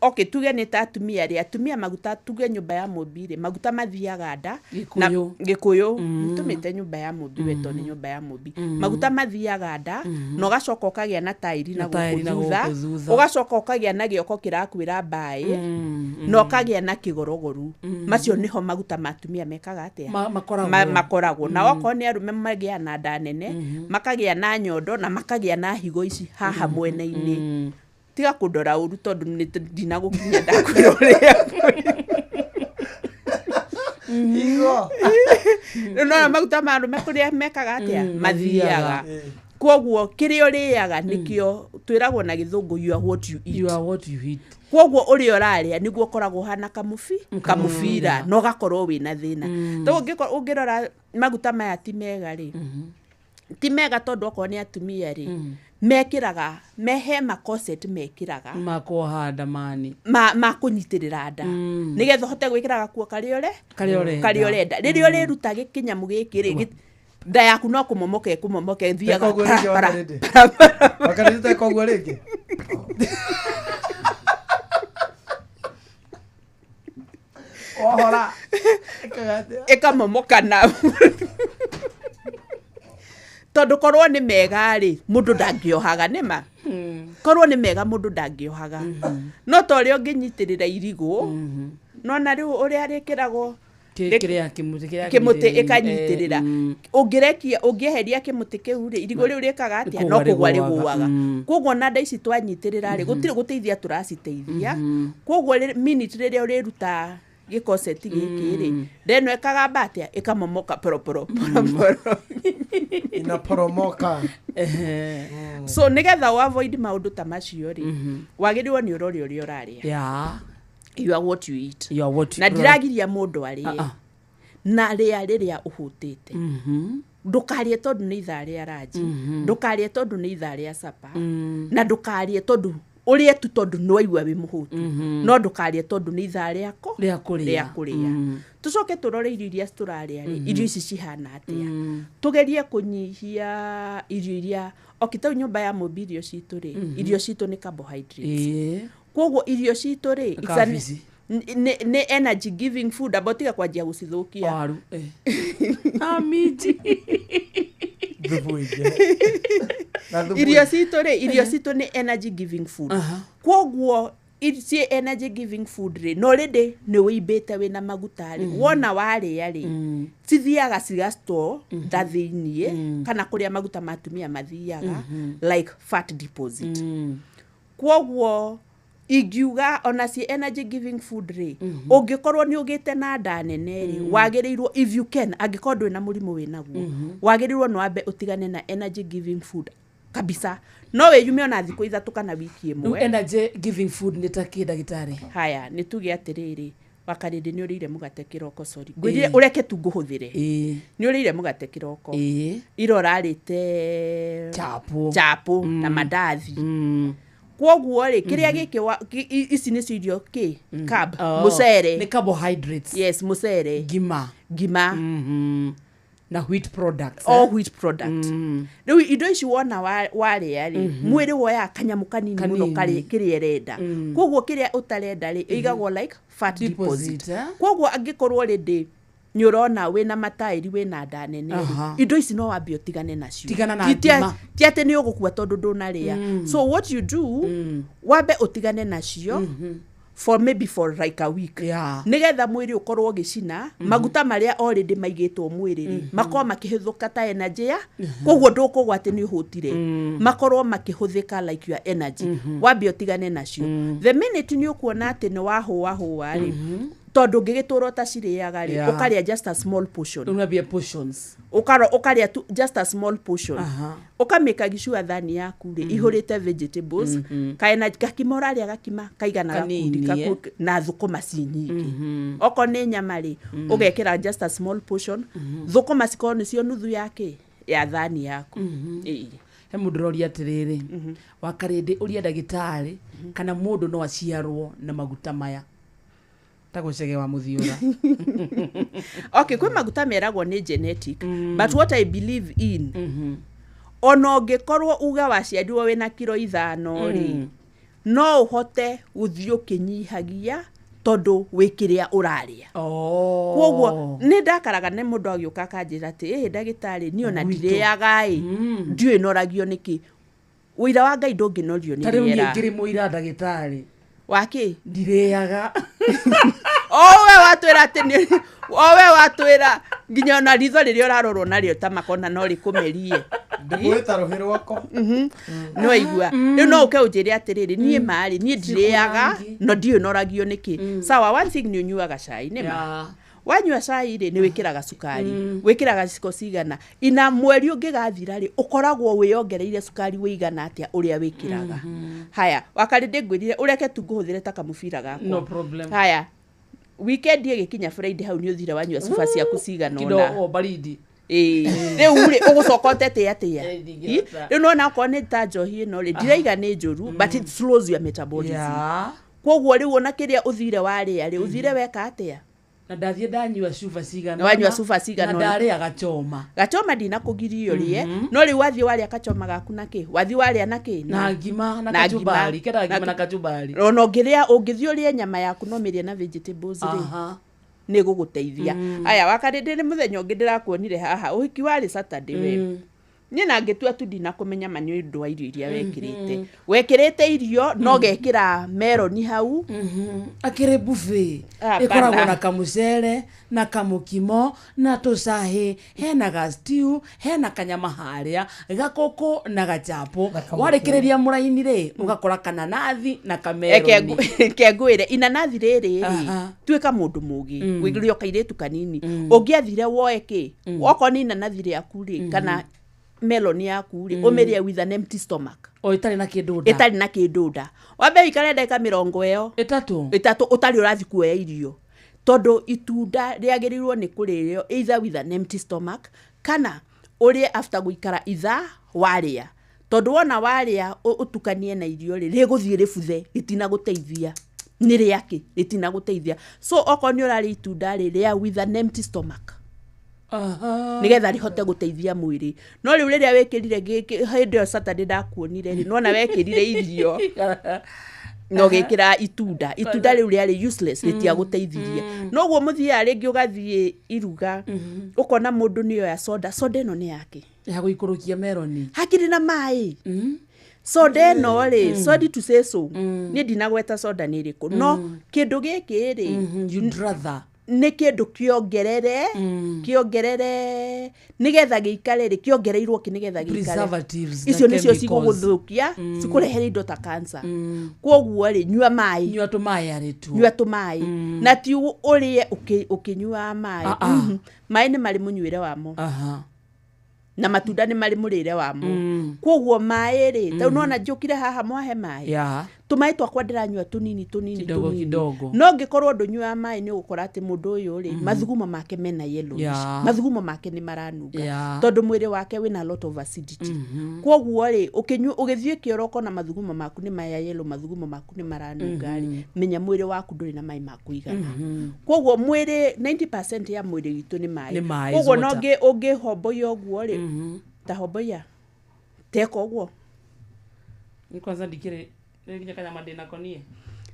S3: okay, tuge nĩ ta atumia rĩ, atumia maguta, tuge nyũmba ya mũmbi rĩ, maguta mathiaga nda na-
S1: Gĩkũyũ.
S3: Gĩkũyũ tũmĩte nyũmba ya mũmbi we, tondũ nĩ nyũmba ya mũmbi, maguta mathiaga nda na ũgacoka ũkagĩa na tairi na
S1: Na tairi na
S3: gũkũ thutha,
S1: gũkũ thutha.
S3: Ũgacoka ũkagĩa na gĩoko kĩrakwĩra mbaĩ, na ũkagĩa na kĩgorogoru. Macio nĩho maguta ma atumia mekaga atĩa?
S1: Makoragwo.
S3: Makoragwo. Na okorwo nĩ arũme magĩa na nda nene, makagĩa na nyondo na makagĩa na higo ici haha mwena-inĩ. Tiga kũndora ũru tondũ nĩ ndinagũkinya ndakwĩra ũrĩa.
S4: Higo.
S3: Rĩu nona maguta ma arũme kũrĩa mekaga atĩa?
S1: Mathiaga.
S3: Mathiaga. Koguo kĩrĩa ũrĩaga nĩkĩo twĩragwo na gĩthũngũ, you are what you eat.
S1: You are what you eat.
S3: Koguo ũrĩa ũrarĩa nĩguo ũkoragwo ũhana kamũbira na ũgakorwo wĩna thĩna. Toguo ũngĩrora maguta maya ti mega rĩ, ti mega tondũ okorwo nĩ atumia rĩ, mekĩraga mehe makoset mekĩraga
S1: Makuoha nda mani.
S3: Ma kũnyitĩrĩra nda nĩgetha ũhote gwĩkĩra gakuo karĩa ũre
S1: Karĩa ũrenda.
S3: Karĩa ũrenda. Rĩrĩa ũrĩruta gĩkĩnyamũ gĩkĩ rĩ, nda yaku no kũmomoka ĩkũmomoka ĩthiaga
S4: Teka ũguo rĩngĩ
S3: para,
S4: Wakarĩndĩ. Wakarĩndĩ teka ũguo rĩngĩ. Wahora.
S3: Ĩkamomoka na tondũ korwo nĩ mega rĩ, mũndũ ndangĩohaga nĩma. Korwo nĩ mega mũndũ ndangĩohaga, no ta ũrĩa ũngĩnyitĩrĩra irigũ, nona rĩu ũrĩa rĩkĩragwo
S1: Kĩrĩa kĩmũtĩ kĩrĩa
S3: kĩmũtĩ
S1: kĩnyitĩrĩire,
S3: ĩkanyitĩrĩra, ũngĩrekia ũngĩeheria kĩmũtĩ kĩu rĩ, irigũ rĩu rĩkaga atĩa?
S1: Kũgwa
S3: No kũgwa
S1: rĩgũaga.
S3: rĩgũaga. Koguo na nda ici twanyitĩrĩra rĩ, gũtirĩ gũteithia tũraciteithia. Koguo minute rĩrĩa ũrĩruta gĩkoceti gĩkĩ rĩ, nda ĩno ĩkagamba atĩa? Ĩkamomoka poroporo poroporo.
S4: Inaporomoka.
S3: So nĩgetha ũ avoid maũndũ ta macio rĩ, wagĩrĩirwo nĩ ũrore ũrĩa ũrarĩa. You are what you eat.
S1: You are what you
S3: Na ndiragiria mũndũ arĩe, na rĩa rĩrĩa ũhũtĩte. Ndũkarĩe tondũ nĩ ithaa rĩa ranji, ndũkarĩe tondũ nĩ ithaa rĩa capa, na ndũkarĩe tondũ ũrĩe tu tondũ nĩ waigua wĩ mũhũtu, no ndũkarĩe tondũ nĩ ithaa rĩako
S1: Rĩa kũrĩa.
S3: Rĩa kũrĩa. Tũcoke tũrore irio iria tũrarĩa rĩ, irio ici cihana atĩa. Tũgerie kũnyihia irio iria okay, tau nyũmba ya mũmbi irio citũ rĩ, irio citũ nĩ carbohydrates. Koguo irio citũ rĩ, it's an-
S1: Kabici.
S3: nĩ energy giving food, amba ũtige kwanjia gũcithũkia.
S1: Waru, eh. Amiji.
S4: Thubu ingĩ. Na thubu
S3: Irio
S4: ingĩ.
S3: citũ rĩ, irio citũ nĩ energy giving food. Koguo ciĩ energy giving food rĩ, no rĩndĩ nĩ wĩimbĩte wĩna maguta rĩ, wona warĩa rĩ, cithiaga cigastore nda thĩiniĩ, kana kũrĩa maguta ma atumia mathiaga, like fat deposit. Koguo ingiuga ona ci energy giving food rĩ, ũngĩkorwo nĩ ũgĩte na nda nene rĩ, wagĩrĩirwo, if you can, angĩkorwo ndũrĩ na mũrimũ wĩ naguo, wagĩrĩirwo nĩ wambe ũtigane na energy giving food kabisa. No wĩyume ona thikũ 3 kana wiki
S1: Rĩu
S3: ĩmwe.
S1: Energy giving food nĩ ta kĩ, ndagĩtarĩ?
S3: Haya, nĩ tuge atĩrĩrĩ, wakarĩndĩ nĩ ũrĩire mũgate kĩroko, sorry, ngwĩrire ũreke tu ngũhũthĩre, nĩ ũrĩire mũgate kĩroko, ira ũrarĩte
S1: chapo
S3: chapo na mandathi. Kwoguo rĩ, kĩrĩa gĩkĩ ici nĩcio irio kĩ carb.
S1: Oh,
S3: Mũcere.
S1: Nĩ carbohydrates.
S3: Yes, mũcere.
S1: Ngima.
S3: Ngima.
S1: Na wheat products.
S3: All
S1: eh?
S3: wheat product. Rĩu indo ici wona warĩa rĩ, mwĩrĩ woyaga kanyamũ kanini mũno
S1: Kanini.
S3: kĩrĩa ĩrenda. Koguo kĩrĩa ũtarenda rĩ, ĩigagwo like fat
S1: Deposit,
S3: deposit.
S1: eh?
S3: Koguo angĩkorwo rĩndĩ nĩ ũrona wĩna mataĩri, wĩna nda nene rĩ, indo ici no wambe ũtigane nacio.
S1: Tigana na
S3: Ti
S1: ngima.
S3: Ti atĩ nĩ ũgũkua tondũ ndũnarĩa. So what you do, wambe ũtigane nacio for maybe for like a week, nĩgetha mwĩrĩ ũkorwo ũgĩcina maguta marĩa already maigĩtwo mwĩrĩ rĩ, makorwo makĩhũthĩka ta energy ya koguo ndũkũgwa atĩ nĩ ũhũtire, makorwo makĩhũthĩka like your energy. Wambe ũtigane nacio. The minute nĩ ũkuona atĩ nĩ wahũa hũa rĩ, tondũ ũngĩgĩtũra ũtacirĩaga rĩ, ũkarĩa just a small portion.
S1: Rĩu nambie portions.
S3: Ũkarĩa tu just a small portion. Ũkamĩka gicua thani yaku rĩ, ihũrĩte vegetables, kaena gakima ũrarĩa gakima kaigana gakundi
S1: Kanini,
S3: na thũkũma ci nyingĩ. Okorwo nĩ nyama rĩ, ũgekĩra just a small portion, thũkũma cikorwo nĩcio nuthu ya kĩ ya thani yaku. Ĩĩ.
S1: He mũndũ ũroria atĩrĩrĩ, wakarĩndĩ, ũria ndagĩtarĩ kana mũndũ no aciarwo na maguta maya ta gũcege wa mũthiũra.
S3: Okay, kwĩ maguta meragwo nĩ genetic, but what I believe in, ona ũngĩkorwo uga waciarirwo wĩna kiro 5 rĩ, no ũhote gũthiĩ ũkĩnyihagia tondũ wĩ kĩrĩa ũrarĩa. Koguo nĩ ndakaraga nĩ mũndũ agĩũka akanjĩra atĩ ĩ ndagĩtarĩ, niĩ ona
S1: Gwitũ.
S3: ndirĩaga ĩ, ndiũĩ noragio nĩkĩ. Ũira wa Ngai ndũngĩnorio nĩ
S1: Ta rĩu niĩ
S3: rĩera.
S1: ngĩrĩ mũira, ndagĩtarĩ.
S3: Wakĩ?
S1: Ndirĩaga.
S3: O we watwĩra atĩ nĩ o we watwĩra nginya ona ritho rĩrĩa ũrarorwo narĩo ta makona no rĩkũmerie.
S4: Ndĩmwĩta rũhĩ rwakwa.
S3: No aigua rĩu no ũke ũnjĩre atĩrĩrĩ, niĩ marĩ niĩ ndirĩaga no ndiũĩ noragio nĩkĩ. Sawa, one thing, nĩ ũnyuaga cai nĩma? Wanyua cai rĩ, nĩ wĩkĩraga cukari. Wĩkĩraga ciko cigana ina mweri ũngĩgathira rĩ, ũkoragwo wĩongereire cukari wĩigana atĩa ũrĩa wĩkĩraga? Haya, wakarĩ ndĩngwĩrire ũreke tu ngũhũthĩre ta kamũbira gakwa.
S1: No problem.
S3: Haya, weekend ĩgĩkinya Friday hau nĩ ũthire wanyua cuba ciaku cigana
S1: Kido
S3: ũna.
S1: o baridi.
S3: Ĩĩ. Rĩu rĩ, ũgũcoka ũtete atĩa?
S1: Eh, ndingĩhota.
S3: Rĩu nona okorwo nĩ ta njohi ĩno rĩ, ndiraiga nĩ njũru, but it slows your metabolism. Koguo rĩu ona kĩrĩa ũthire warĩa rĩ, ũthire weka atĩa?
S1: Na ndathiĩ ndanyua cuba cigana
S3: Wanyua
S1: ũna,
S3: cuba cigana
S1: na
S3: ũna.
S1: ndarĩa gachoma.
S3: Gachoma ndinakũgiria ũrĩe, no rĩu wathiĩ warĩa kachoma gaku na kĩ, wathiĩ warĩa na kĩ?
S1: Na ngima na
S3: Na
S1: kachumbari.
S3: ngima.
S1: Kenda ngima na kachumbari.
S3: Ona ũngĩrĩa, ũngĩthiĩ ũrĩe nyama yaku no mĩrĩe na vegetables rĩ. Nĩ gũgũteithia. Aya, wakarĩ nĩ mũthenya ũngĩ ndĩrakuonire haha, ũhiki warĩ Saturday we. Niĩ na ngĩtua tu ndinakũmenya ma nĩ ũndũ wa irio iria wekĩrĩte. Wekĩrĩte irio no gekĩra meroni hau.
S1: Akĩrĩ buffet
S3: Hapana.
S1: Ĩkoragwo na kamucere na kamũkimo na tũcahĩ, hena ga stew, hena kanyama harĩa gakũkũ na gachapo. Warĩkĩrĩria mũraini rĩ, ũgakora kananathi na kameroni.
S3: Reke ngwĩre, inanathi rĩrĩ rĩ,
S1: Aha.
S3: tuĩka mũndũ mũgĩ wĩrĩ o kairĩtu kanini, ũngĩathire woe kĩ, okorwo nĩ inanathi rĩaku rĩ, kana melon yaku rĩ, ũmĩrĩe with an empty stomach.
S1: O ĩtarĩ na kĩndũ nda.
S3: Ĩtarĩ na kĩndũ nda. Wambe ũikare ndagĩka mĩrongo ĩyo
S1: 30.
S3: 30 ũtarĩ ũrathiĩ kuoya irio, tondũ itunda rĩagĩrĩirwo nĩ kũrĩrĩo either with an empty stomach kana ũrĩe after gũikara ithaa warĩa, tondũ wona warĩa ũtukanie na irio rĩ, rĩgũthiĩ rĩbuthe, rĩtinagũteithia. Nĩ rĩakĩ rĩtinagũteithia. So okorwo nĩ ũrarĩa itunda rĩ, rĩa with an empty stomach nĩgetha rĩhote gũteithia mwĩrĩ. No rĩu rĩrĩa wĩkĩrire gĩkĩ hĩndĩ ĩyo Saturday ndakuonire rĩ, nona wekĩrire irio na ũgĩkĩra itunda, itunda rĩu rĩarĩ useless, rĩtiagũteithirie. Noguo mũthiaga rĩngĩ ũgathiĩ iruga, ũkona mũndũ nĩoya soda. Soda ĩno nĩ yake
S1: ya gũikũrũkia meroni.
S3: Hakĩrĩ na maĩ soda ĩno rĩ, sorry to say so, niĩ ndinagweta soda nĩ ĩrĩkũ, no kĩndũ gĩkĩ rĩ,
S1: You'd rather
S3: nĩ kĩndũ kĩongerere, kĩongerere nĩgetha gĩikare rĩ, kĩongereirwo kĩ nĩgetha gĩikare.
S1: Preservatives na
S3: Icio nĩcio
S1: chemicals.
S3: cigũgũthũkia, cikũrehere indo ta cancer. Koguo rĩ, nyua maĩ.
S1: Nyua tũmaĩ arĩ tuo.
S3: Nyua tũmaĩ, na ti ũrĩe ũkĩnyuaga maĩ.
S1: Ah, ah.
S3: Maĩ nĩ marĩ mũnyuĩre wamo. Na matunda nĩ marĩ mũrĩre wamo. Koguo maĩ rĩ, ta nona njũkire haha mwahe maĩ, tũmaĩ twakwa ndĩranyua tũnini tũnini
S1: Kidogo
S3: tũnini.
S1: kidogo.
S3: No ngĩkorwo ndũnyuaga maĩ, nĩ ũgũkora atĩ mũndũ ũyũ rĩ, mathugumo make mena yellowish. Mathugumo make nĩ maranunga tondũ mwĩrĩ wake wĩna a lot of acidity. Koguo rĩ, ũkĩnyua ũgĩthiĩ kĩoro ũkona mathugumo maku nĩ maya yellow, mathugumo maku nĩ maranunga rĩ, menya mwĩrĩ waku ndũrĩ na maĩ ma kũigana. Koguo mwĩrĩ, 90% ya mwĩrĩ witũ nĩ maĩ.
S1: Nĩ maĩ,
S3: Koguo no
S1: water.
S3: Ũngĩhomboia ũguo rĩ, ta homboia teka ũguo.
S1: Ni kwanza ndikĩrĩ nginya kanyama ndĩnako niĩ.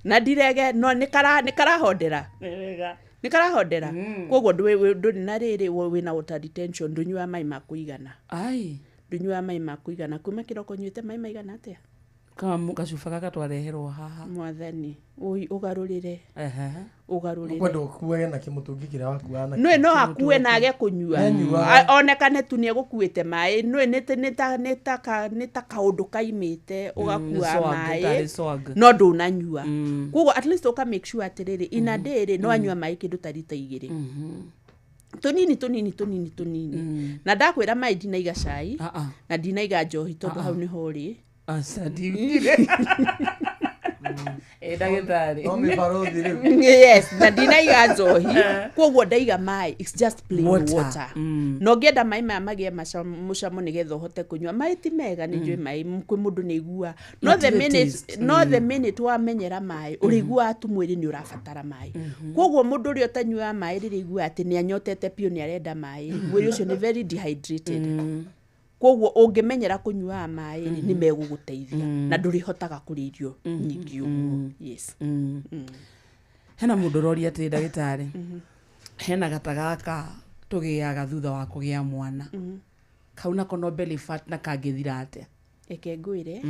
S3: Na ndirege no nĩ karahondera.
S1: Wega.
S3: Nĩ karahondera. Koguo ndũrĩ na rĩrĩ, wĩna water retention, ndũnyuaga maĩ ma kũigana.
S1: Ai.
S3: Ndũnyuaga maĩ ma kũigana. Kuma kĩroko nyuĩte maĩ maigana atĩa?
S1: Kama gacuba gaka twareherwo haha.
S3: Mwathani ũi ũgarũrĩre. Ũgarũrĩre.
S4: Kwenda ũkuage na kĩmũtũngi kĩrĩa wakuaga nakĩo.
S3: Nĩ no akue na age kũnyua.
S4: Nĩanyuaga.
S3: Onekane tu nĩ egũkuĩte maĩ. Nĩ nĩ ta kaũndũ kaimĩte ũgakua
S1: Nĩ swag,
S3: maĩ
S1: tarĩ swag.
S3: No ndũnanyua. Koguo at least ũka make sure atĩrĩrĩ, in a day rĩ, no anyua maĩ kĩndũ ta rita 2, tũnini tũnini tũnini tũnini. Na ndakwĩra maĩ ndinaiga cai na ndinaiga njohi, tondũ hau nĩho ũrĩ.
S1: Aca, ndiugire. Ĩ ndagĩtarĩ.
S4: No mĩbarũthi rĩu.
S3: Yes, na ndinaiga njohi, koguo ndaiga maĩ, it's just plain
S1: Water.
S3: water. Na ũngĩenda maĩ maya magĩe mũcamo nĩgetha ũhote kũnyua maĩ, ti mega, nĩ njũĩ maĩ kwĩ mũndũ nĩ aiguaga no the
S1: Matirĩ
S3: minute
S1: taste.
S3: no the minute wamenyera maĩ, ũrĩiguaga tu mwĩrĩ nĩ ũrabatara maĩ. Koguo mũndũ ũrĩa ũtanyuaga maĩ, rĩrĩa aiguaga atĩ nĩ anyotete biũ, nĩ arenda maĩ, mwĩrĩ ũcio nĩ very dehydrated. Koguo ũngĩmenyera kũnyuaga maĩ rĩ, nĩ megũgũteithia na ndũrĩhotaga kũrĩa irio nyingĩ ũguo. Yes.
S1: Hena mũndũ ũroria atĩrĩ, ndagĩtarĩ, hena gata gaka tũgĩaga thutha wa kũgĩa mwana, kau nako no belly fat, na kangĩthira atĩa?
S3: Reke ngwĩre,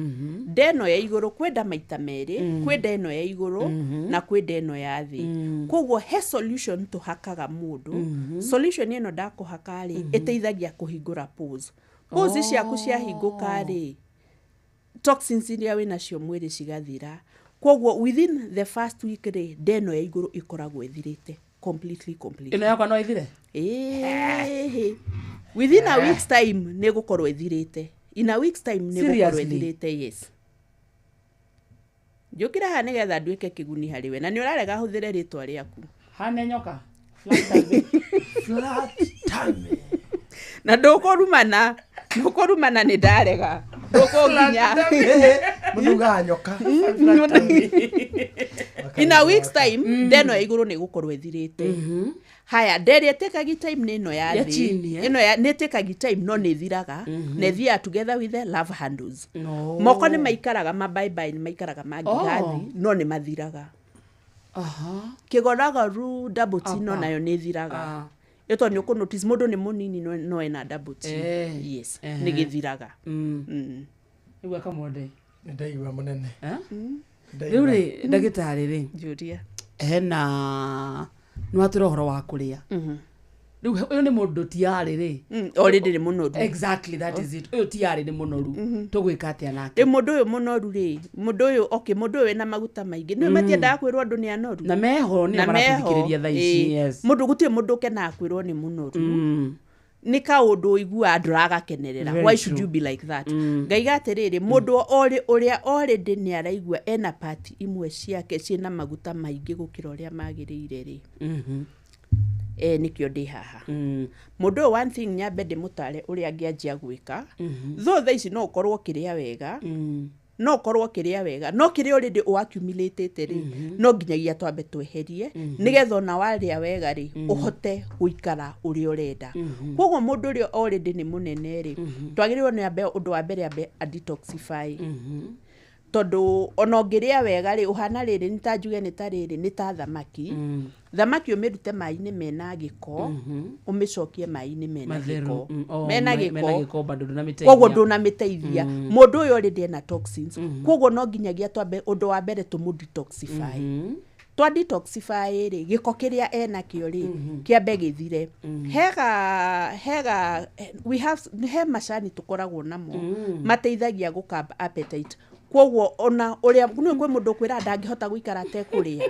S3: nda ĩno ya igũrũ kwenda maita merĩ, kwĩ nda ĩno ya igũrũ na kwĩ nda ĩno ya thĩ. Koguo he solution tũhakaga mũndũ. Solution ĩno ndakũhaka rĩ, ĩteithagia kũhingũra pores. Pores ciaku ciahingũka rĩ, toxins iria wĩnacio mwĩrĩ cigathira. Koguo within the first week rĩ, nda ĩno ya igũrũ ĩkoragwo ĩthirĩte completely, completely.
S1: Ĩno yakwa no ĩthire?
S3: Ĩĩ. Within a week's time nĩ ĩgũkorwo ĩthirĩte. In a week's time nĩ ĩgũkorwo
S1: Seriously?
S3: ĩthirĩte. Yes, njũkĩra haha nĩgetha nduĩke kĩguni harĩ we, na nĩ ũrarega hũthĩre rĩtwa rĩaku.
S1: Hane nyoka.
S4: Flat tummy.
S3: Na ndũkũrumana, ndũkũrumana, nĩ ndarega, ndũkũnginya.
S4: Mũndũ ugaga nyoka.
S3: In a week's time nda ĩno ya igũrũ nĩ ĩgũkorwo ĩthirĩte. Haya, nda ĩrĩa ĩtĩkagi time nĩ ĩno ya
S1: Ya
S3: thĩ.
S1: chini, eh?
S3: Ĩno nĩ ĩtĩkagi time no nĩ ĩthiraga, na ĩthiaga together with the love handles.
S1: No.
S3: Moko nĩ maikaraga ma bye bye, nĩ maikaraga mangĩgathi, no nĩ mathiraga. Kĩgoragoru double T no nayo nĩ ĩthiraga. Ĩyo tondũ nĩ ũkũ notice mũndũ nĩ mũnini no ena double T. Yes, nĩ gĩthiraga.
S1: Nĩguo Kamonde.
S4: Ndaigua mũnene.
S1: Rĩu rĩ ndagĩtarĩ rĩ
S3: njũria
S1: hena nĩ watwĩra ũhoro wa kũrĩa. Rĩu ũyũ nĩ mũndũ tiarĩ rĩ.
S3: Already nĩ mũnoru.
S1: Exactly, that is it. Ũyũ tiarĩ nĩ mũnoru. Tũgwĩka atĩa nake?
S3: Rĩu mũndũ ũyũ mũnoru rĩ, mũndũ ũyũ okay, mũndũ ũyũ wĩna maguta maingĩ nĩ matiendaga kwĩrwo andũ nĩ anoru.
S1: Na meho nĩo
S3: Na meho,
S1: maratũthikĩrĩria thaa ici,
S3: ĩĩ.
S1: yes.
S3: Mũndũ gũtirĩ mũndũ ũkenaga kwĩrwo nĩ mũnoru. Nĩ kaũndũ ũiguaga ndũragakenerera.
S1: Very
S3: Why should
S1: true.
S3: you be like that? Ngaiga atĩrĩrĩ, mũndũ ũrĩa already nĩ araigua ena part imwe ciake ciĩna maguta maingĩ gũkĩra ũrĩa magĩrĩire rĩ, nĩkĩo ndĩ haha. Mũndũ ũyũ one thing nyambe ndĩmũtare ũrĩa angĩanjia gwĩka. Though thaa ici no ũkorwo ũkĩrĩa wega, no ũkorwo ũkĩrĩa wega, no kĩrĩa already ũaccumulate rĩ, no nginyagia twambe tweherie, nĩgetha ona warĩa wega rĩ, ũhote gũikara ũrĩa ũrenda. Koguo mũndũ ũrĩa already nĩ mũnene rĩ, twagĩrĩirwo nĩ ambe ũndũ wa mbere ambe a detoxify. Tondũ ona ũngĩrĩa wega rĩ, ũhana rĩrĩ nĩ ta njuge nĩ ta rĩrĩ nĩ ta thamaki. Thamaki ũmĩrute maĩ-inĩ mena gĩko, ũmĩcokie maĩ-inĩ mena gĩko. Mena
S1: Mena
S3: gĩko.
S1: gĩko bado ndũnamĩteithia.
S3: Koguo ndũnamĩteithia. Mũndũ ũyũ already ena toxins. Koguo no nginyagia twambe ũndũ wa mbere tũmũ detoxify. Twa detoxify rĩ, gĩko kĩrĩa enakĩo rĩ, kĩambe gĩthire. Hega we have he macani tũkoragwo namo mateithagia gũ curb appetite. Koguo ona ũrĩa nĩ kwĩ mũndũ ũkwĩra ndangĩhota gũikara atekũrĩa.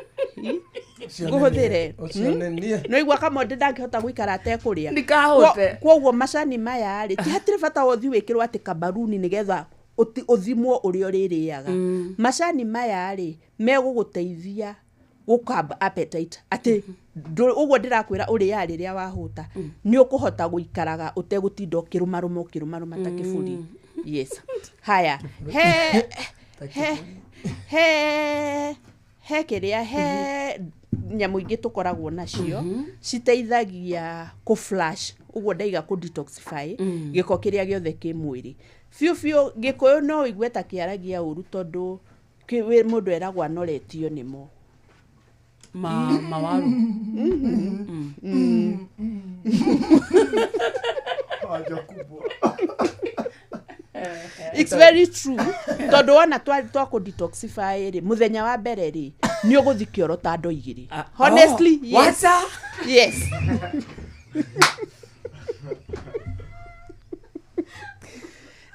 S3: Ngũhũthĩre.
S4: Ũcio nĩ niĩ.
S3: Nĩ waigua Kamonde ndangĩhota gũikara atekũrĩa.
S1: Ndikahũte.
S3: Koguo macani maya rĩ, ti hatirĩ bata wa ũthiĩ wĩkĩrwo atĩ kabaruni nĩgetha ũthimwo ũrĩa ũrĩrĩaga. Macani maya rĩ, megũgũteithia gũ curb appetite atĩ ũguo ndĩrakwĩra ũrĩaga rĩrĩa wahũta, nĩ ũkũhota gũikaraga ũtegũtinda ũkĩrũmarũma ũkĩrũmarũma ta kĩburi. Yes. Haya, he kĩrĩa he nyamũ ingĩ tũkoragwo nacio citeithagia kũ flush, ũguo ndaiga kũ detoxify gĩko kĩrĩa gĩothe kĩ mwĩrĩ. Biũ biũ Gĩkũyũ no ũigue ta kĩaragia ũru tondũ mũndũ eragwo anoretio nĩmo.
S1: Mawaru.
S3: It's very true. Tondũ wona twa kũ detoxify rĩ, mũthenya wa mbere rĩ, nĩ ũgũthiĩ kĩoro ta ndoo igĩrĩ. Honestly, yes.
S1: Wacha?
S3: Yes.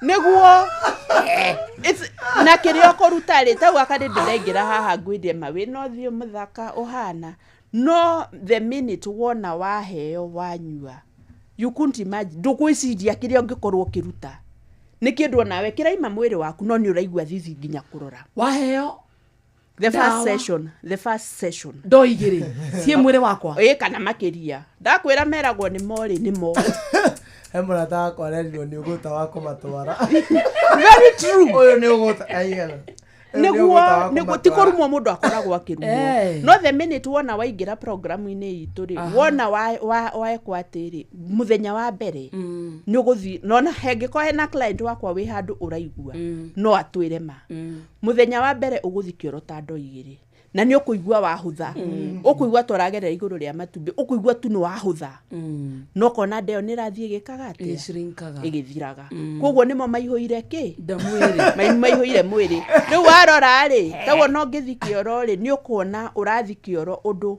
S3: Nĩguo na kĩrĩa ũkũruta rĩ, tau gaka nĩ ndĩraingĩra haha ngwĩrie ma wĩna ũthiũ mũthaka ũhana, no the minute wona waheo wanyua, you couldn't imagine, ndũgwĩciria kĩrĩa ũngĩkorwo ũkĩruta. Nĩ kĩndũ onawe kĩraima mwĩrĩ waku no nĩ ũraigua thithi nginya kũrora.
S1: Waheo
S3: The first
S1: Ndawa.
S3: session, the first session.
S1: Ndoo igĩrĩ ciĩ mwĩrĩ wakwa.
S3: Ĩĩ kana makĩria. Ndakwĩra meragwo nĩ mo rĩ, nĩ mo.
S4: He mũrata wakwa arerirwo nĩ ũgũta wa kũmatwara.
S3: Very true.
S4: Ũyũ nĩ ũgũta aigana.
S3: Nĩguo ti kũrumwo mũndũ akoragwo akĩrumwo. No the minute wona waingĩra programu-inĩ itũ rĩ, wona waekwo atĩrĩ, mũthenya wa mbere nĩ ũgũthiĩ, nona hengĩkorwo hena client wakwa wĩ handũ ũraigua, no atwĩre ma. Mũthenya wa mbere ũgũthiĩ kĩoro ta ndoo igĩrĩ. Na nĩ ũkũigua wahũtha. Ũkũigua ta ũragerera igũrũ rĩa matumbĩ, ũkũigua tu nĩ wahũtha. No kona ndeo nĩ ĩrathiĩ ĩgĩkaga atĩa?
S1: Ĩshrinkaga.
S3: Ĩgĩthiraga. Koguo nĩmo maihũire kĩ?
S1: Mwĩrĩ.
S3: Maihũire mwĩrĩ. Rĩu warora rĩ, taguo no ngĩthiĩ kĩoro rĩ, nĩ ũkuona ũrathiĩ kĩoro ũndũ.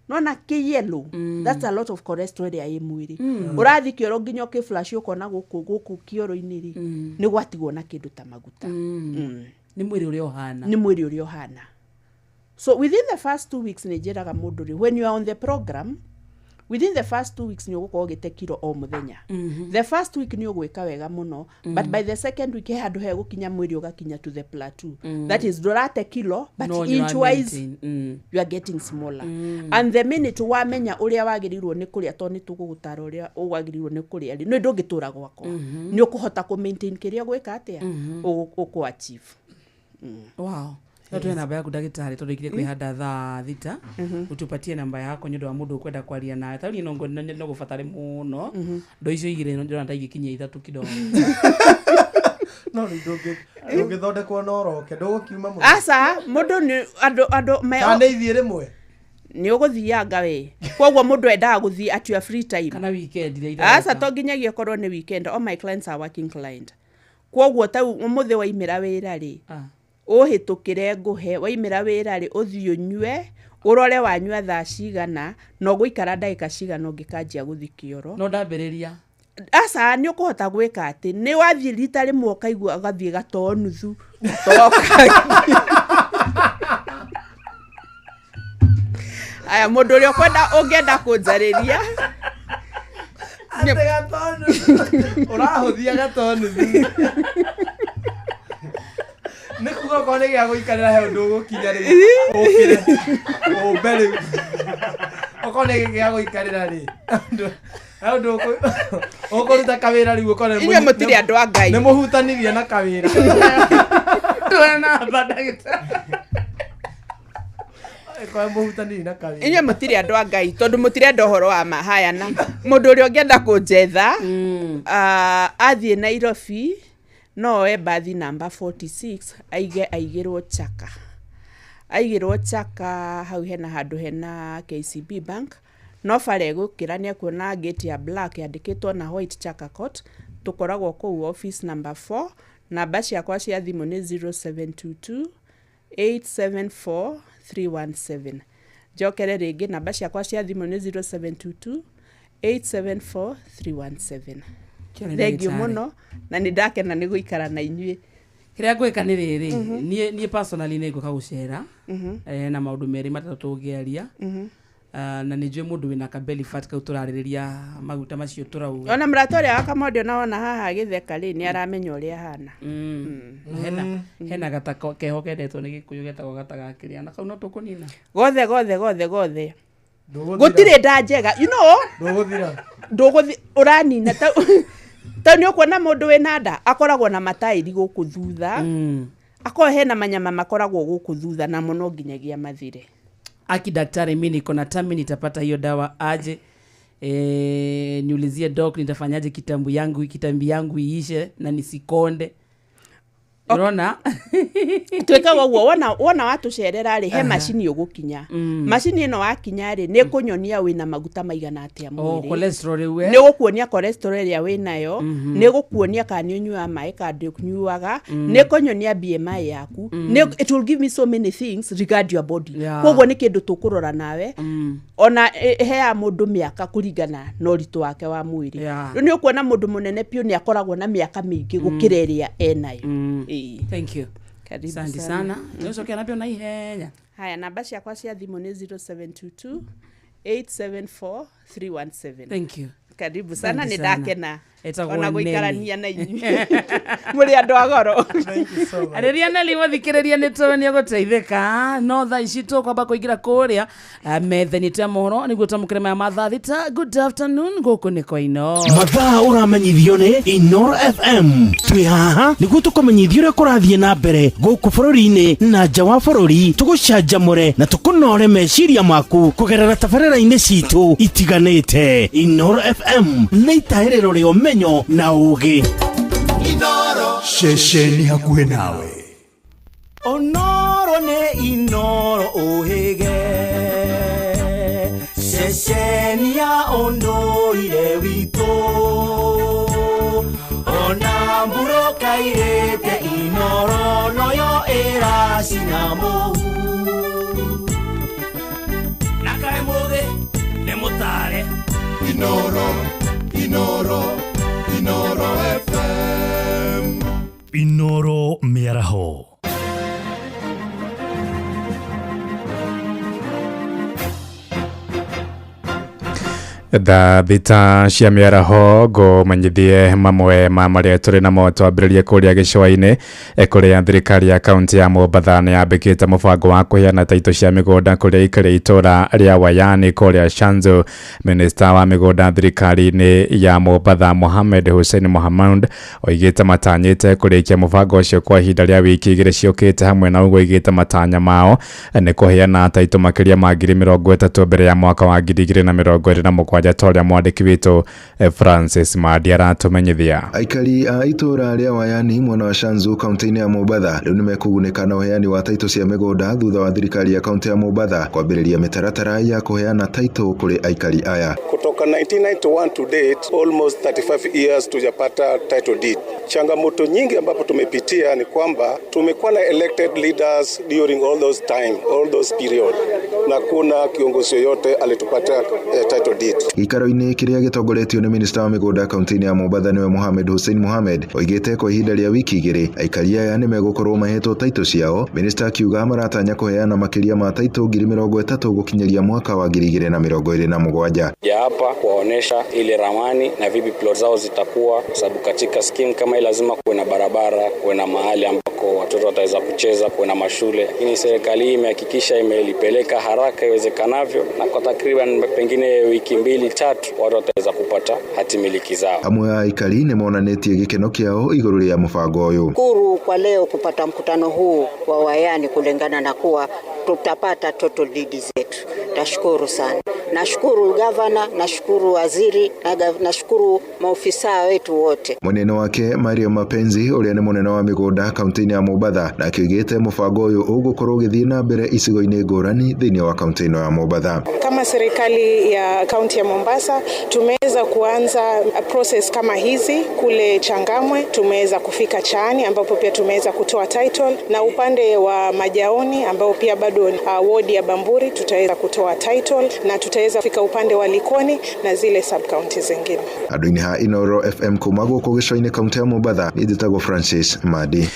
S3: Nona kĩ yellow, that's a lot of cholesterol ĩrĩa ĩ mwĩrĩ. Ũrathiĩ kĩoro nginya ũkĩ flash ũkona gũkũ kĩoro-inĩ rĩ, nĩ gwatigwo na kĩndũ ta maguta.
S1: Nĩ mwĩrĩ ũrĩa ũhana.
S3: Nĩ mwĩrĩ ũrĩa ũhana. So within the first 2 weeks nĩ njĩraga mũndũ rĩ, when you are on the program, within the first 2 weeks nĩ ũgũkorwo ũgĩte kiro o mũthenya. The first week nĩ ũgwĩka wega mũno, but by the second week he handũ hegũkinya mwĩrĩ ũgakinya to the plateau. That is ndũrate kilo, but
S1: No,
S3: inch wise
S1: maintain.
S3: you are getting smaller. And the minute wamenya ũrĩa wagĩrĩirwo nĩ kũrĩa, tondũ nĩ tũgũgũtara ũrĩa wagĩrĩirwo nĩ kũrĩa rĩ, nĩ ndũngĩtũra gwakwa. Nĩ ũkũhota kũ maintain kĩrĩa ũgwĩka atĩa, ũkũ achieve.
S1: Wow. No tuhe namba yaku ndagĩtarĩ tondũ ikire kwĩhanda thaa 6 utupatie namba yako nĩ ũndũ wa mũndũ ũkwenda kwaria nawe tarĩu niĩ no ngũbatare mũno ndo icio igĩrĩ ndĩrona ta ingĩkinyia 3 kidogo.
S4: No rĩu ndũngĩthondekwo na ũroke ndũgũkiuma mũno.
S3: Aca mũndũ nĩ andũ andũ me-
S4: Kana nĩ ithiĩ rĩmwe?
S3: Nĩ ũgũthianga we, koguo mũndũ endaga gũthiĩ at your free time.
S1: Kana weekend iria iroka.
S3: Aca, to nginyagia ũkorwo nĩ weekend. All my clients are working client, koguo tau ũmũthĩ waimĩra wĩra rĩ, ũhĩtũkĩre ngũhe. Waimĩra wĩra rĩ, ũthiĩ ũnyue, ũrore wanyua thaa cigana na ũgũikara ndagĩka cigana ũngĩkanjia gũthiĩ kĩoro.
S1: No ndambĩrĩria.
S3: Aca, nĩ ũkũhota gwĩka atĩ nĩ wathiĩ rita rĩmwe ũkaigua ũgathiĩ gatoo nuthu, gatoo kangĩ. Aya, mũndũ ũrĩa ũkwenda, ũngĩenda kũnjarĩria.
S4: Atĩ gatoo nuthu. Ũrahũthia gatoo nuthu. Nĩ kuga okorwo nĩ gĩa gũikarĩra he ũndũ ũgũkinya rĩu. Ũkĩre. Ũmbe rĩu. Okorwo nĩ gĩa gũikarĩra rĩ. He ũndũ ũkũruta kawĩra rĩu ũkore
S3: Inyuĩ mũtirĩ andũ a Ngai.
S4: Nĩ mũhutanirie na kawĩra.
S1: Tuone namba ndagĩtarĩ.
S4: Ĩkorwo mũhutanirie na kawĩra.
S3: Inyuĩ mũtirĩ andũ a Ngai tondũ mũtirenda ũhoro wa ma. Haya, na mũndũ ũrĩa ũngĩenda kũnjetha, ah, athiĩ Nairobi no oe mbathi namba 46, aige aigĩrwo Chaka, aigĩrwo Chaka hau hena handũ hena KCB Bank, no bara ĩgũkĩra nĩ ekuona gate ya black yandĩkĩtwo na white Chaka Court. Tũkoragwo kũu office number 4. Namba ciakwa cia thimũ nĩ 0722 874 317. Njokere rĩngĩ, namba ciakwa cia thimũ nĩ 0722 874 317.
S1: Kĩone
S3: Thengiũ
S1: ndagĩtarĩ.
S3: Mũno, na nĩ ndakena nĩ gũikara na inyuĩ.
S1: Kĩrĩa ngwĩka nĩ rĩrĩ, niĩ personally nĩ ngũka gũcera, na maũndũ merĩ matatũ tũngĩaria. Ah, na nĩ njũĩ mũndũ wĩna kabelly fat kau tũrarĩrĩria maguta macio tũrauga.
S3: Ona mũrata ũrĩa wa Kamondi, ona wona haha agĩtheka rĩ, nĩ aramenya ũrĩa ahana.
S1: Hena gata keho kendetwo nĩ Gĩkũyũ getagwo gata ga kĩrĩa, na kau no tũkũnina.
S3: Gothe gothe gothe gothe, gũtirĩ nda njega.
S4: Ndũgũthira.
S3: Ndũgũthi ũranina tau tau nĩ ũkuona mũndũ wĩna nda akoragwo na mataĩri gũkũ thutha, akorwo hena manyama makoragwo gũkũ thutha na mũno nginyagia mathire.
S1: Aki daktari, mi niko na tummy, nitapata hiyo dawa aje? Niulizie doc nitafanyaje kitambu yangu, kitambi yangu iishe na nisikonde. Urona?
S3: Twĩkaga ũguo, wona watũcerera rĩ, he macini ũgũkinya. Macini ĩno wakinya rĩ, nĩ ĩkũnyonia wĩna maguta maigana atĩa
S1: Oh,
S3: mwĩrĩ.
S1: Cholesterol rĩu, eh?
S3: Nĩ gũkuonia cholesterol ĩrĩa wĩnayo, nĩ gũkuonia kana nĩ ũnyuaga maĩ kana ndũnyuaga, nĩ kũnyonia BMI yaku. It will give me so many things regard your body. Koguo nĩ kĩndũ tũkũrora nawe. Ona ĩheaga mũndũ mĩaka kũringana na ũritũ wake wa mwĩrĩ. Rĩu nĩ ũkuona mũndũ mũnene piũ nĩ akoragwo na mĩaka mĩingĩ gũkĩra ĩrĩa enayo. Ĩĩ.
S1: Thank you.
S3: Karibu.
S1: Asante sana. Nĩũcoke nambia na ihenya.
S3: Haya, namba ciakwa cia thimũ nĩ 0722 874 317.
S1: Thank you.
S3: Karibu sana.
S1: Asante
S3: Nĩ
S1: sana.
S3: ndakena
S1: Etagwo
S3: ona
S1: Nelly.
S3: gũikarania na inyuĩ, mũrĩ andũ a goro.
S1: Arĩria Neli, mũthikĩrĩria, nĩ tũĩ nĩ ũgũteithĩka, no thaa ici tũkwamba kũingĩra kũrĩa metha-inĩ ya mohoro nĩguo twamũkĩre maya ma thaa 6. Good afternoon, gũkũ nĩ kwa Ino.
S8: Mathaa ũramenyithio nĩ Inoro FM. Twĩ haha nĩguo tũkũmenyithia ũrĩa kũrathiĩ na mbere gũkũ bũrũri-inĩ na nja wa bũrũri, tũgũcanjamũre na tũkũnore meciria maku kũgerera tabarĩra-inĩ citũ itiganĩte. Inoro FM nĩ itahĩrĩro rĩa ũmenyo na ũũgĩ.
S6: Ceceni hakuhĩ nawe.
S10: Onoro nĩ Inoro ũhĩge, ceceni ya ũndũire witũ, ona mbura kairĩte Inoro noyo ĩracina mũhu.
S13: Na kaĩ mũgĩ nĩ mũtare.
S7: Inoro, Inoro, Inoro FM.
S6: Inoro mĩaraho.
S9: Thaa 6 cia mĩaraho, ngũmenyithie mamwe ma marĩa tũrĩ namo. Twambĩrĩrie kũrĩa gĩcũa-inĩ, kũrĩa thirikari ya kaunti ya Mombatha nĩ yambĩkĩte mũbango wa kũheana taitũ cia mĩgũnda kũrĩa ikĩrĩ itũra rĩa Wayani kũrĩa Shanzu. Minista wa mĩgũnda thirikari-inĩ ya Mombatha, Mohamed Hussein Mohamud, oigĩte matanyĩte kũrĩkia mũbango ũcio kwa ihinda rĩa wiki 2 ciũkĩte. Hamwe na ũguo, oigĩte matanya mao nĩ kũheana taitũ makĩria ma 30,000 mbere ya mwaka wa 2027. Mũgwanja ta ũrĩa mwandĩki witũ Francis Mandi aratumenyithia.
S14: Aikari a itũũra rĩa Wayani mwena wa Shanzu kaunti-inĩ ya Mombatha rĩu nĩmekũgunĩka na ũheani wa taitũ cia mĩgũnda thutha wa thirikari ya kaunti ya Mombatha kwambĩrĩria mĩtaratara ya kũheana taitũ kũrĩ aikari aya.
S15: Kutoka 1991 to date, almost 35 years tujapata title deed. Changamoto nyingi ambapo tumepitia ni kwamba tumekuwa na elected leaders during all those time, all those period, na kuna kiongozi yoyote alitupatia title deed.
S14: Gĩikaro-inĩ kĩrĩa gĩtongoretio nĩ minista wa mĩgũnda kaunti-inĩ ya Mombatha nĩwe Mohamed Hussein Mohamed oigĩte kwa ihinda rĩa wiki igĩrĩ aikari aya nĩmegũkorwo mahetwo taitũ ciao. Minista akiuga maratanya kũheana makĩria ma taitũ 30,000 gũkinyĩria mwaka wa 2027.
S16: Ya hapa kuwaonesha ile ramani na vipi plot zao zitakuwa, sababu katika scheme kama hii lazima kuwe na barabara, kuwe na mahali ambako watoto wataweza kucheza, kuwe na mashule. Lakini serikali hii imehakikisha imelipeleka haraka iwezekanavyo, na kwa takriban pengine wiki 2-3 watu wataweza kupata hati miliki zao.
S14: Amwe a aikari nĩmonanĩtie gĩkeno kĩao igũrũ rĩa mũbango ũyũ.
S24: Shukuru kwa leo kupata mkutano huu wa Wayani kulingana na kuwa tutapata total deed zetu. Tashukuru sana. Nashukuru gavana, nashukuru waziri, nashukuru maofisa wetu wote.
S14: Munene wake Maria Mapenzi ũrĩa nĩ mũnene wa mĩgũnda kaunti-inĩ ya Mombatha na akĩugĩte mũbango ũyũ ũgũkorwo ũgĩthiĩ na mbere icigo-inĩ ngũrani thĩinĩ wa kaunti ĩno ya Mombatha.
S25: Kama serikali ya kaunti ya Mombasa tumeweza kuanza process kama hizi kule Changamwe, tumeweza kufika Chaani ambapo pia tumeweza kutoa title, na upande wa Majaoni ambao pia bado wodi ya Bamburi tutaweza kutoa title, na tutaweza kufika upande wa Likoni na zile sub county zingine.
S14: Andũ-inĩ ha Inoro FM kuma gũkũ gĩcũa-inĩ kaunti ya Mombatha, niĩ njĩtagwo Francis Madi.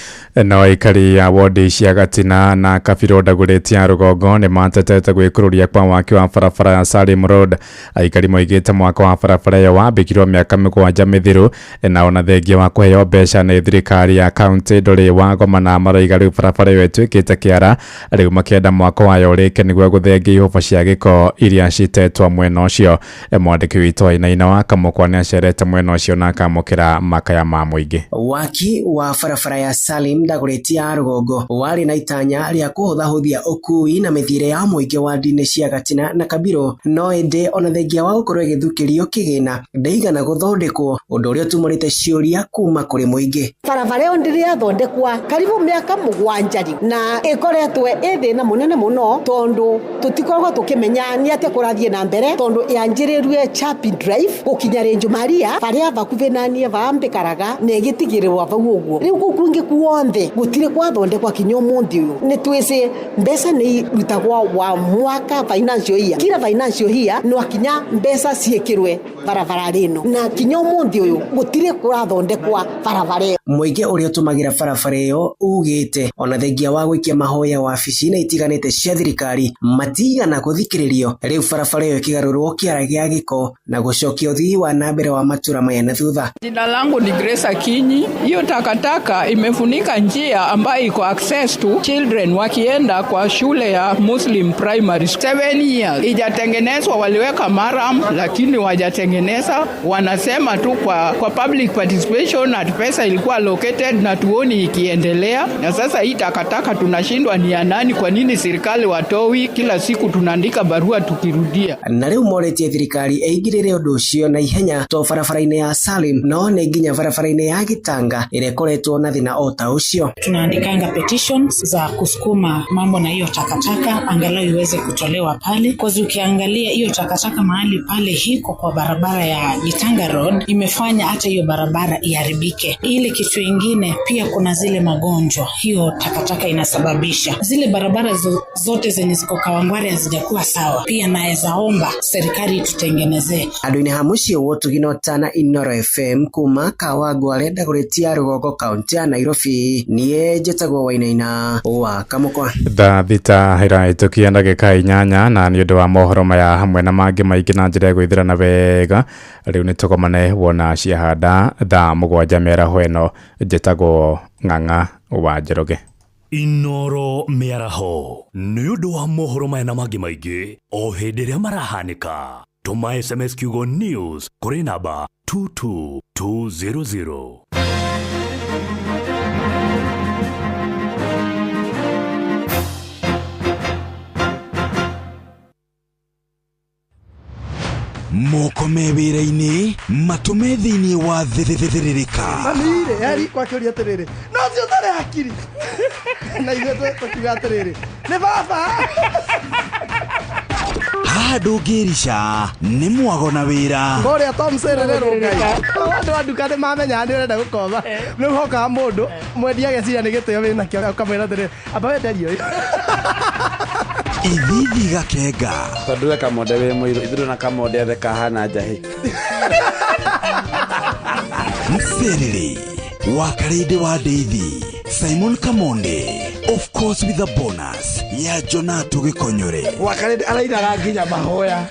S9: No aikari a wodi cia Gatina na Kabiro Dagoretti ya rũgongo nĩ matetete gwĩkũrũria kwa waki wa barabara ya Salim Road. Aikari moigĩte mwaka wa barabara ĩyo wambĩkirwo mĩaka 7 mĩthiru, na ona thengia wa kũheo mbeca nĩ thirikari ya kaunti ndũrĩ wagomana. Maroiga rĩu barabara ĩyo ĩtuĩkĩte kĩara, rĩu makĩenda mwako wayo ũrĩke nĩguo gũthengia ihũba cia gĩko iria citetwo mwena ũcio. Mwandĩki witũ Wainaina wa Kamũkwa nĩacerete mwena ũcio na akamũkĩra makaya ma mũingĩ.
S26: Waki wa barabara ya Salim Dagoretti ya rũgongo warĩ na itanya rĩa kũhũthahũthia ũkui na mĩthiĩre ya mũingĩ wadi-inĩ cia Gatina na Kabiro, no ĩndĩ ona thengia wa gũkorwo ĩgĩthukĩrio kĩgĩna ndĩigana gũthondekwo, ũndũ ũrĩa ũtumũrĩte ciũria kuma kũrĩ mũingĩ.
S27: Barabara ĩyo ndĩrĩ yathondekwa karibu mĩaka 7 rĩu, na ĩkoretwo ĩ thĩna mũnene mũno tondũ tũtikoragwo tũkĩmenya nĩ atĩa kũrathiĩ na mbere, tondũ yanjĩrĩrue Chapi Drive gũkinya Renjo Maria barĩa bakuhĩ na niĩ bambĩkaraga na ĩgĩtigĩrĩrwo bau ũguo. Rĩu kũu kũngĩ kuonthe gũtirĩ gwathondekwa kinya ũmũthĩ ũyũ. Nĩ twĩcĩ mbeca nĩ irutagwo wa mwaka financial year, kila financial year no kinya mbeca ciĩkĩrwe barabara rĩno, na kinya ũmũthĩ ũyũ gũtirĩ kũrathondekwa barabara ĩyo.
S26: Mũingĩ ũrĩa ũtũmagĩra barabara ĩyo ugĩte ona thengia wa gũikia mahoya wabici-inĩ itiganĩte cia thirikari matigana gũthikĩrĩrio, rĩu barabara ĩyo ĩkĩgarũrwo kĩara gĩa gĩko na gũcokia ũthii wa na mbere wa matũra maya na thutha.
S28: Jina langu ni Grace Akinyi. Hiyo takataka imefunika njia ambayo iko access to children wakienda kwa shule ya Muslim Primary. 7 years ijatengenezwa, waliweka maram lakini wajatengeneza. Wanasema tu kwa public participation na pesa ilikuwa allocated na tuoni ikiendelea. Na sasa hii takataka tunashindwa ni ya nani? Kwa nini serikali watoi? Kila siku tunaandika barua tukirudia.
S26: Na rĩu moretie thirikari ĩingĩrĩre ũndũ ũcio na ihenya to barabara-inĩ ya Salim no nĩ nginya barabara-inĩ ya Gitanga ĩrĩa ĩkoretwo na thĩna o ta ũcio.
S29: Tunaandikanga petitions za kusukuma mambo na hiyo takataka angalau iweze kutolewa pale, kwa ukiangalia hiyo takataka mahali pale hiko kwa barabara ya Gitanga Road imefanya hata hiyo barabara iharibike. Ile kitu ingine pia kuna zile magonjwa hiyo takataka inasababisha. Zile barabara zote zenye ziko Kawangware hazijakuwa sawa, pia naweza omba serikali itutengenezee.
S26: Andũ-inĩ ha mũciĩ wa Ũtugi na Ũtana Inoro FM kuma Kawangware Dagoretti ya rũgongo kaunti ya Nairobi, niĩ njĩtagwo Wainaina wa Kamũkwa.
S9: Thaa 6 ĩrahĩtũkia ndagĩka 8, na nĩ ũndũ wa mohoro maya hamwe na mangĩ maingĩ na njĩra ya gwĩthĩrana wega, rĩu nĩ tũgomane wona ciahanda thaa 7 mĩaraho ĩno. Njĩtagwo Ng'ang'a wa Njoroge.
S6: Inoro mĩaraho nĩ ũndũ wa mohoro maya na mangĩ maingĩ o hĩndĩ ĩrĩa marahanĩka. Tũma SMS kiugo news kũrĩ namba 22200.
S2: Moko me wĩra-inĩ, matũ me thĩinĩ wa thĩrĩrĩka.
S4: Mami-rĩ yari kwakĩũria atĩrĩrĩ, no ũcio ũtarĩ hakiri na ithuĩ tũkiuga atĩrĩrĩ, nĩ baba.
S2: Haha ndũngĩrica nĩ mwago na wĩra.
S4: Kũrĩa Tom Serererwo Ngai, andũ a nduka nĩ mamenyaga nĩ ũrenda gũkomba. Rĩu hokaga mũndũ mwendia ageciria nĩ gĩtĩo wĩnakĩo, ũkamwĩra atĩrĩrĩ, amba wenderie ũyũ.
S2: Ithithi gakenga.
S5: Tondũ we Kamonde wĩ mũirũ, ithuĩ na Kamonde othe kahana njahĩ.
S2: Mserere wa Karĩndĩ wa Ndeithi, Simon Kamonde, of course with a bonus ya Jonato Gĩkonyore.
S5: Wa Karĩndĩ arainaga nginya mahoya.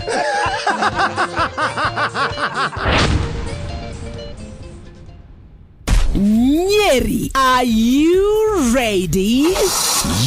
S11: Nyeri, are you ready?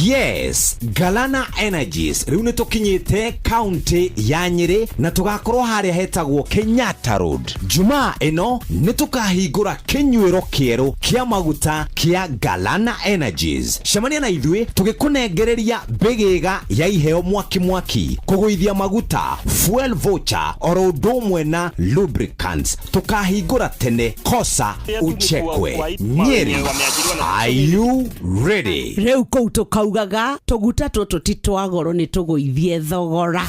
S2: Yes, Galana Energies rĩu nĩ tũkinyĩte kaunti ya Nyĩrĩ na tũgakorwo harĩa hetagwo Kenyatta Road. Jumaa ĩno nĩ tũkahingũra kĩnyuĩro kĩerũ kĩa maguta kĩa Galana Energies. Cemania na ithuĩ tũgĩkũnengereria mbĩgĩga ya iheo mwaki mwaki, kũgũithia maguta, fuel voucher, oro ũndũ ũmwe na lubricants. Tũkahingũra tene kosa uchekwe. Nyeri, are you ready?
S11: Rĩu kũu tũkaugaga tũguta tũtũ ti twa goro nĩ tũgũithie thogora.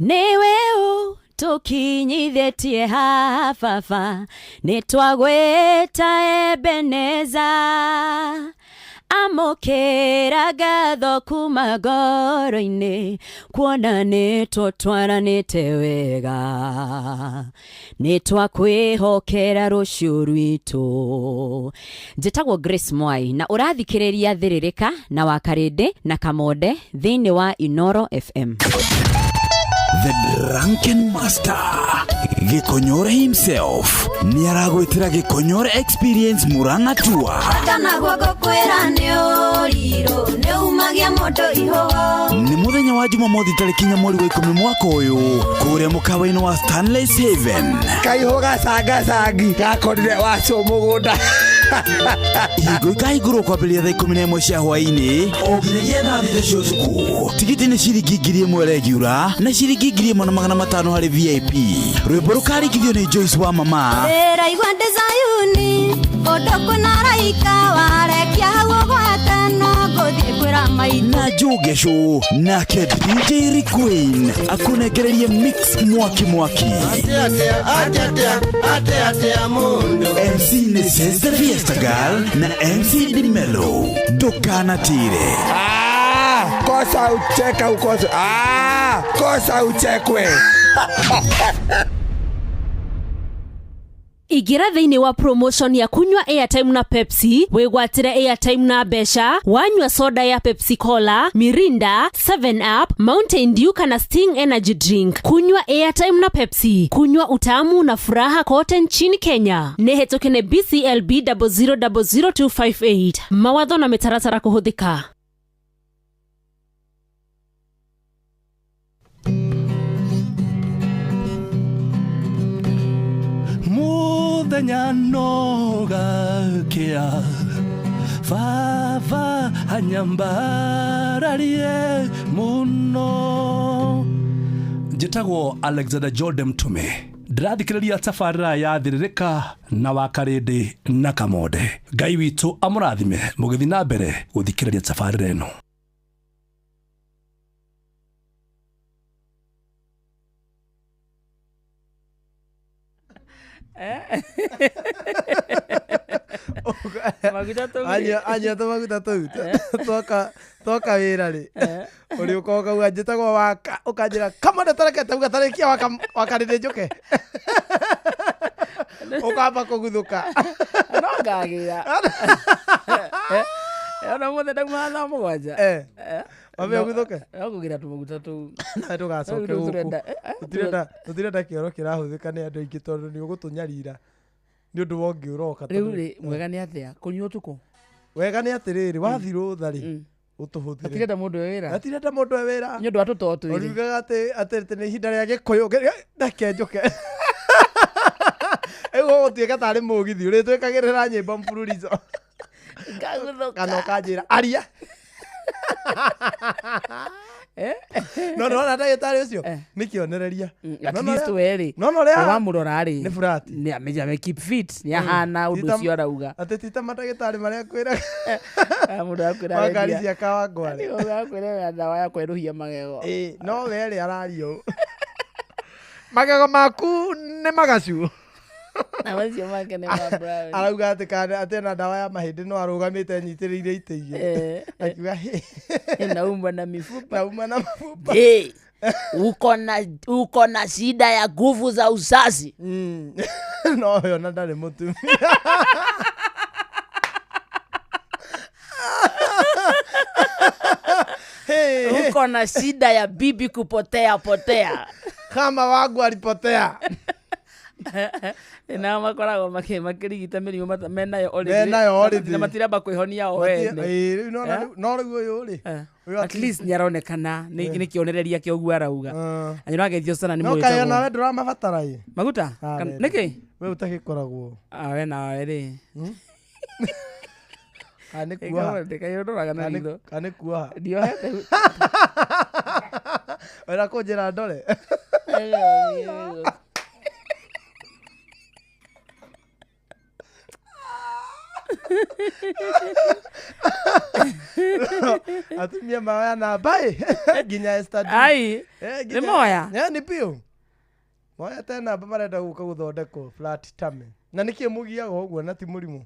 S23: Nĩwe ũ tũkinyithĩtie haha baba, nĩ twagwĩta Ebeneza. Amũkĩra ngatho kuma ngoro-inĩ, kuona nĩ tũtwaranĩte wega. Nĩ twakwĩhokera rũciũ rwitũ. Njĩtagwo Grace Mwai na ũrathikĩrĩria Thĩrĩrĩka na Wakarĩndĩ na Kamonde thĩinĩ wa Inoro FM.
S2: The Drunken Master Gĩkonyore himself nĩ aragwĩtĩra Gĩkonyore Experience Murang'a Tour.
S17: Kana guoko kwĩra nĩ ũrirũ, nĩ umagia mũndũ ihũgo.
S2: Nĩ mũthenya wa Jumamothi tarĩki 4 mweri wa 10 mwaka ũyũ kũrĩa mũkawa-inĩ wa Stanley's Haven.
S5: Kaihũ gacangacangi gakorire wacio mũgũnda.
S2: Ihingo ikahingũrwo kwambĩrĩria thaa 11 cia hwaĩ-inĩ o nginyagia thaa 6 cia ũtukũ. Tigiti nĩ ciringi 1000 regular na ciringi 1500 harĩ VIP. Rwĩmbo rũkarĩkithio nĩ Joyce wa mama.
S17: Ndĩraigua ndĩ Zayuni, kũndũ kwĩna araika, warekia hau ũgwate no ngũthiĩ kwĩra maitũ.
S2: Na Njogesho nake DJ Queen akũnengererie mix mwaki mwaki. MC nĩ Sister Fiesta Girl na MC Dimelo. Ndũkanatire.
S5: Kosa ucheka ukosa. Kosa uchekwe.
S23: Ingĩra thĩinĩ wa promotion ya kunywa airtime na Pepsi, wĩgwatĩre airtime na mbeca, wanyua soda ya Pepsi Cola, Mirinda, 7 Up, Mountain Dew kana Sting Energy Drink. Kunywa airtime na Pepsi, kunywa utamu na furaha kote nchini Kenya. Nĩ hetũke nĩ BCLB 0000258. Mawatho na mĩtaratara kũhũthĩka.
S13: Muthenya no gakia baba anyambararie muno. Njĩtagwo Alexander Jordan Mtume, ndĩrathikĩrĩria tabarĩra ya Thĩrĩrĩka na Wakarĩndĩ na Kamonde. Ngai witũ amũrathime mũgĩthiĩ na mbere gũthikĩrĩria tabarĩra ĩno.
S1: Maguta tũu.
S4: Anyua tũmaguta tũu twoka wĩra rĩ, ũrĩũka ũkauga njĩtagwo waka, ũkanjĩra Kamonde tareke tauga tarĩkia Wakarĩndĩ njũke. Ũkamba kũguthũka.
S1: No ngagĩra. Ona mũthenya ndauma thaa 7.
S4: Wambe ũguthũke?
S1: No kũgĩra tũmaguta tũu.
S4: Na ndũgacoke
S1: Rĩu
S4: gũkũ.
S1: tũrenda
S4: Tũtirenda kĩoro kĩrahũthĩka nĩ andũ aingĩ tondũ nĩ ũgũtũnyarira nĩ ũndũ wa ũngĩ ũroka.
S1: Rĩu rĩ, mwega nĩ atĩa kũnyua ũtukũ?
S4: Wega nĩ atĩrĩrĩ, wathiĩ rũtha rĩ, ũtũhũthĩre.
S1: Hatirenda mũndũ e wĩra.
S4: Hatirenda mũndũ e wĩra.
S1: Nĩ ũndũ wa tũtoo twĩrĩ.
S4: Ũriugaga atĩ nĩ ihinda rĩa Gĩkũyũ, reke njũke. Rĩu ũgũtuĩka tarĩ mũgithi ũrĩtwĩkagĩrĩra nyĩmbo mfululizo.
S1: Ngaguthũka.
S4: Kana ũkanjĩra aria. No nona ndagĩtarĩ ũcio nĩ kĩonereria.
S1: At
S4: No, no,
S1: least we rĩ,
S4: no, no, rĩa-
S1: wamũrora rĩ,
S4: Nĩ flat.
S1: nĩ ame keep fit, nĩ ahana ũndũ
S4: Ti ta-
S1: ũcio arauga.
S4: Atĩ ti ta mandagĩtarĩ marĩa kwĩra
S1: Mũndũ akwĩra
S4: wa ngari
S1: arendia-
S4: cia Kawangware.
S1: Akwĩra ndawa ya kwerũhia magego.
S4: Ĩĩ, no we rĩ araria ũũ, magego maku nĩ magacu.
S1: Na macio make nĩ ma brown.
S4: Arauga atĩ kana atĩ ena ndawa ya mahĩndĩ no arũgamĩte nyitĩrĩire itĩ igĩrĩ. Akiuga, "Hĩ."
S1: Naumwa na mifupa.
S4: Naumwa na mafupa.
S1: Je, uko na shida ya nguvu za uzazi?
S4: No we ona ndarĩ mũtumia.
S1: Uko na shida ya bibi kupotea potea?
S4: Kama wangu alipotea.
S1: Na makoragwo makĩrigita mĩrimũ menayo already.
S4: Menayo already.
S1: Na matiramba kwĩhonia o
S4: Mati-
S1: ene.
S4: Ĩĩ, rĩu nona
S1: Eh?
S4: No rĩu ũyũ rĩ, ũyũ
S1: At least nĩ aronekana nĩ kĩonereria kĩa ũguo arauga. Na nĩ ũrageithio sana nĩ
S4: No kaĩ
S1: mũrĩtagwo.
S4: onawe ndũramabatara ĩ?
S1: Maguta?
S4: Ah, we.
S1: Nĩkĩ?
S4: We ũtagĩkoragwo.
S1: Ah, we nawe rĩ.
S4: Kana nĩ kuoha.
S1: Ndĩkaiyũrũraga na ritho.
S4: Kana nĩ kuoha.
S1: Ndiohete.
S4: Wenda kũnjĩra ndore? Atumia maoya namba ĩ nginya Esther D.
S1: Ai,
S4: Eh,
S1: nĩ moya?
S4: Eh, nĩ biũ moyete namba marenda gũka gũthondekwo flat tummy. Na nĩkĩ mũgiaga ũguo na ti mũrimũ?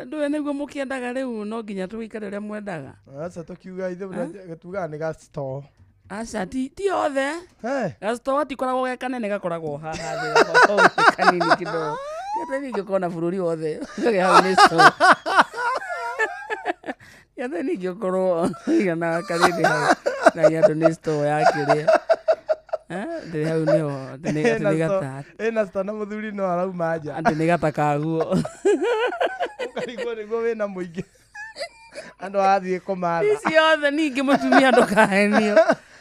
S1: Ndũĩ nĩguo mũkĩendaga rĩu no nginya tũgĩikare ũrĩa mwendaga.
S4: Aca tũkiuga ithuĩ tugaga nĩ gasto.
S1: Aca ti othe. Gasto gatikoragwo ge kanene, gakoragwo haha thĩ, gakoragwo ge kanini kidogo. Ti atĩ ningĩ ũkona bũrũri wothe ũgagĩa hau nĩ store. Ti atĩ ningĩ ũkorwo igana karĩndĩ hau na nĩ andũ nĩ store ya kĩrĩa. Eh, atĩ hau nĩho atĩ nĩ gata
S4: Ĩna sto na mũthuri no arauma nja.
S1: Atĩ nĩ gata kaguo.
S4: Ũkarigwo nĩguo wĩna mũingĩ andũ arathiĩ kũmatha.
S1: Ti ciothe ningĩ mũtumia ndũkahenio.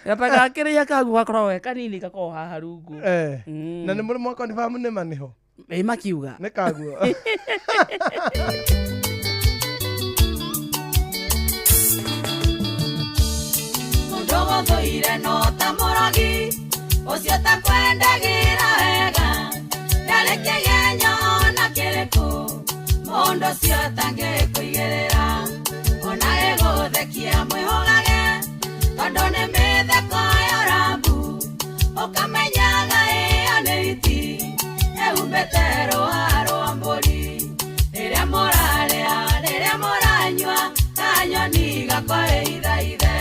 S1: Gata ga kĩrĩa kaguo gakoragwo ge kanini gakoragwo haha rungu.
S4: Eh, na nĩ mũrĩ mwakonfamu nĩ ma nĩho?
S1: Ĩ makiuga.
S4: Nĩ kaguo.
S17: Mũndũ gũthũire no ta mũrogi ũcio takwendagĩra wega ndarĩ kĩgenyo ona kĩrĩkũ mũndũ ũcio atangĩkũigĩrĩra ona gĩgũthekia mwĩhũgage tondũ nĩ mĩtheko ya ũrambu ũkamenyaga ĩyo nĩ hiti ĩhumbĩte rũa rwa mbũri rĩrĩa mũrarĩa rĩrĩa mũranyua kanyoni gakwa ĩithaithe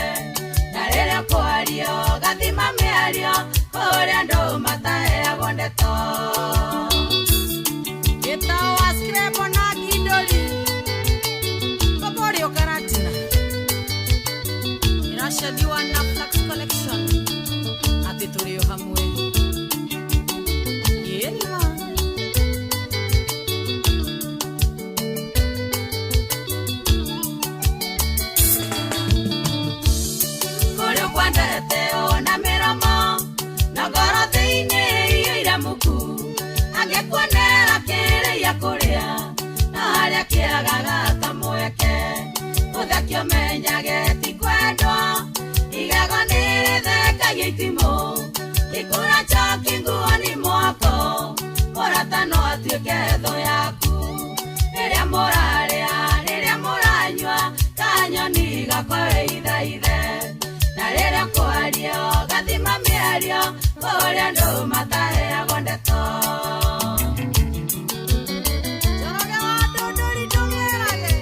S17: na rĩrĩa kwario gathima mĩario kũrĩa andũ mataheagwo ndeto. Gĩtawa Scrabble na Kidoli Koborio Karatina iracadiwa na Flax Collection atĩ tũrĩ o hamwe. Ĩnima. Kũrĩ ũkwendete ona mĩromo na ngoro thĩinĩ iyũire muku angĩkuonera kĩrĩa kũrĩa na harĩa kĩagaga kamweke ũthekio menyage ti kwendwo igego nĩ rĩthekagia itimũ gĩkũra njoki nguo-nĩ mwako mũrata no atuĩke thũ yaku rĩrĩa mũrarĩa rĩrĩa mũranyua kanyoni gakwa ĩithaithe na rĩrĩa kwario gathima mĩario kũrĩa andũ mataheagwo ndeto. Njoroge wa Ndũndũri ndũmĩrage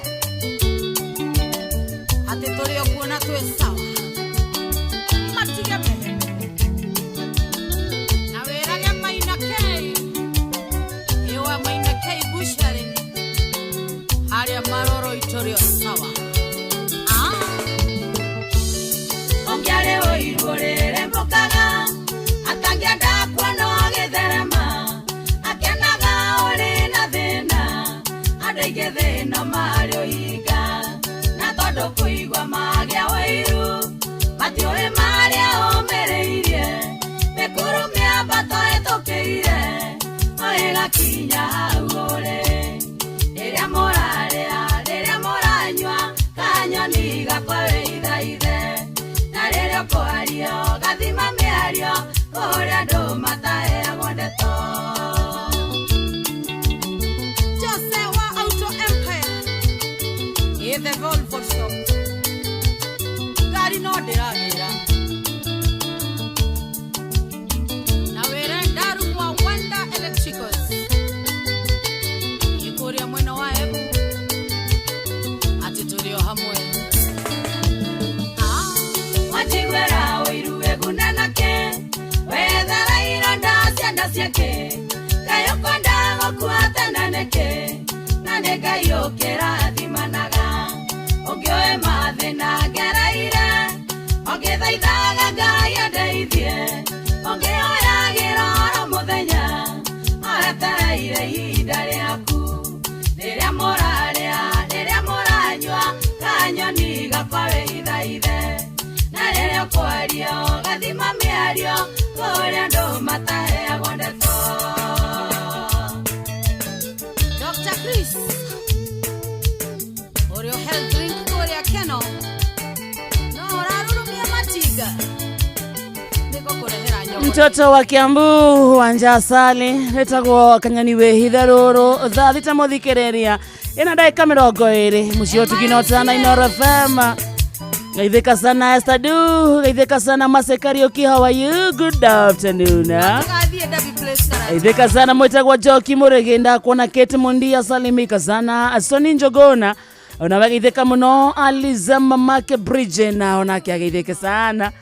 S17: atĩ tũrĩ o kuo na twĩ sawa matige meheme na wĩrage Maina K ĩwa Maina K bushari harĩa maroro itũrĩ o sawa. Ũngĩarĩ ũiru ũrĩrĩmbũkaga atangĩenda kuona ũgĩtherema akenaga ũrĩ na thĩna andũ aingĩ thĩna marĩ ũhinga na tondũ kũigua magĩa ũiru matiũĩ marĩa ũmĩrĩirie mĩkuru mĩambato ĩtũkĩire o ĩgakinya hau ũrĩ rĩrĩa mũrarĩa rĩrĩa mũranyua kanyoni gakwa ĩithaithe na rĩrĩa rĩrĩa ũkwaria ũgathima mĩario kũrĩa andũ mataheagwo ndeto.
S3: Jose wa Auto Empire ĩ the Volvo shop ngari no ndĩragĩra na wĩre ndarumwa Wanda Electricals ĩkũrĩa mwena wa Embu atĩ tũrĩ o hamwe.
S17: Wajiguĩra ũiru wĩguna nake wethara ironda cianda ciake Ngai ũkwenda gũkua tene nĩkĩ na nĩ Ngai ũkĩrathimanaga ũngĩoe mathĩna ngereire ũngĩthaithaga Ngai andeithie ũngĩhoyagĩra oro mũthenya oetereire ihinda rĩaku rĩrĩa mũrarĩa rĩrĩa mũranyua kanyoni gakwa wĩithaithe na rĩrĩa ũkwaria ũgathima mĩario kũrĩa andũ mataheagwo ndeto.
S3: Dr. Chris ũrĩa health drink kũrĩa Keno no ũrarurumia matinga nĩgũkũrehera nyogo.
S1: Mtoto wa Kiambu wanja asali etagwo kanyani wĩhithe rũrũ thaa thita mũthikĩrĩria ĩna ndagĩka 20 mũciĩ ũtuginotana Inooro FM. Geithĩka sana Esther Du, geithĩka sana Mase Kariuki, how are you? Good afternoon.
S3: Tũgathiĩ Derby Place Karatu.
S1: Geithĩka sana mwĩtagwo Njoki Mũrĩgĩ, ndakuona Kate Mundia, salimika sana Soni Njogona, onawe geithĩka mũno Aliza mamake Bridge, na onake ageithĩke sana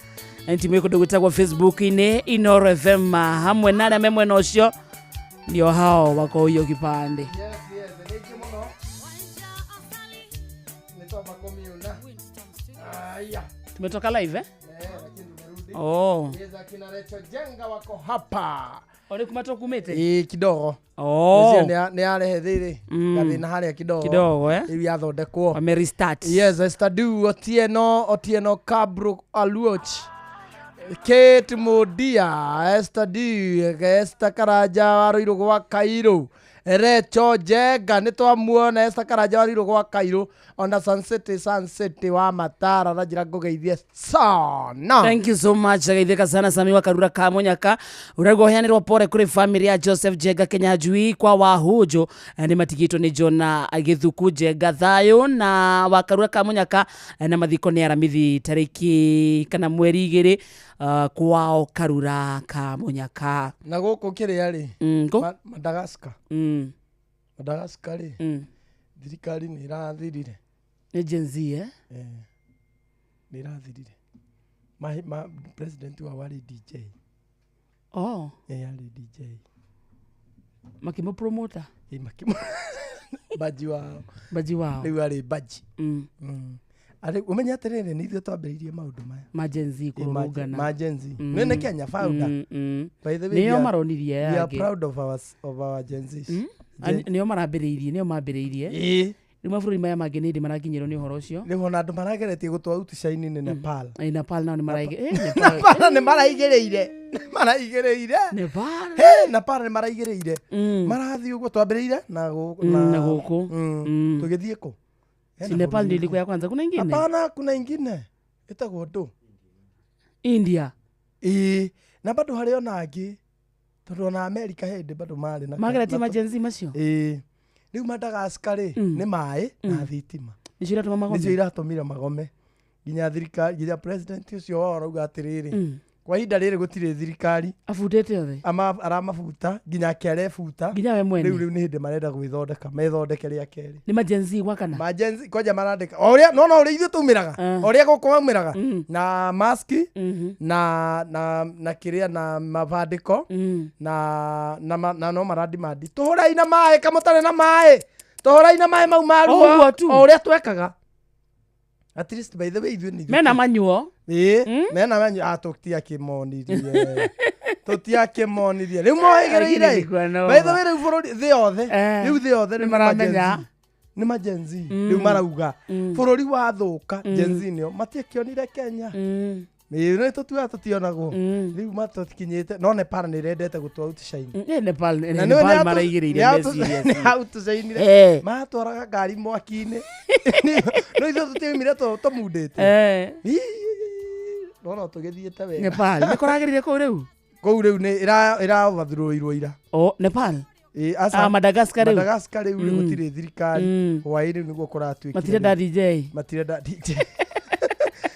S1: ntimwe kũndũ gwĩtagwo Facebook-inĩ Inooro FM hamwe na arĩa me mwena ũcio ndio hao wako hiyo kipande.
S4: Yes, yes, thank you mũno. Nĩ twamba kũmiuna. Aya.
S1: Tumetoka live eh?
S4: Eh, lakini tumerudi.
S1: Oh.
S4: Yes, akina Rachel Jenga wako hapa.
S1: Ore kuma tũkumĩte?
S4: Ĩĩ kidogo.
S1: Oh.
S4: Ũcio nĩ arehe thĩrĩ. Gathĩna harĩa kidogo.
S1: Kidogo, eh?
S4: Rĩu yathondekwo.
S1: Wame restart.
S4: Yes, Esther Du, Otieno, Otieno Kabro Aluoch. Kate Modia, Esther D, Esther Karanja wa Ruiru gwa Kairũ. Recho Jenga nĩ twamuona Esther Karanja wa Ruiru gwa Kairũ ona Sun City, Sun City wa Matara na njĩra ngũgeithie sana.
S1: Thank you so much geithĩka sana Sami wa Karura ka Munyaka ũraigua ũheanĩrwo pore kũrĩ family ya Joseph Jenga Kinyanjui kwa Wahunjũ nĩ matigĩtwo nĩ Jona Gĩthuku Jenga thayũ na wa Karura ka Munyaka na mathiko nĩ Aramithi tarĩki kana mweri 2 kwao Karura ka Munyaka.
S4: Na gũkũ kĩrĩa rĩ
S1: Kũ?
S4: Madagascar. Madagascar rĩ thirikari nĩ ĩrathirire.
S1: Nĩ Gen Z eh?
S4: Eh, nĩ ĩrathirire. President wao arĩ DJ.
S1: Oh.
S4: Eh, arĩ DJ.
S1: Makĩmũpromota?
S4: Ĩ, Baji wao.
S1: Baji wao.
S4: Rĩu arĩ baji. Ũmenye atĩrĩrĩ nĩ ithuĩ twambĩrĩirie maũndũ maya.
S1: Ma Gen Z
S4: Ĩ, ma
S1: kũrũrũngana.
S4: ma Gen Z. Nĩ nĩ Kenya founder. By the way,
S1: Nĩo maronirie
S4: we are
S1: yangĩ.
S4: proud of our Gen Zs.
S1: Nĩo marambĩrĩirie, nĩo mambĩrĩirie.
S4: Ĩĩ.
S1: Rĩu mabũrũri maya mangĩ nĩ hĩndĩ marakinyĩrwo nĩ ũhoro ũcio.
S4: Rĩu ona andũ marageretie gũtwa utucaini nĩ Nepal.
S1: Ĩ, Nepal nao nĩ
S4: Nepal nĩ maraigĩrĩire. Nĩ maraigĩrĩire.
S1: Nepal.
S4: He, Nepal nĩ maraigĩrĩire. Marathiĩ ũguo twambĩrĩire na
S1: Na gũkũ.
S4: Tũgĩthiĩ kũ? Hena
S1: Si Nepal
S4: bũrũri
S1: ndio ilikuwa ya kwanza, kuna ingine?
S4: Hapana, kuna ingine ĩtagwo ndũ.
S1: India.
S4: Ĩĩ, na bado harĩ ona angĩ tondũ ona America hĩndĩ bado marĩ na
S1: Mageretie ma Gen Z macio?
S4: Ĩĩ. Rĩu Madagascar rĩ nĩ maĩ na thitima.
S1: Nĩcio iratũma magome?
S4: Nĩcio iratũmire magome. Nginya thirikari, nginya president ũcio wao arauga atĩrĩrĩ, kwa ihinda rĩrĩ gũtirĩ thirikari.
S1: Abutĩte othe?
S4: Aramabuta nginya ake arebuta.
S1: Nginya we mwene?
S4: Rĩu nĩ hĩndĩ marenda gwĩthondeka, methondeke rĩa kerĩ.
S1: Nĩ ma Gen Z gwa kana?
S4: Ma Gen Z kwanja marandĩka. O ũrĩa no no ũrĩa ithuĩ tumĩraga. O ũrĩa gũkũ maumĩraga. Na maski na na na kĩrĩa na mabandĩko na na na no maradimandi. Tũhũrai na maĩ kamũtarĩ na maĩ. Tũhũrai na maĩ mau ma ruo.
S1: Ũguo tu.
S4: O ũrĩa twekaga. At least by the way ithuĩ nĩ ithuĩ
S1: Mena manyuo.
S4: Ĩĩ, mena manyuo. Ah, tũtiakĩmonirie. Tũtiakĩmonirie. Rĩu mohĩgĩrĩire. By the way rĩu bũrũri thĩ yothe. Rĩu thĩ yothe rĩu nĩ ma Gen Z. Nĩ ma Gen Z. Rĩu marauga bũrũri wathũka Gen Z nĩo matiakĩonire Kenya. Ĩĩ, nĩ tũtuaga tũtionagwo. Rĩu matũkinyĩte no Nepal nĩ ĩrendete gũtwa outshine.
S1: Ĩ, Nepal,
S4: Na
S1: Nepal
S4: nĩwe
S1: maraigĩrĩire meciria.
S4: nĩ outshine. Matwaraga ngari mwaki-inĩ. No ithuĩ tũtiaumire tũmundĩte. Ndona tũgĩthiĩte wega.
S1: Nepal nĩ kũragĩrire kũu rĩu?
S4: Kũu rĩu nĩ ĩra overthrow ira.
S1: O Nepal.
S4: Ĩ, aca.
S1: Ah, Madagascar rĩu.
S4: Madagascar rĩu rĩ, gũtirĩ thirikari. Hwaĩ rĩu nĩguo kũratuĩkire.
S1: Matirenda DJ.
S4: Matirenda DJ.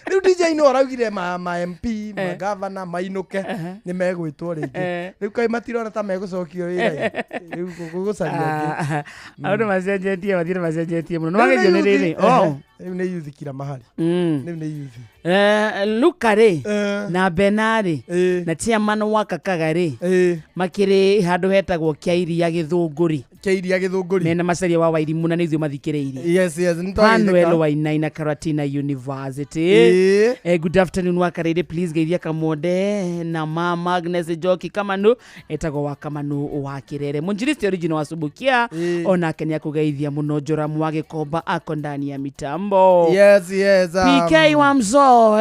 S4: Rĩu DJ no araugire ma MP, ma governor mainũke nĩ megwĩtwo rĩngĩ. Rĩu kaĩ matirona ta megũcokio wĩra rĩu gũcaria ũngĩ.
S1: Andũ macenjetie, mathiĩ macenjetie mũno. Nĩ
S4: Rĩu
S1: wageithio nĩ
S4: youth,
S1: rĩrĩ.
S4: ehe,
S1: Oh.
S4: Rĩu nĩ youth kila mahali. Rĩu nĩ youth.
S1: Luka rĩ na Bena rĩ na chairman wa Kakaga rĩ makĩrĩ handũ hetagwo kĩa iria Gĩthũngũri.
S4: Kĩa iria Gĩthũngũri.
S1: Mena macaria wa Wairimũ na nĩ ithuĩ mathikĩrĩirie.
S4: Yes, nĩ twageithĩka.
S1: Manuel Wainaina Karatina University. Good afternoon Wakarĩrĩ, please geithia Kamonde na mama Agnes Njoki Kamanu etagwo wa Kamanu wa Kirere. Mũnjiristi original wa Subukia onake nĩ akũgeithia mũno. Joramu wa Gĩkomba ako ndani ya mitambo.
S4: Yes.
S1: PK wa Mzo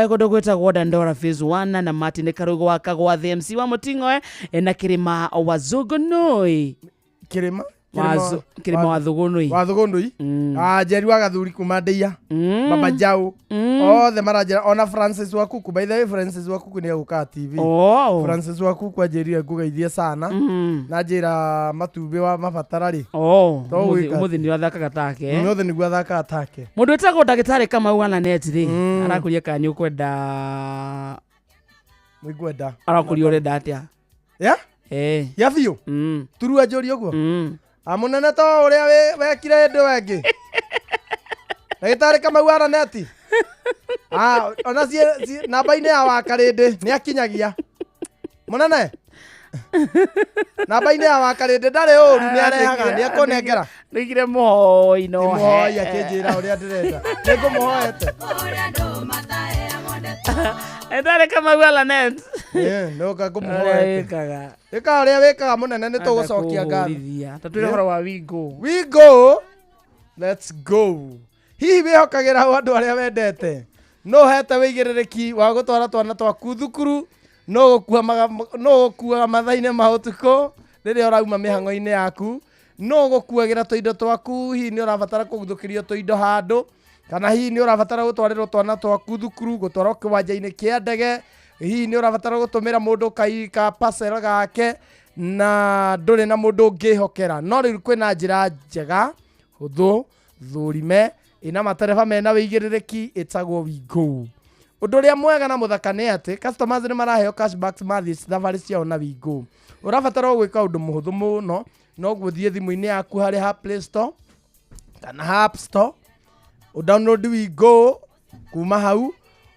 S1: kũndũ gwĩtagwo Dandora Phase 1 na Martin Karugo wa Kagwa the MC wa Mũting'oe na Kĩrĩma wa Zũgũnũi.
S4: Kĩrĩma?
S1: Kĩrĩma wa Thũgũnũi.
S4: Wa Thũgũnũi. Ah, Njeri wa Gathuri kuma Ndeia. Baba Jau. Othe maranjĩra ona Francis wa Kuku. By the way, Francis wa Kuku nĩ egũka TV.
S1: Oh.
S4: Francis wa Kuku anjĩrire ngũgeithie sana. Na njĩra matumbĩ wa mabatara rĩ.
S1: Oh,
S4: To
S1: ũmũthĩ
S4: gwĩka
S1: ũmũthĩ nĩ athakaga take.
S4: Ũmũthĩ nĩguo athakaga take.
S1: Mũndũ wĩtagwo ndagĩtarĩ Kamau wa Lanet rĩ arakũria kana nĩ ũkwenda.
S4: Nĩngwenda.
S1: Arakũria ũrenda atĩa?
S4: Ya?
S1: Eh.
S4: Ya biũ? Turua njũrie ũguo? Amũnene to ũrĩa wekire hĩndĩ ĩyo ĩngĩ. Ndagĩtarĩ Kamau wa Raneti. Ah, ona namba-inĩ ya Wakarĩndĩ nĩ akinyagia. Mũnene. Namba-inĩ ya Wakarĩndĩ ndarĩ ũru, nĩ arehaga, nĩ ekũnengera.
S1: Nĩigire mũhoi no
S4: Mũhoi akĩnjĩra ũrĩa ndĩrenda. Nĩ ngũmũhoete.
S1: Ndagĩtarĩ Kamau wa Lanet.
S4: Nĩũka
S1: Ũrĩa
S4: ngũmũhoete.
S1: wĩkaga.
S4: Ĩka ũrĩa wĩkaga mũnene, nĩ tũgũcokia ngatho.
S1: Kũhũrithia. Ta twĩre ũhoro wa Wingo.
S4: We go. Let's go. Hihi wĩhokagĩra ũ andũ arĩa wendete? No hete wĩigĩrĩrĩki wa gũtwara twana twaku thukuru, no gũkuaga mathaa-inĩ ma ũtukũ rĩrĩa ũrauma mĩhang'o-inĩ yaku, no gũkuagĩra tũindo twaku, hihi nĩ ũrabatara kũguthũkĩrio tũindo handũ, kana hihi nĩ ũrabatara gũtwarĩrwo twana twaku thukuru, gũtwarwo kĩwanja-inĩ kĩa ndege, hihi nĩ ũrabatara gũtũmĩra mũndũ ka parcel gake na ndũrĩ na mũndũ ũngĩhokera. No rĩu kwĩna njĩra njega hũthũ thũrime ĩna matereba mena wĩigĩrĩrĩki ĩtagwo Wingo. Ũndũ ũrĩa mwega na mũthaka nĩ atĩ customers nĩ maraheo cashbacks mathiĩ thabarĩ ciao na Wingo. Ũrabatara o gwĩka ũndũ mũhũthũ mũno, no gũthiĩ thimũ-inĩ yaku harĩ ha Play Store kana ha App Store, ũdownload Wingo, kuma hau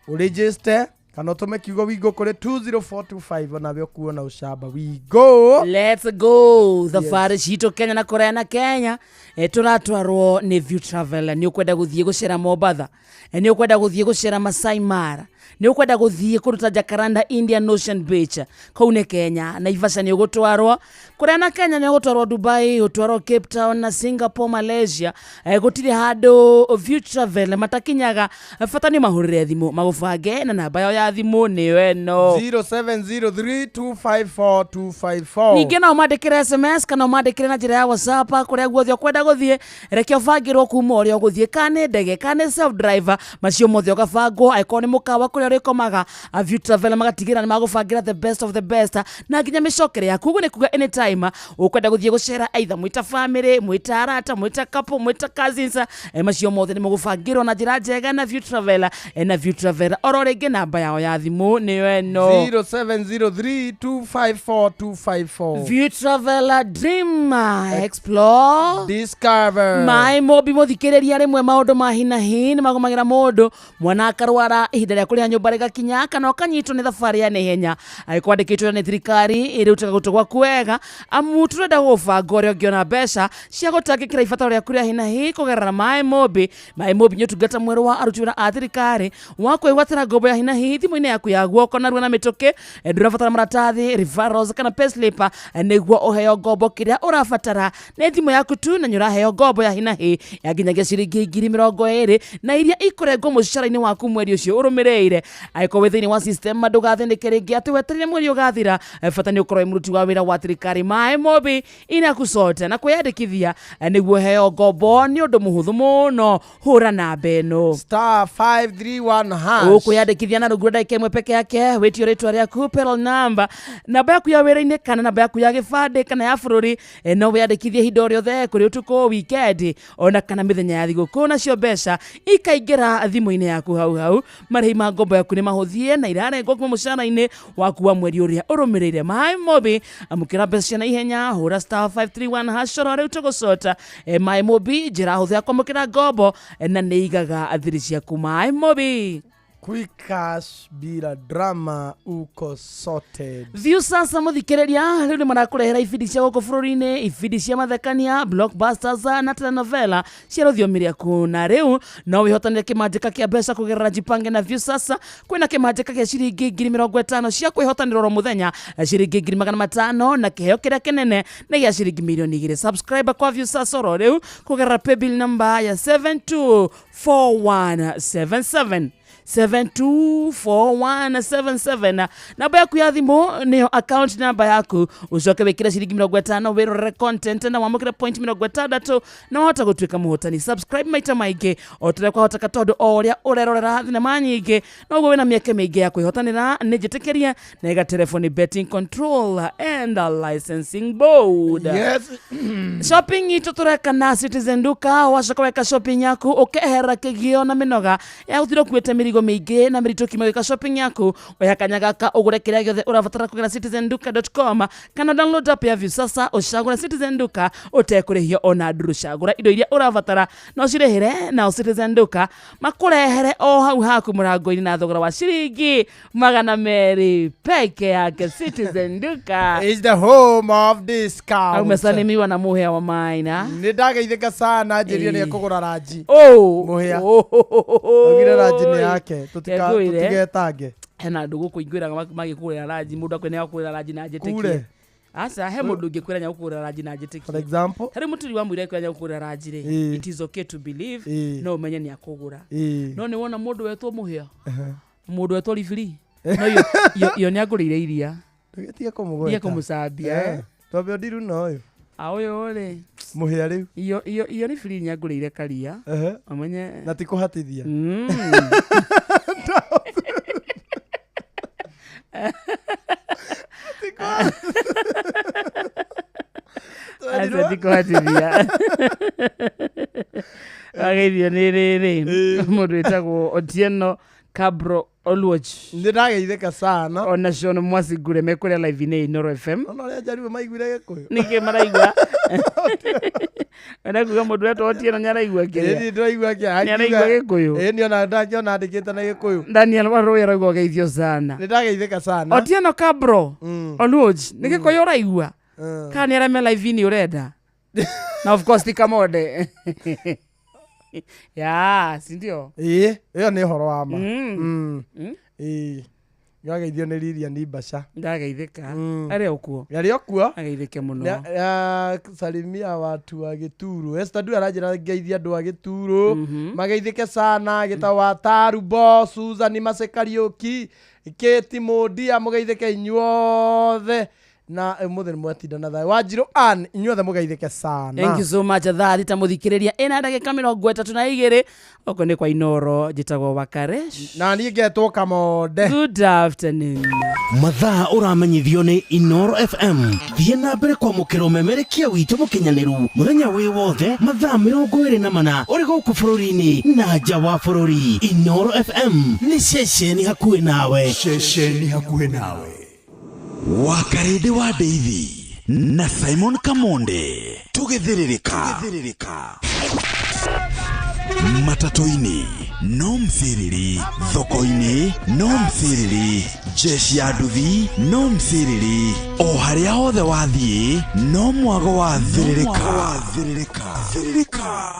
S4: ũregister kana ũtũme kiugo Wingo kũrĩ 20425 onawe ũkuo na ũcamba. Wingo.
S1: Let's go. Thabarĩ citũ Kenya na kũraya na Kenya tũratwarwo nĩ View Travel. Nĩ ũkwenda gũthiĩ gũcera Mombatha, nĩ ũkwenda gũthiĩ gũcera Masai Mara, nĩ ũkwenda gũthiĩ kũndũ ta Jacaranda Indian Ocean Beach kũu nĩ Kenya. Naivasha nĩ ũgũtwarwo kũraya na Kenya, nĩ ũgũtwarwo Dubai, ũtwarwo Cape Town na Singapore, Malaysia. Gũtirĩ handũ View Travel matakinyaga. Bata nĩ mahũrĩre thimũ magũbange na namba yao ya thimũ nĩyo ĩno:
S4: 0703254254.
S1: Ningĩ no ũmandĩkĩre SMS kana ũmandĩkĩre na njĩra ya WhatsApp kũrĩa guothe ũkwenda gũthiĩ. Reke ũbangĩrwo kuma ũrĩa ũgũthiĩ, kana nĩ ndege kana nĩ self driver, macio mothe ũgabangwo. Angĩkorwo nĩ mũkawa kũrĩa ũrĩkomaga, View Travel magatigĩra nĩ magũbangĩra the best of the best na nginya mĩcokere yaku. Ũguo nĩ kuga anytime ũkwenda gũthiĩ gũcera, either mwĩta family, mwĩta arata, mwĩta couple, mwĩta cousins, macio mothe nĩ mũgũbangĩrwo na njĩra njega na View Travel. Na View Travel oro rĩngĩ namba yao ya thimũ nĩyo ĩno:
S4: 0703254254.
S1: View Travel, dream, explore,
S4: discover.
S1: Maĩ mobi mũthikĩrĩria, rĩmwe maũndũ ma hinahi nĩ magũmagĩra mũndũ, mwana akarwara, ihinda rĩa kũrĩha nyũmba rĩgakinya, kana ũkanyitwo nĩ thabarĩ ya naihenya. Kwandĩkĩtwo nĩ thirikari ĩrutaga gũtũ gwaku wega, amu tũrenda gũbanga ũrĩa ũngĩona mbeca cia gũtangĩkĩra ibataro rĩaku rĩa hinahi kũgerera maĩ mobi. Maĩ mobi nĩ ũtungata mwerũ wa aruti wĩra a thirikari wa kwĩgwatĩra ngombo ya hinahi thimũ-inĩ yaku ya guoko narua na mĩtũkĩ. Ndũrabatara maratathi, referrals kana payslip nĩguo ũheo ngombo. Kĩrĩa ũrabatara nĩ thimũ yaku tu na nĩ ũraheo ngombo ya hinahi ya nginyagia ciringi 20,000 na iria ikũrengwo mũcara-inĩ waku mweri ũcio ũrũmĩrĩire. wagĩrĩire. Angĩkorwo wĩ thĩinĩ wa system ndũgathĩnĩke rĩngĩ atĩ wetereire mweri ũgathira. Bata nĩ ũkorwo wĩ mũruti wa wĩra wa thirikari. Maĩ Mobi inakusota na kwĩyandĩkithia nĩguo heo ngombo nĩ ũndũ mũhũthũ mũno. Hũra namba ĩno
S4: star 531 hash.
S1: Ũkwĩyandĩkithia na rungu rwa ndagĩka ĩmwe peke yake. Wĩtio rĩtwa rĩaku, payroll number, namba yaku ya wĩra-inĩ kana namba yaku ya gĩbandĩ kana ya bũrũri. No wĩyandĩkithie ihinda o rĩothe, kũrĩ ũtukũ, weekend ona kana mĩthenya ya thigũkũ, nacio mbeca ikaingĩra thimũ-inĩ yaku hau hau. Marĩhi ma ngombo yaku nĩ mahũthie na irarengwo kuma mũcara-inĩ waku wa mweri ũrĩa ũrũmĩrĩire. Maĩ Mobi, amũkĩra mbeca cia naihenya. Hũra star 531 hash oro rĩu tũgũcota. Maĩ Mobi, njĩra hũthũ ya kwamũkĩra ngombo na nĩ igaga thiri ciaku. Maĩ Mobi.
S4: Quick cash bila drama, uko sorted.
S1: Viusasa muthikiriria, riu ni marakũrehera ibindi cia gũkũ bũrũri-inĩ, ibindi cia mathekania, blockbusters na telenovela cia rũthiomi rĩaku. Na rĩu no wĩhotanĩre kĩmanjĩka kĩa mbeca kũgerera Jipange na Viusasa. Kwĩna kĩmanjĩka kĩa ciringi 50,000 cia kwĩhotanĩra oro mũthenya, ciringi 500,000, na kĩheo kĩrĩa kĩnene nĩ gĩa ciringi 2,000,000. Subscribe kwa Viusasa oro rĩu kũgerera paybill number ya 724177, 724177. Namba yaku ya thimũ nĩyo account number yaku. Ũcoke wĩkĩre ciringi 50 wĩrorere content na wamũkĩre point 60 na wahota gũtuĩka mũhotani. Subscribe maita maingĩ o ta ũrĩa kwahoteka, tondũ o ũrĩa ũrerorera thinema nyingĩ noguo wĩna mĩeke mĩingĩ ya kwĩhotanĩra. Nĩ njĩtĩkĩrie na ĩgaterebo Betting Control and Licensing Board.
S4: Yes.
S1: Shopping itũ tũreka na Citizen Duka. Wacoka weka shopping yaku ũkeherera kĩgio na mĩnoga ya gũtinda ũkuĩte mĩrigo mĩingĩ na mĩritũ. Kiuma gwĩka shopping yaku, oya kanya gaka ũgũre kĩrĩa gĩothe ũrabatara kũgera citizenduka.com kana download app ya Viusasa, ũcagũre Citizen Duka ũtekũrĩhio ona nduru. Cagũra indo iria ũrabatara no cirĩhĩre nao Citizen Duka makũrehere o hau haku mũrango-inĩ na thogora wa ciringi 200 peke yake. Citizen Duka
S4: is the home of discount.
S1: Umesalimiwa na Muhea wa Maina.
S4: Nĩ ndageithĩka sana, njĩrire nĩ
S1: Ĩĩ.
S4: ekũgũra ranji.
S1: Oh.
S4: Mũhĩa.
S1: Oh.
S4: Augire ranji nĩ yake.
S1: Ngũire.
S4: Tũtigetange.
S1: Hena andũ gũkũ ingwĩraga magĩkũgũrĩra ranji, mũndũ akwĩra nĩagũkũgũrĩra ranji na njĩtĩkie.
S4: Kure.
S1: Aca, he mũndũ ũngĩkwĩra nĩagũkũgũrĩra ranji na njĩtĩkie.
S4: For example?
S1: Tarĩu mũturi wa mũira ekwĩra nĩagũkũgũrĩra ranji rĩ,
S4: Ĩĩ.
S1: it is okay to believe.
S4: Ĩĩ.
S1: No ũmenye nĩakũgũra.
S4: Ĩĩ.
S1: No nĩ wona mũndũ wetwo Mũhĩa, mũndũ wetwo ribiri, no iyo nĩangũrĩire iria.
S4: Ndũgĩtige kũmũgweta.
S1: Ndige kũmũcambia.
S4: Eh, twambe ũndiru na ũyũ.
S1: A ũyũ rĩ.
S4: Mũhĩa rĩu.
S1: Iyo ribiri nĩangũrĩire karia. Ũmenye.
S4: Na ti kũhatithia.
S1: Aca, ti kũhatithia. Wageithio nĩ rĩrĩ mũndũ wĩtagwo Otieno Cabro Oluoch.
S4: Nĩ ndageithĩka sana.
S1: Ona Sean Mwasingure mekũrĩa live-inĩ Inooro FM.
S4: Ona ũrĩa njaruo maiguire gĩkũyũ.
S1: Nĩkĩ maraigua? Ona kuga mũndũ wetwo Otieno nĩaraigua kĩrĩa.
S4: Ĩĩ, ndĩraigua kĩa.
S1: Nĩaraigua gĩkũyũ.
S4: Ĩĩ, niona ndakiona andĩkĩte na gĩkũyũ.
S1: Daniel Warũĩ arauga ũgeithio sana.
S4: Nĩ ndageithĩka sana.
S1: Otieno Cabro Oluoch, nĩ gĩkũyũ ũraigua? Kana nĩ arĩa me live-inĩ ũrenda? Na of course ti Kamode. Ya, si ndio?
S4: Ĩĩ, ĩyo nĩ ũhoro wa ma.
S1: Mm.
S4: Ĩĩ. Ngageithio nĩ Lilian Ibaca.
S1: Ndageithĩka. Arĩ o kuo.
S4: Arĩ o kuo.
S1: Ageithĩke mũno.
S4: Salimia watu wa Gĩturu. Esther Ndui aranjĩra ngeithie andũ a Gĩturu. Mageithĩke sana gĩta wa Tarubo, Susan Mase Kariũki, Kate Mũndia, mũgeithĩke inyuothe. Na ũmũthĩ nĩ mwatinda na thayũ. Wanjirũ Ann, inyuothe mũgeithĩke sana.
S1: Thank you so much. Thaa 6 mũthikĩrĩria ĩna ndagĩka 32 oko nĩ kwa Inooro. Njĩtagwo Wakaresh.
S4: Na niĩ ngetwo Kamonde.
S1: Good afternoon.
S7: Mathaa ũramenyithio nĩ Inoro FM. Thiĩ na mbere kwamũkĩra ũmemerekia witũ mũkinyanĩru mũthenya wĩ wothe mathaa 24 ũrĩ gũkũ bũrũri-inĩ na nja wa bũrũri. Inoro FM nĩ ceceni hakuhĩ nawe.
S6: Ceceni hakuhĩ nawe.
S2: Wakarĩndĩ wa Ndeithi na Simon Kamonde tũgĩthĩrĩrĩka matatũ-inĩ no mciriri, thoko-inĩ no mciriri, jeshi ya nduthi no mciriri, o harĩa hothe wathiĩ no mwago wa thĩrĩrĩka. Thĩrĩrĩka.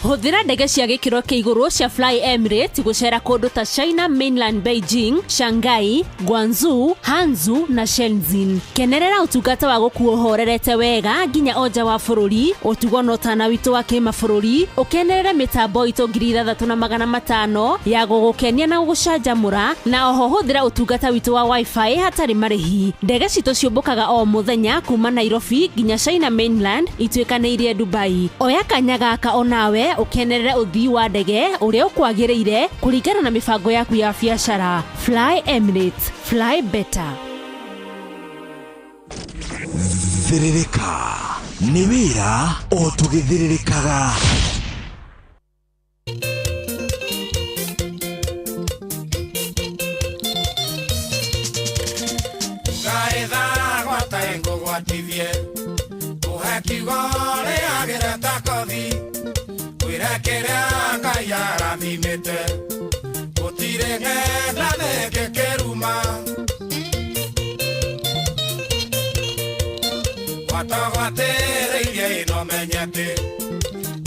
S23: Hũthĩra ndege cia gĩkĩro kĩa igũrũ cia Fly Emirates gũcera kũndũ ta China Mainland Beijing, Shanghai, Guangzhou, Hangzhou na Shenzhen. Kenerera ũtungata wa gũkuo ũhorerete wega nginya o nja wa bũrũri, ũtugo na ũtana witũ wa kĩmabũrũri, ũkenerere mĩtambo itũ 6500 ya gũgũkenia na gũgũcanjamũra, na oho hũthĩra ũtungata witũ wa wifi hatarĩ marĩhi. Ndege citũ ciũmbũkaga o mũthenya kuma Nairobi nginya China Mainland ituĩkanĩirie Dubai. Oya kanya gaka onawe ũkenerere ũthii wa ndege ũrĩa ũkwagĩrĩire kũringana na mĩbango yaku ya biacara. Fly Emirates, fly better.
S2: Thĩrĩrĩka nĩ wĩra o tũgĩthĩrĩrĩkaga.
S8: Ngaĩtha gwata ĩngũgwatithie kũhe kiugo rĩagĩre ta kothi kwĩre kĩrĩa Ngai arathimĩte gũtirĩ ng'enda thĩngĩ kĩruma gwatogwatĩrĩirie ĩno menye atĩ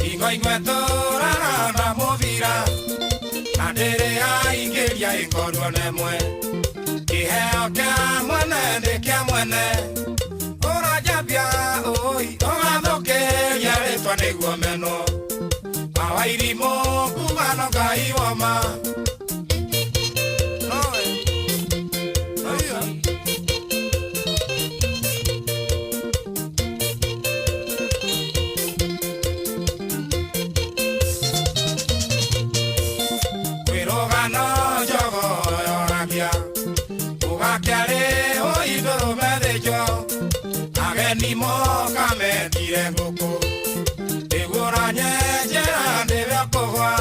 S8: ingo imwe tũraga na mũbira na ndĩrĩ aingĩria ĩkorwo nemwe kĩheo kĩa mwene nĩ kĩa mwene ũranjambia ũi ũgathũkĩria rĩtwa nĩguo menwo mawairimũ kuma no Ngai woma. Kwĩrũgano njogo yoragia ũgakĩarĩ ũi ndũrũme thĩnjwo ageni moka metire ngũkũ nĩguo ũranyenjera nĩwe ũkũgwa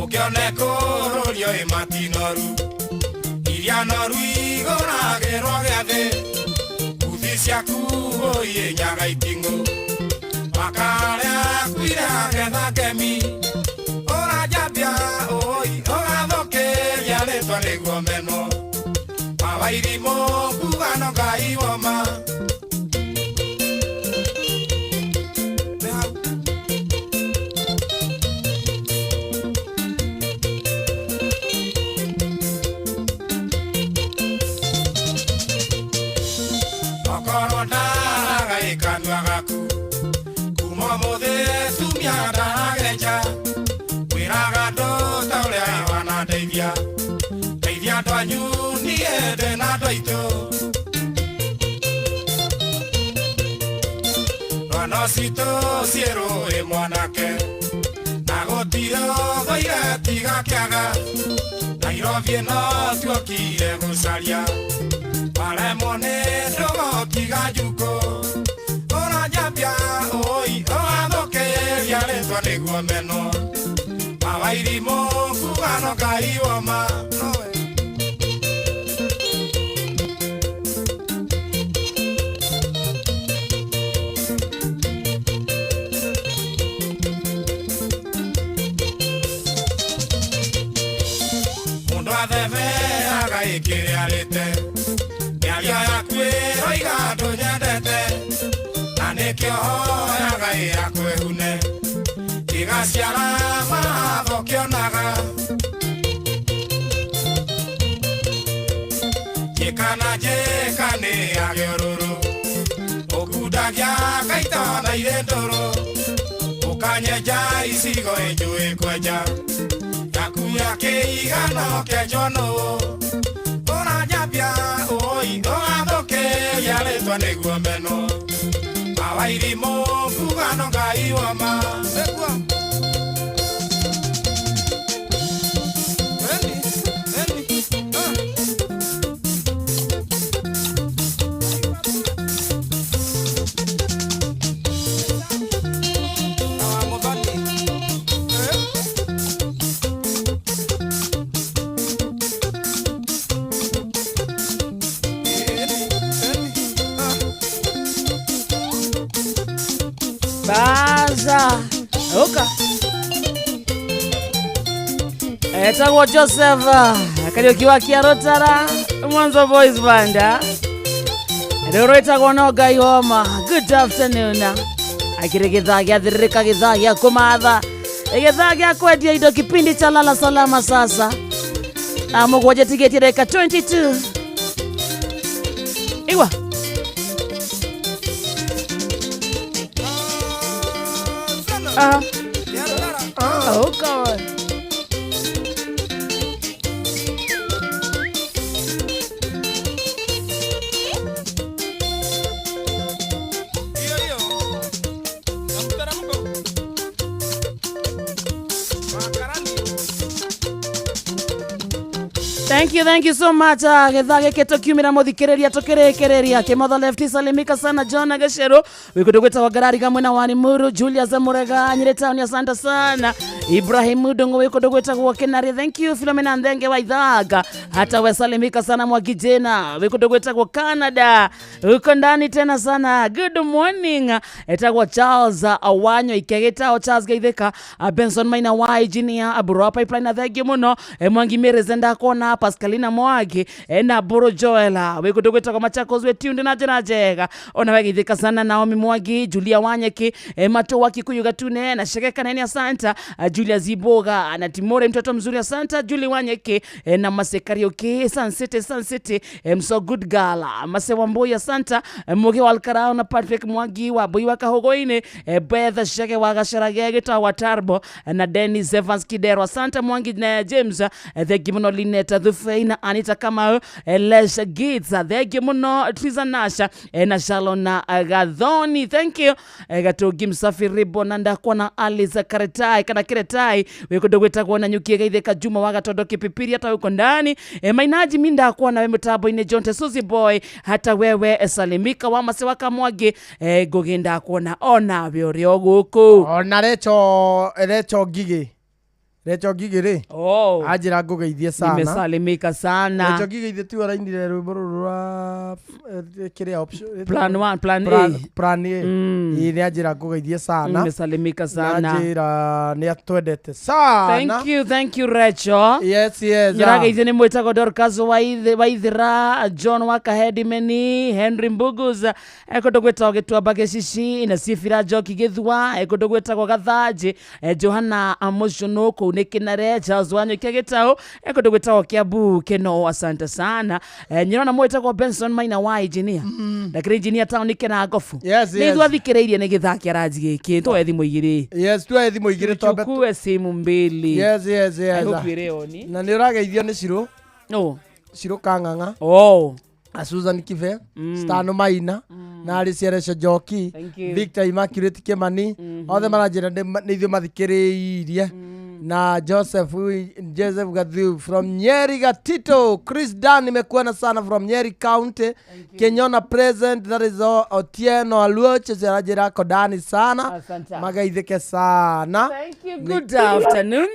S8: ũkĩone kũrũrio ĩ matinoru iria noru igũragĩrwo gĩathĩ uthi ciaku ũi ĩnyaga iting'ũ makarĩa kuire agetha ngemi ũranjambia ũi ũgathũkĩria rĩtwa nĩguo menwo mawairimũ kuga no Ngai woma. Okorwo ndaraga ĩ kanua gaku kuma ũmũthĩ tumia ndaragenja kwĩraga andũ ta ũrĩa wanandeithia ndeithia andũ anyu niĩ ndĩ na andũ aitũ rwano citũ ciĩ rũĩ mwanake na gũtirĩ ũthũire tiga kĩaga Nairobi ĩno tuokire gũcaria waremwo nĩ ndũgũ tiga njukũ ũranjambia ũi ũgathũkĩria rĩtwa nĩguo menwo mawairimũ kuga no Ngai woma. Mũndũ athebeaga ĩkĩrĩa arĩte mĩario yaku ĩroiga ndũnyendete na nĩkĩo hoyaga ĩyakwĩhune ĩgaciara matho kĩonaga njĩka na njĩka nĩ yage ũrũrũ ũkundagia ngaita na irĩ ndũrũ ũkanyenja icigo ĩnjũĩ kwenja yaku ya kĩigano kĩenjwo nũũ ũranjambia ũi ũgathũkĩria rĩtwa nĩguo menwo mawairimũ kuga no Ngai woma. Nĩguo.
S1: Baza oka etagwo Joseph Kariuki wa Kiarotara Mwanzo Boys Band. Rĩu rwĩtagwo no Ngai woma. Good afternoon. Akĩrĩ gĩthaa gĩathĩrĩrĩka, gĩthaa gĩa kũmatha, gĩthaa gĩa kwendia indo, kipindi cha lala salama. Sasa na mũgwanja tigĩtie dakika 22. Igua. Ah. Oh God. Thank you, thank you so much. Githaa gĩkĩ tũkiumĩra mũthikĩrĩria tũkĩrĩkĩrĩria kĩmotho left salimika sana John Gacero wĩkũndũ gwĩtagwo Ngarariga mwena wa Limuru, Julius Murega Nyĩrĩ town, asante sana. Ibrahim Mudongo wĩkũndũ gwĩtagwo Kinari, thank you. Philomena Nthenge wa Ithaga, hata we salimika sana. Mwagi Jena wĩkũndũ gwĩtagwo Canada, uko ndani tena sana. Good morning. Etagwo Charles Awanyo Ikegeta, Charles Geitheka, Benson Maina wa engineer Aburo Pipeline na thank you muno. Mwangi Mereze ndakona Pascalina Mwagi na Boro Joela wĩkũndũ gwĩtagwo Machakos, we tunde na njĩra njega ona wegeithĩka sana. Naomi Mwagi, Julia Wanyeki, Mato wa Kikuyu Gatune na Shegeka nene, asanta. Julia Ziboga na Timore mtoto mzuri, asanta. Julie Wanyeki na Masekarioke Sansete Sansete, mso good girl Mase Wamboi, asanta. Muge wa Alkarao na Patrick Mwangi wa Boi wa Kahogoine, Betha Shege wa Gasharage gita wa Tarbo na Dennis Evans Kidero, asanta. Mwangi na James, thank you muno. Lineta Thufei na Anita Kamau, Lesha Gates, thank you muno. Triza Nasha na Shalona Gathoni, thank you. Gatogi Msafiri Bonanda kwana Alice Karetai kana Kiretai wikundo gwitagwo na nyuki geithika Juma wa Gatondo Kipipiri, hata uko ndani. Mainaji minda kwa na we mutambo-ini John Suzy Boy, hata wewe salimika wa mase wa Kamwangi ngũgĩnda kuona ona we ũrĩ o gũkũ.
S4: Ona Recho Ngigĩ, Recho Ngigĩ rĩ.
S1: Oh.
S4: Anjĩra ngũgeithie sana.
S1: Nimesalimika sana.
S4: Recho Ngigĩ ithe tiwe arainire rwĩmbo rũrũ rwa kĩrĩa option
S1: Plan 1, plan A.
S4: Plan A. Ĩĩ nĩ anjĩra ngũgeithie sana.
S1: Nimesalimika sana.
S4: Anjĩra nĩ atwendete sana.
S1: Thank you, thank you Recho.
S4: Yes, yes.
S1: Njĩrageithio nĩ mwĩtagwo Dorcas Waithira, John wa Kahedimeni, Henry Mbugus, kũndũ gwĩtagwo Gĩtuamba Gĩcici, na Sifira Njoki Gĩthua, kũndũ gwĩtagwo Gathanjĩ, Johana Amocono kũu nĩ Kinare, Charles Wanyukia Gĩtaũ, kũndũ gwĩtagwo Kiambu Keno, asante sana. Nyĩrona mwĩtagwo Benson Maina wa engineer. Ndakĩrĩ engineer town Kĩrangobu.
S4: Yes,
S1: Nĩ
S4: yes.
S1: ithuĩ athikĩrĩirie nĩ gĩthaa kĩa ranji gĩkĩ, tuoe thimũ igĩrĩ.
S4: Yes, tuoe thimũ igĩrĩ twambe
S1: Tuchukue simu mbili.
S4: Yes, yes, yes.
S1: I hope you're on.
S4: Na nĩ ũrageithio nĩ Cirũ.
S1: No.
S4: Cirũ Kang'ang'a.
S1: Oh.
S4: A Susan Kibe, Stano Maina, na Alicia Recho Njoki,
S1: Thank you.
S4: Victor Immaculate Kimani, othe maranjĩra nĩ ithuĩ mathikĩrĩirie. Na Joseph Gathiu from Nyeri Gatito, Chris Dan nimekuona sana from Nyeri County, Kenyona present, that is all, Otieno Aluoche aranjĩra kodani sana.
S1: Asante.
S4: Magaithĩke sana.
S1: Thank you. Good afternoon.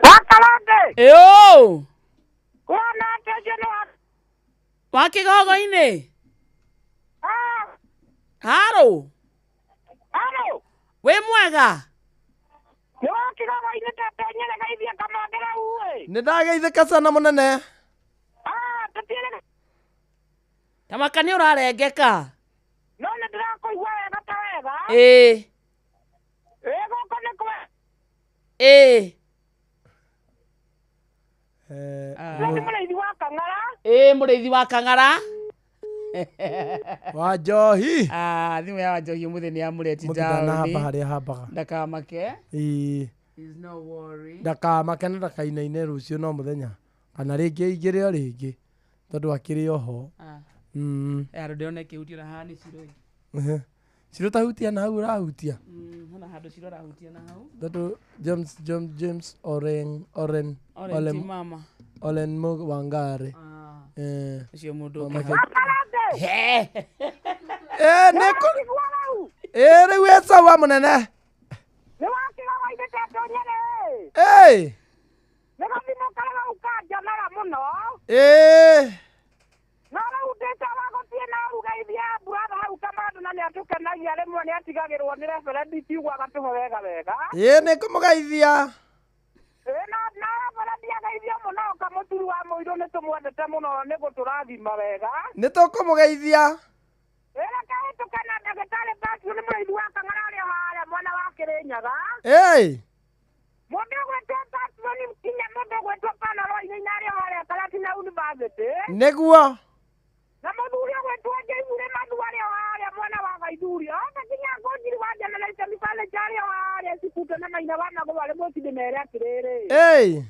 S10: Wakalande.
S1: Eyo.
S10: Wana attention
S1: wa kĩgogo-inĩ. Haro.
S10: Haro.
S1: Wĩ mwega?
S10: Nĩ wa kĩgogo-inĩ tata nyere geithia kamandera uĩ.
S4: Nĩ ndageithĩka sana mũnene.
S1: Tamaka nĩ ũrarengeka.
S10: No nĩ ndĩrakũigua wega ta wega.
S1: Ĩĩ.
S10: Ĩ gũkũ nĩ kwe.
S1: Ĩĩ.
S10: Nĩ mũrĩithi wa Kang'ara.
S1: Ĩĩ mũrĩithi wa Kang'ara.
S4: Wa Njohi.
S1: Thimũ ya Wanjohi ũmũthĩ nĩ yamũreti
S4: Mũndũ ndanahamba
S1: down.
S4: harĩa hambaga.
S1: Ndakamake.
S4: Ĩĩ.
S1: Is no worry.
S4: Ndakamake na ndakainaine rũciũ no mũthenya kana rĩngĩ igĩrĩ o rĩngĩ tondũ akĩrĩ oho.
S1: Andũ ndĩrona ĩkĩhutia na haha nĩ Cirũ.
S4: Cirũ tahutia na hau ũrahutia.
S1: Hena handũ Cirũ arahutia na hau.
S4: Tondũ James James James Oren Oren
S1: Oren ti mama.
S4: Olen Mo Wangari.
S1: Ũcio mũndũ
S4: Mama
S1: ũngĩ.
S4: He. Nĩ kũ rĩu ĩ sawa mũnene.
S10: Nĩ wa kĩgogo-inĩ tata nyere.
S4: Ĩĩ.
S10: Nĩ gathimũ karĩa gaukanjanaga mũno.
S4: Ĩĩ.
S10: No rĩu ndĩta wa gũthiĩ na ũgeithia brother hau Kamandũ na nĩatũkenagia rĩmwe nĩatigagĩrwo nĩ referendi kiugo agatũhe wega wega.
S4: Ĩĩ nĩ ngũmũgeithia.
S10: Ĩĩ na referendi ageithio mũno kamũturu wa mũirũ nĩtũmwendete mũno nĩ gũtũrathima wega.
S4: Nĩ tũkũmũgeithia.
S10: Tũhetũke na ndagĩtarĩ Patrick nĩ mũrĩithi wa Kang'ara arĩ o harĩa mwena wa Kĩrĩnyaga.
S4: Ĩĩ.
S10: Mũndũ ũgwĩtwo Patrick nginya mũndũ ũgwĩtwo Panaro Wainaina arĩ o harĩa Karatina University.
S4: Nĩguo.
S10: Na mũthuri ũgwĩtwo Njaigure Mathu arĩ o harĩa mwena wa Gaithuri. Othe nginya Ngũnjiri wa Generation College arĩ o harĩa Cikute na Maina wa Magũrũ arĩ mũciĩ mere atĩrĩrĩ.
S4: Ĩĩ.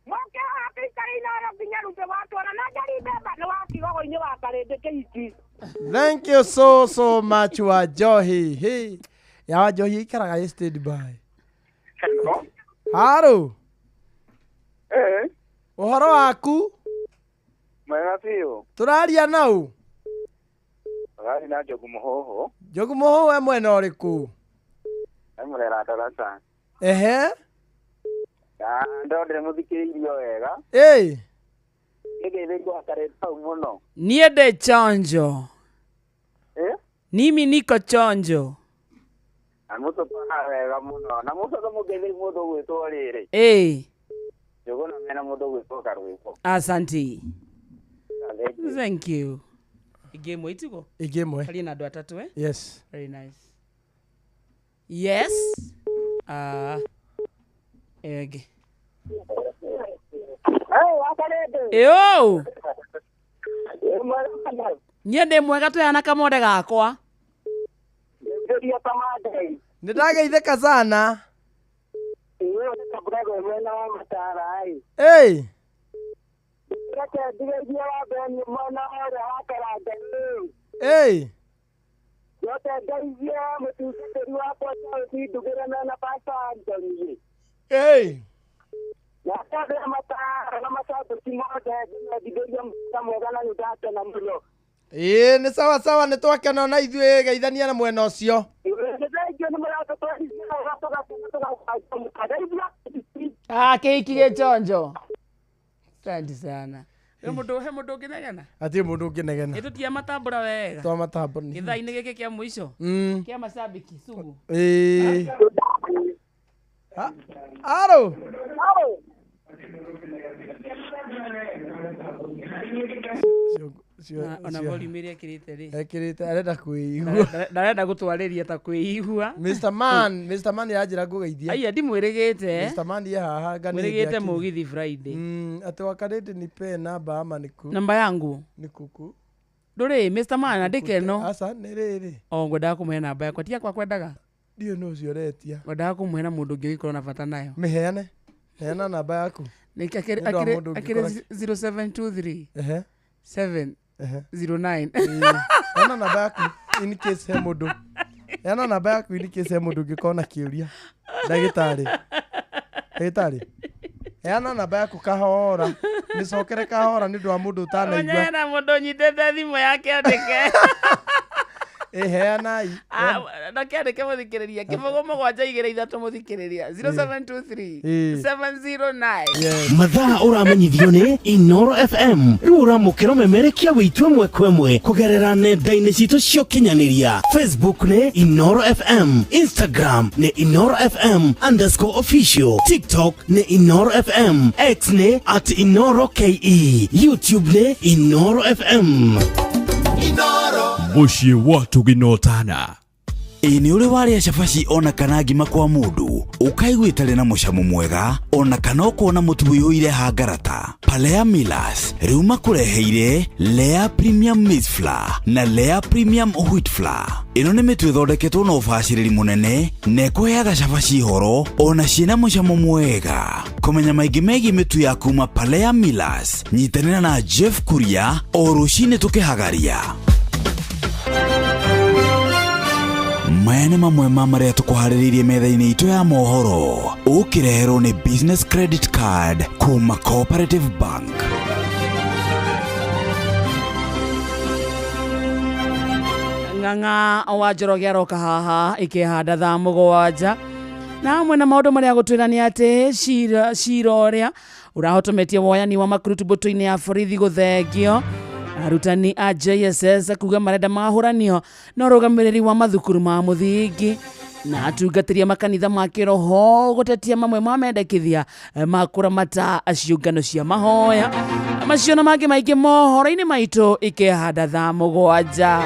S10: Moke haha tũikare Inooro nginya Rute watwara na Njeri Mbemba nĩ wa Kigogo-inĩ wa Karĩndĩ Kĩhiki.
S4: Thank you so so much wa Njohi. Hey. Ya wa Njohi ikaraga ĩ stand by.
S12: Hello.
S4: Haro.
S12: Eh,
S4: Ũhoro waku?
S12: mwega biũ.
S4: Tũraria nau?
S12: Ũrathi na Njogu Mũhũhũ.
S4: Njogu Mũhũhũ e mwena ũrĩkũ?
S12: E mũrera Ndaraca.
S4: Ehe.
S12: Na ndondire mũthikĩrĩirio wega.
S4: Ĩĩ.
S12: Nĩngeithĩirwo akarĩte hau mũno.
S1: Niĩ ndĩ chonjo.
S12: Eh?
S1: Mimi niko chonjo.
S12: Na mũtũtwaraga wega mũno. Na mũcoke mũngeithĩrie mũndũ ũgwĩtwo rĩrĩ.
S1: Ĩĩ.
S12: Njũgũna mena mũndũ ũgwĩtwo Karwĩmbo.
S1: Asante.
S12: Thank you.
S1: Thank you. Ingĩ ĩmwe itigo?
S4: Ingĩ ĩmwe.
S1: Karia na andũ atatũ eh?
S4: Yes.
S1: Very nice. Yes. Ah. Ĩyo ĩngĩ.
S10: Hey, wakarĩndĩ.
S1: Ĩyo.
S10: Mwega kana?
S1: Niĩ ndĩ mwega twĩhana kamonde gakwa.
S10: Ngeithĩria Kamandai.
S4: Nĩ ndageithĩka sana.
S10: Ĩyo nĩ Kaburago mwena wa Matara ĩ.
S4: Ĩĩ.
S10: Reke ndigeithie wa Beni mwena ũrĩa wa Karanga ĩ.
S4: Ĩĩ.
S10: Yote ngeithie mũtungatĩri wakwa Charles Ndugĩre mena Pastor Anthony.
S4: Ĩĩ.
S10: Na andũ a Matara na macambĩki mothe ngĩmendithĩria mũthenya mwega na nĩ ndakena mũno.
S4: Ĩĩ nĩ sawa sawa nĩ twakena ona ithuĩ geithania na mwena ũcio.
S10: Nĩ thengiũ nĩ mũratũtwarithia wega tũgakena tũgacanjamũka. Geithia
S1: Ah, kĩhiki gĩ chonjo. Asante sana. He mũndũ he mũndũ ũngĩnegena?
S4: Hatirĩ mũndũ ũngĩnegena.
S1: Ĩtũtia matambũra wega.
S4: Twamatambũra.
S1: Gĩthaa-inĩ gĩkĩ kĩa mũico. Kĩa macambĩki sugu.
S4: Ĩĩ. Aro.
S1: Ona volume ĩrĩa ĩkĩrĩte rĩ.
S4: Ekĩrĩte arenda kwĩigua.
S1: Ndarenda gũtwarĩria ta kwĩigua.
S4: Mr. Man, Mr. Man yanjĩra ngũgeithie.
S1: Aya ndimwĩrĩgĩte.
S4: Mr. Man ye haha ngani
S1: Mwĩrĩgĩte mũgithi Friday.
S4: Atĩ wakarĩndĩ nipe namba ama nĩku.
S1: Namba yangu.
S4: Nĩ kuku.
S1: Ndũrĩ Mr. Man andĩke ĩno.
S4: Aca nĩ rĩrĩ.
S1: O ngwendaga kũmũhe namba yakwa ti yakwa kwendaga.
S4: Ndiũĩ nũ ũcio ũretia.
S1: Ngwendaga kũmũhe na mũndũ ũngĩ ũngĩkorwo na bata nayo.
S4: Mĩheane. Heana namba yaku.
S1: Nĩ
S4: Nĩ ũndũ wa mũndũ
S1: akĩrĩ
S4: ũngĩkorwo-
S1: 0723
S4: Ehe.
S1: 7
S4: Ehe.
S1: 09.
S4: Heana namba yaku in case he mũndũ. Heana namba yaku in case he mũndũ ũngĩkorwo na kĩũria. Ndagĩtarĩ. Ndagĩtarĩ. Heana namba yaku kahora. Mĩcokere kahora nĩ ũndũ wa mũndũ ũtanaigua.
S1: Menyera mũndũ ũnyitĩte thimũ yake andĩke.
S4: Ĩ heanai.
S1: Ndakĩandĩke mũthikĩrĩria kĩbũgũ mũgwanja igĩrĩ ithatũ mũthikĩrĩria 0723
S7: Ĩĩ.
S1: 709.
S7: Mathaa ũramenyithio nĩ Inoro FM rĩu ũramũkĩra ũmemerekia wĩitũ ĩmwe kwa ĩmwe kũgerera nenda-inĩ citũ cia ũkinyanĩria. Facebook nĩ Inoro FM, Instagram nĩ Inoro FM underscore official, TikTok nĩ Inoro FM, X nĩ at Inoro KE, YouTube nĩ Inoro FM.
S6: Mũciĩ wa Tũginotana.
S15: Ĩ nĩ ũrĩ warĩa cabaci ona kana ngima kwa mũndũ ũkaigua ĩtarĩ na mũcamo mwega ona kana ũkona mũtu ũiyũire hangarata. Palea Millers rĩu makũreheire Lea Premium Maize Flour na Lea Premium Wheat Flour. Ĩno nĩ mĩtu ĩthondeketwo na ũbacĩrĩri mũnene na ĩkũheaga cabaci horo ona ciĩna mũcamo mwega. Kũmenya maingĩ megiĩ mĩtu ya kuma Palea Millers, nyitanĩra na Jeff Kuria o rũcinĩ tũkĩhagaria. Maya nĩ mamwe ma marĩa tũkũharĩrĩirie metha-inĩ itũ ya mohoro ũkĩreherwo nĩ Business Credit Card kuma Cooperative Bank.
S1: Ng'ang'a wa Njoroge aroka haha ikĩhanda thaa mũgwanja na hamwe na maũndũ marĩa gũtwĩra nĩ atĩ cira ũrĩa ũrahotometie woyani wa makurutu mbũtũ-inĩ ya borithi gũthengio. Arutani a JSS kuga marenda mahũranio na ũrũgamĩrĩri wa mathukuru ma mũthingi na atungatĩri a makanitha ma kĩroho gũtetia mamwe ma mendekithia ma kũramata ciũngano cia mahoya. Macio na mangĩ maingĩ mohoro-inĩ maitũ ikĩhanda thaa mũgwanja.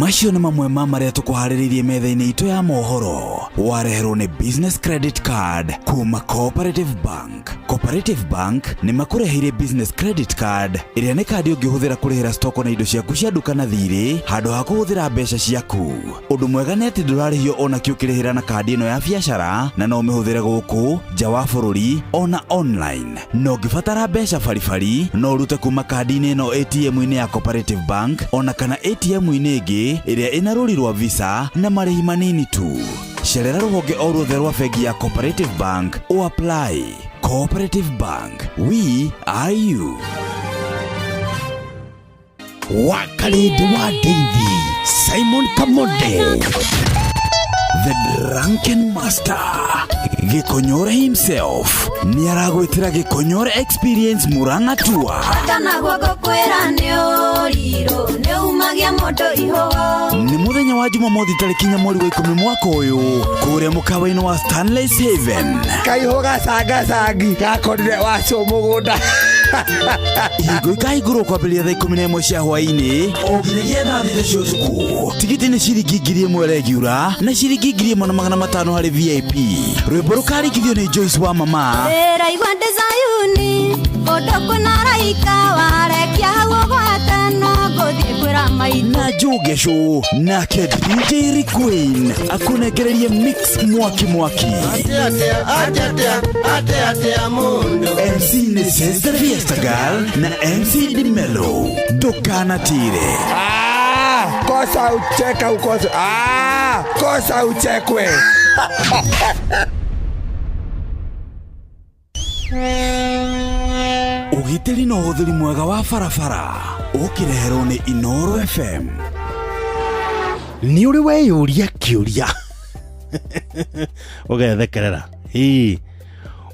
S15: Macio nĩ mamwe ma marĩa tũkũharĩrĩirie metha-inĩ itũ ya mohoro. Wareherwo nĩ Business Credit Card kuma Cooperative Bank. Cooperative Bank nĩ makũreheire Business Credit Card ĩrĩa nĩ kandi ũngĩhũthĩra kũrĩhĩra stoko na indo ciaku cia nduka na thirĩ handũ ha kũhũthĩra mbeca ciaku. Ũndũ mwega nĩ atĩ ndũrarĩhio ona kĩ ũkĩrĩhĩra na kandi ĩno ya biacara na no ũmĩhũthĩre gũkũ nja wa bũrũri ona online. Na ũngĩbatara mbeca baribari no ũrute kuma kandi-inĩ ĩno ATM-inĩ ya Cooperative Bank ona kana ATM-inĩ ĩngĩ ĩrĩa ĩna rũri rwa Visa na marĩhi manini tu. Cerera rũhonge o ruothe rwa bengi ya Cooperative Bank o apply. Cooperative Bank, we are you.
S7: Wakarĩndĩ wa Ndeithi Simon Kamonde.
S15: The Drunken Master Gĩkonyore himself nĩ aragwĩtĩra Gĩkonyore Experience Murang'a Tour.
S17: Kana guoko kwĩra nĩ ũrirũ nĩ umagia mũndũ ihũgo.
S15: Nĩ mũthenya wa Jumamothi tarĩki 4 mweri wa 10 mwaka ũyũ kũrĩa mũkawa-inĩ wa Stanley's Haven.
S14: Kaihũ gacangacangi gakorire wacio mũgũnda.
S15: Ihingo ikahingũrwo kwambĩrĩria thaa 11 cia hwaĩ-inĩ o nginyagia thaa 6 cia ũtukũ. Tigiti nĩ ciringi 1000 regular na ciringi 1500 harĩ VIP. Rwĩmbo rũkarĩkithio nĩ Joyce wa Mama.
S17: Ndĩraigua ndĩ Zayuni kũndũ kwĩna araika warekia hau ũgwate no ngũthiĩ kwĩra maitũ.
S15: Na Njogesho nake DJ Rick Queen akũnengererie mix mwaki mwaki. MC nĩ Sister Fiesta Girl na MC Dimelo. Ndũkanatire.
S14: Kosa ucheka ukose. Kosa uchekwe.
S15: Ũgitĩri na ũhũthĩri mwega wa barabara ũkĩreherwo nĩ Inoro FM.
S7: Nĩ ũrĩ weyũria kĩũria ũgethekerera ĩĩ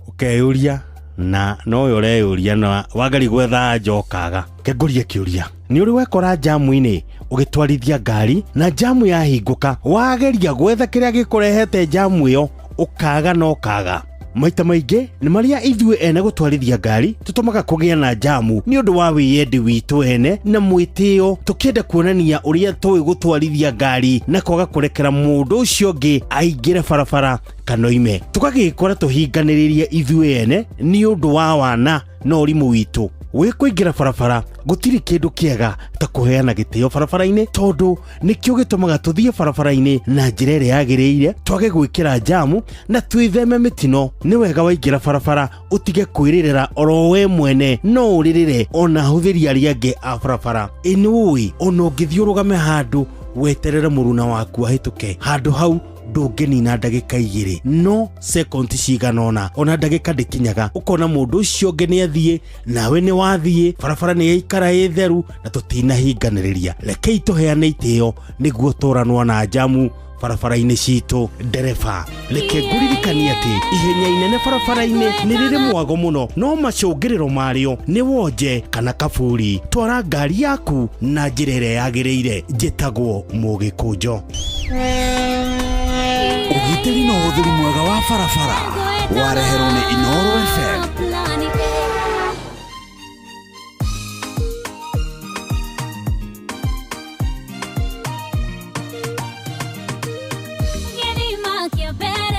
S7: ũkeyũria na nowe ũreyũria na wangari gwetha anja ũkaga. Kengũrie kĩũria, nĩ ũrĩ wekora njamu-inĩ ũgĩtwarithia ngari na njamu yahingũka wageria gwetha kĩrĩa gĩkũrehete njamu ĩyo ũkaga na ũkaga. Maita maingĩ nĩ marĩa ithuĩ ene gũtwarithia ngari tũtũmaga kũgĩa na njamu nĩ ũndũ wa wĩyendi witũ ene na mwĩtĩo, tũkĩenda kuonania ũrĩa tũĩ gũtwarithia ngari na kwaga kũrekera mũndũ ũcio ũngĩ aingĩre barabara kana oime. Tũgagĩkora tũhinganĩrĩrie ithuĩ ene nĩ ũndũ wa wana na ũrimũ witũ. Wĩ kũingĩra barabara gũtirĩ kĩndũ kĩega ta kũheana gĩtĩo barabara-inĩ, tondũ nĩkĩo gĩtũmaga tũthiĩ barabara-inĩ na njĩra ĩrĩa yagĩrĩire, twage gwĩkĩra njamu na twĩtheme mĩtino. Nĩ wega waingĩra barabara ũtige kwĩrĩrĩra oro we mwene, no ũrĩrĩre ona ahũthĩri arĩa angĩ a barabara. Ĩ nĩ ũĩ ona ũngĩthiĩ ũrũgame handũ weterere mũruna waku ahĩtũke, handũ hau ndũngĩnina ndagĩka 2 no sekondi cigana ũna, ona ndagĩka ndĩkinyaga, ũkona mũndũ ũcio ũngĩ nĩ athiĩ nawe nĩ wathiĩ, barabara nĩ yaikara ĩ theru na tũtinahinganĩrĩria. Rekei tũheane itĩo nĩguo tũranwo na njamu barabara-inĩ citũ. Ndereba, reke ngũririkanie atĩ ihenya inene barabara-inĩ nĩ rĩrĩ mwago mũno, no macũngĩrĩro marĩo nĩ wonje kana kaburi. Twara ngari yaku na njĩra ĩrĩa yagĩrĩire. Njĩtagwo Mũgĩkũnjo.
S15: Ũgitĩri na ũhũthĩri mwega wa barabara wareherwo nĩ Inoro FM.
S17: Better.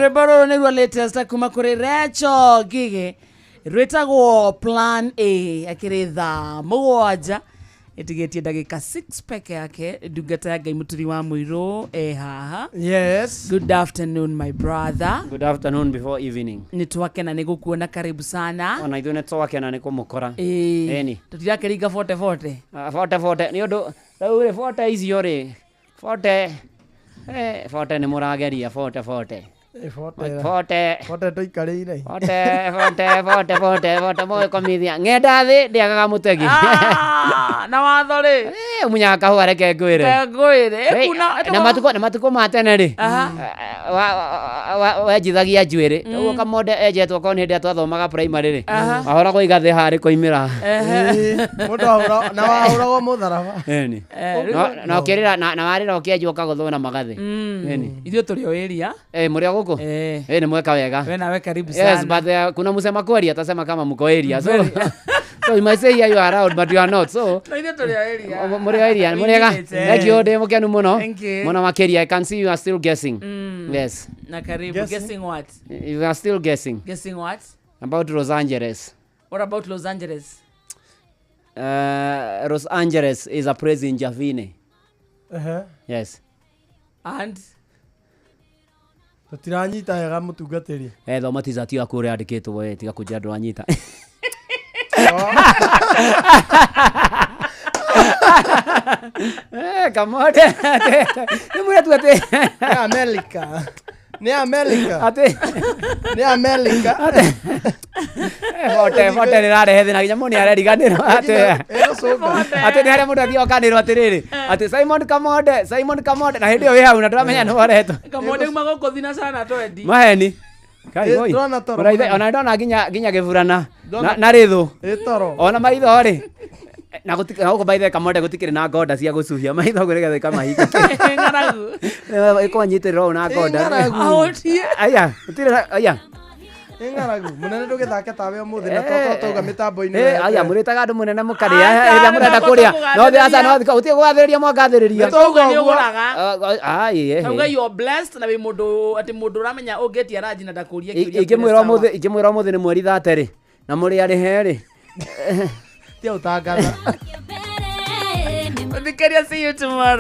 S1: Rwĩmbo rũrũ nĩruo latest kuma kũrĩ Rachel Ngigĩ, rwĩtagwo Plan A. Akĩrĩ thaa 7 ĩtigĩtie ndagĩka 6 peke yake. Ndungata ya Ngai Mũturi wa Mũirũ e haha.
S4: Yes.
S1: Good afternoon, my brother.
S16: Good afternoon before evening.
S1: Nĩ twakena nĩ gũkuona, karibu sana.
S16: Ona ithuĩ nĩ twakena nĩ kũmũkora.
S1: Ĩĩ.
S16: Ĩni.
S1: Tũtirakĩringa bote bote.
S16: Ah, bote bote nĩ ũndũ rĩu rĩ, bote icio rĩ, bote bote nĩ mũrageria bote bote.
S4: Bote.
S16: Bote.
S4: Bote tũikarĩire.
S16: Bote bote bote bote bote mũgĩkomithia ng'enda thĩ ndĩagaga mũtegi.
S1: Na watho rĩ,
S16: Munyaga kahũa, reke ngwĩre.
S1: Ngwĩre.
S16: Rĩ, na matukũ ma tene rĩ, wenjithagia njuĩrĩ ũguo kamonde enjetwo korwo nĩ hĩndĩ ĩrĩa twathomaga primary rĩ, wahũragwo igathĩ harĩ koimĩra.
S4: Mũndũ ahũra na wahũragwo mũtharaba.
S16: Ĩni.
S1: Eh,
S16: Na ũkĩrĩra na warĩra ũkĩenjwo ũkagũthwo na magathĩ. Ĩni.
S1: Ithuĩ tũrĩ o area.
S16: Eh, mũrĩ o gũkũ? Eh, nĩ mweka wega.
S1: We nawe karibu
S16: Yes,
S1: sana.
S16: but kuna musema kweli atasema kama mko area. So you might say here you are around but you are not. So
S1: No, ithuĩ tũrĩ o area.
S16: Mũrĩ o area,
S1: We
S16: mũrĩ ega.
S1: need it, eh.
S16: Thank you, ndĩ mũkenu mũno.
S1: Thank you.
S16: Mũno makĩria. I can see you are still guessing. Yes.
S1: Na karibu. Guessing what?
S16: You are still guessing
S1: Guessing what?
S16: about Los Angeles.
S1: What about Los Angeles?
S16: Los Angeles is a place in Javine.
S4: Ehe.
S16: Yes.
S1: And
S4: Tũtiranyita wega, mũtungatĩri.
S16: Eh, thoma t-shirt yaku ũrĩa yandĩkĩtwo we, tiga kũnjĩra ndũranyita. Eh, kamonde. Nĩ mũretu atĩ
S4: Nĩ America. Nĩ America.
S16: Atĩ
S4: nĩ America.
S16: Bote bote nĩ rarehe thĩna nginya mũndũ nĩ areriganĩrwo atĩ nĩ harĩa mũndũ athiaga ũkanĩrwo atĩrĩrĩ, atĩ Simon Kamonde, Simon Kamonde, na hĩndĩ ĩyo wĩ hau na ndũramenya nĩ woretwo.
S1: Kamonde uma gũkũ thina sana twendi.
S16: Maheni. Kai,
S4: Eh,
S16: oi.
S4: ndona toro
S16: Mũraithe-
S4: mũnene.
S16: Ona ndona nginya gĩburana
S4: Ndona-
S16: na rĩthũ.
S4: Ĩ toro.
S16: Ona maitho rĩ, na na gũkũ maithe Kamonde gũtikĩrĩ na ngonda cia gũcuhia maitho ũguo nĩgetha ĩkamahinga.
S1: Ng'aragu.
S16: Ĩkũnyitĩrĩra ũũ na ngonda.
S4: Ng'aragu.
S1: Ahotie.
S16: Aya, gũtirĩ aya.
S4: Ĩ ng'aragu. Mũnene ndũgĩthake tawe ũmũthĩ na tokorwo twauga mĩtambo-inĩ.
S16: Eh, aya mũrĩtaga andũ mũnene mũkarĩa
S1: Aca,
S16: hĩndĩ ĩrĩa mũrenda
S1: nĩ
S16: kũrĩa. No thĩ aca,
S1: tũkũgathĩrĩria.
S16: no thĩ gũtirĩ kũgathĩrĩria mwagathĩrĩria.
S1: Tauga nĩ ũgũraga.
S16: Ai, eh.
S1: Tauga you are blessed na wĩ mũndũ atĩ mũndũ ũramenya ũngĩtia ranji na ndakũrie kĩũria.
S16: Ingĩmwĩra ũmũthĩ nĩ mweri 30 rĩ, na mũrĩ arĩhe rĩ.
S4: Tia ũtangatha.
S1: Thikĩrĩria, see you tomorrow.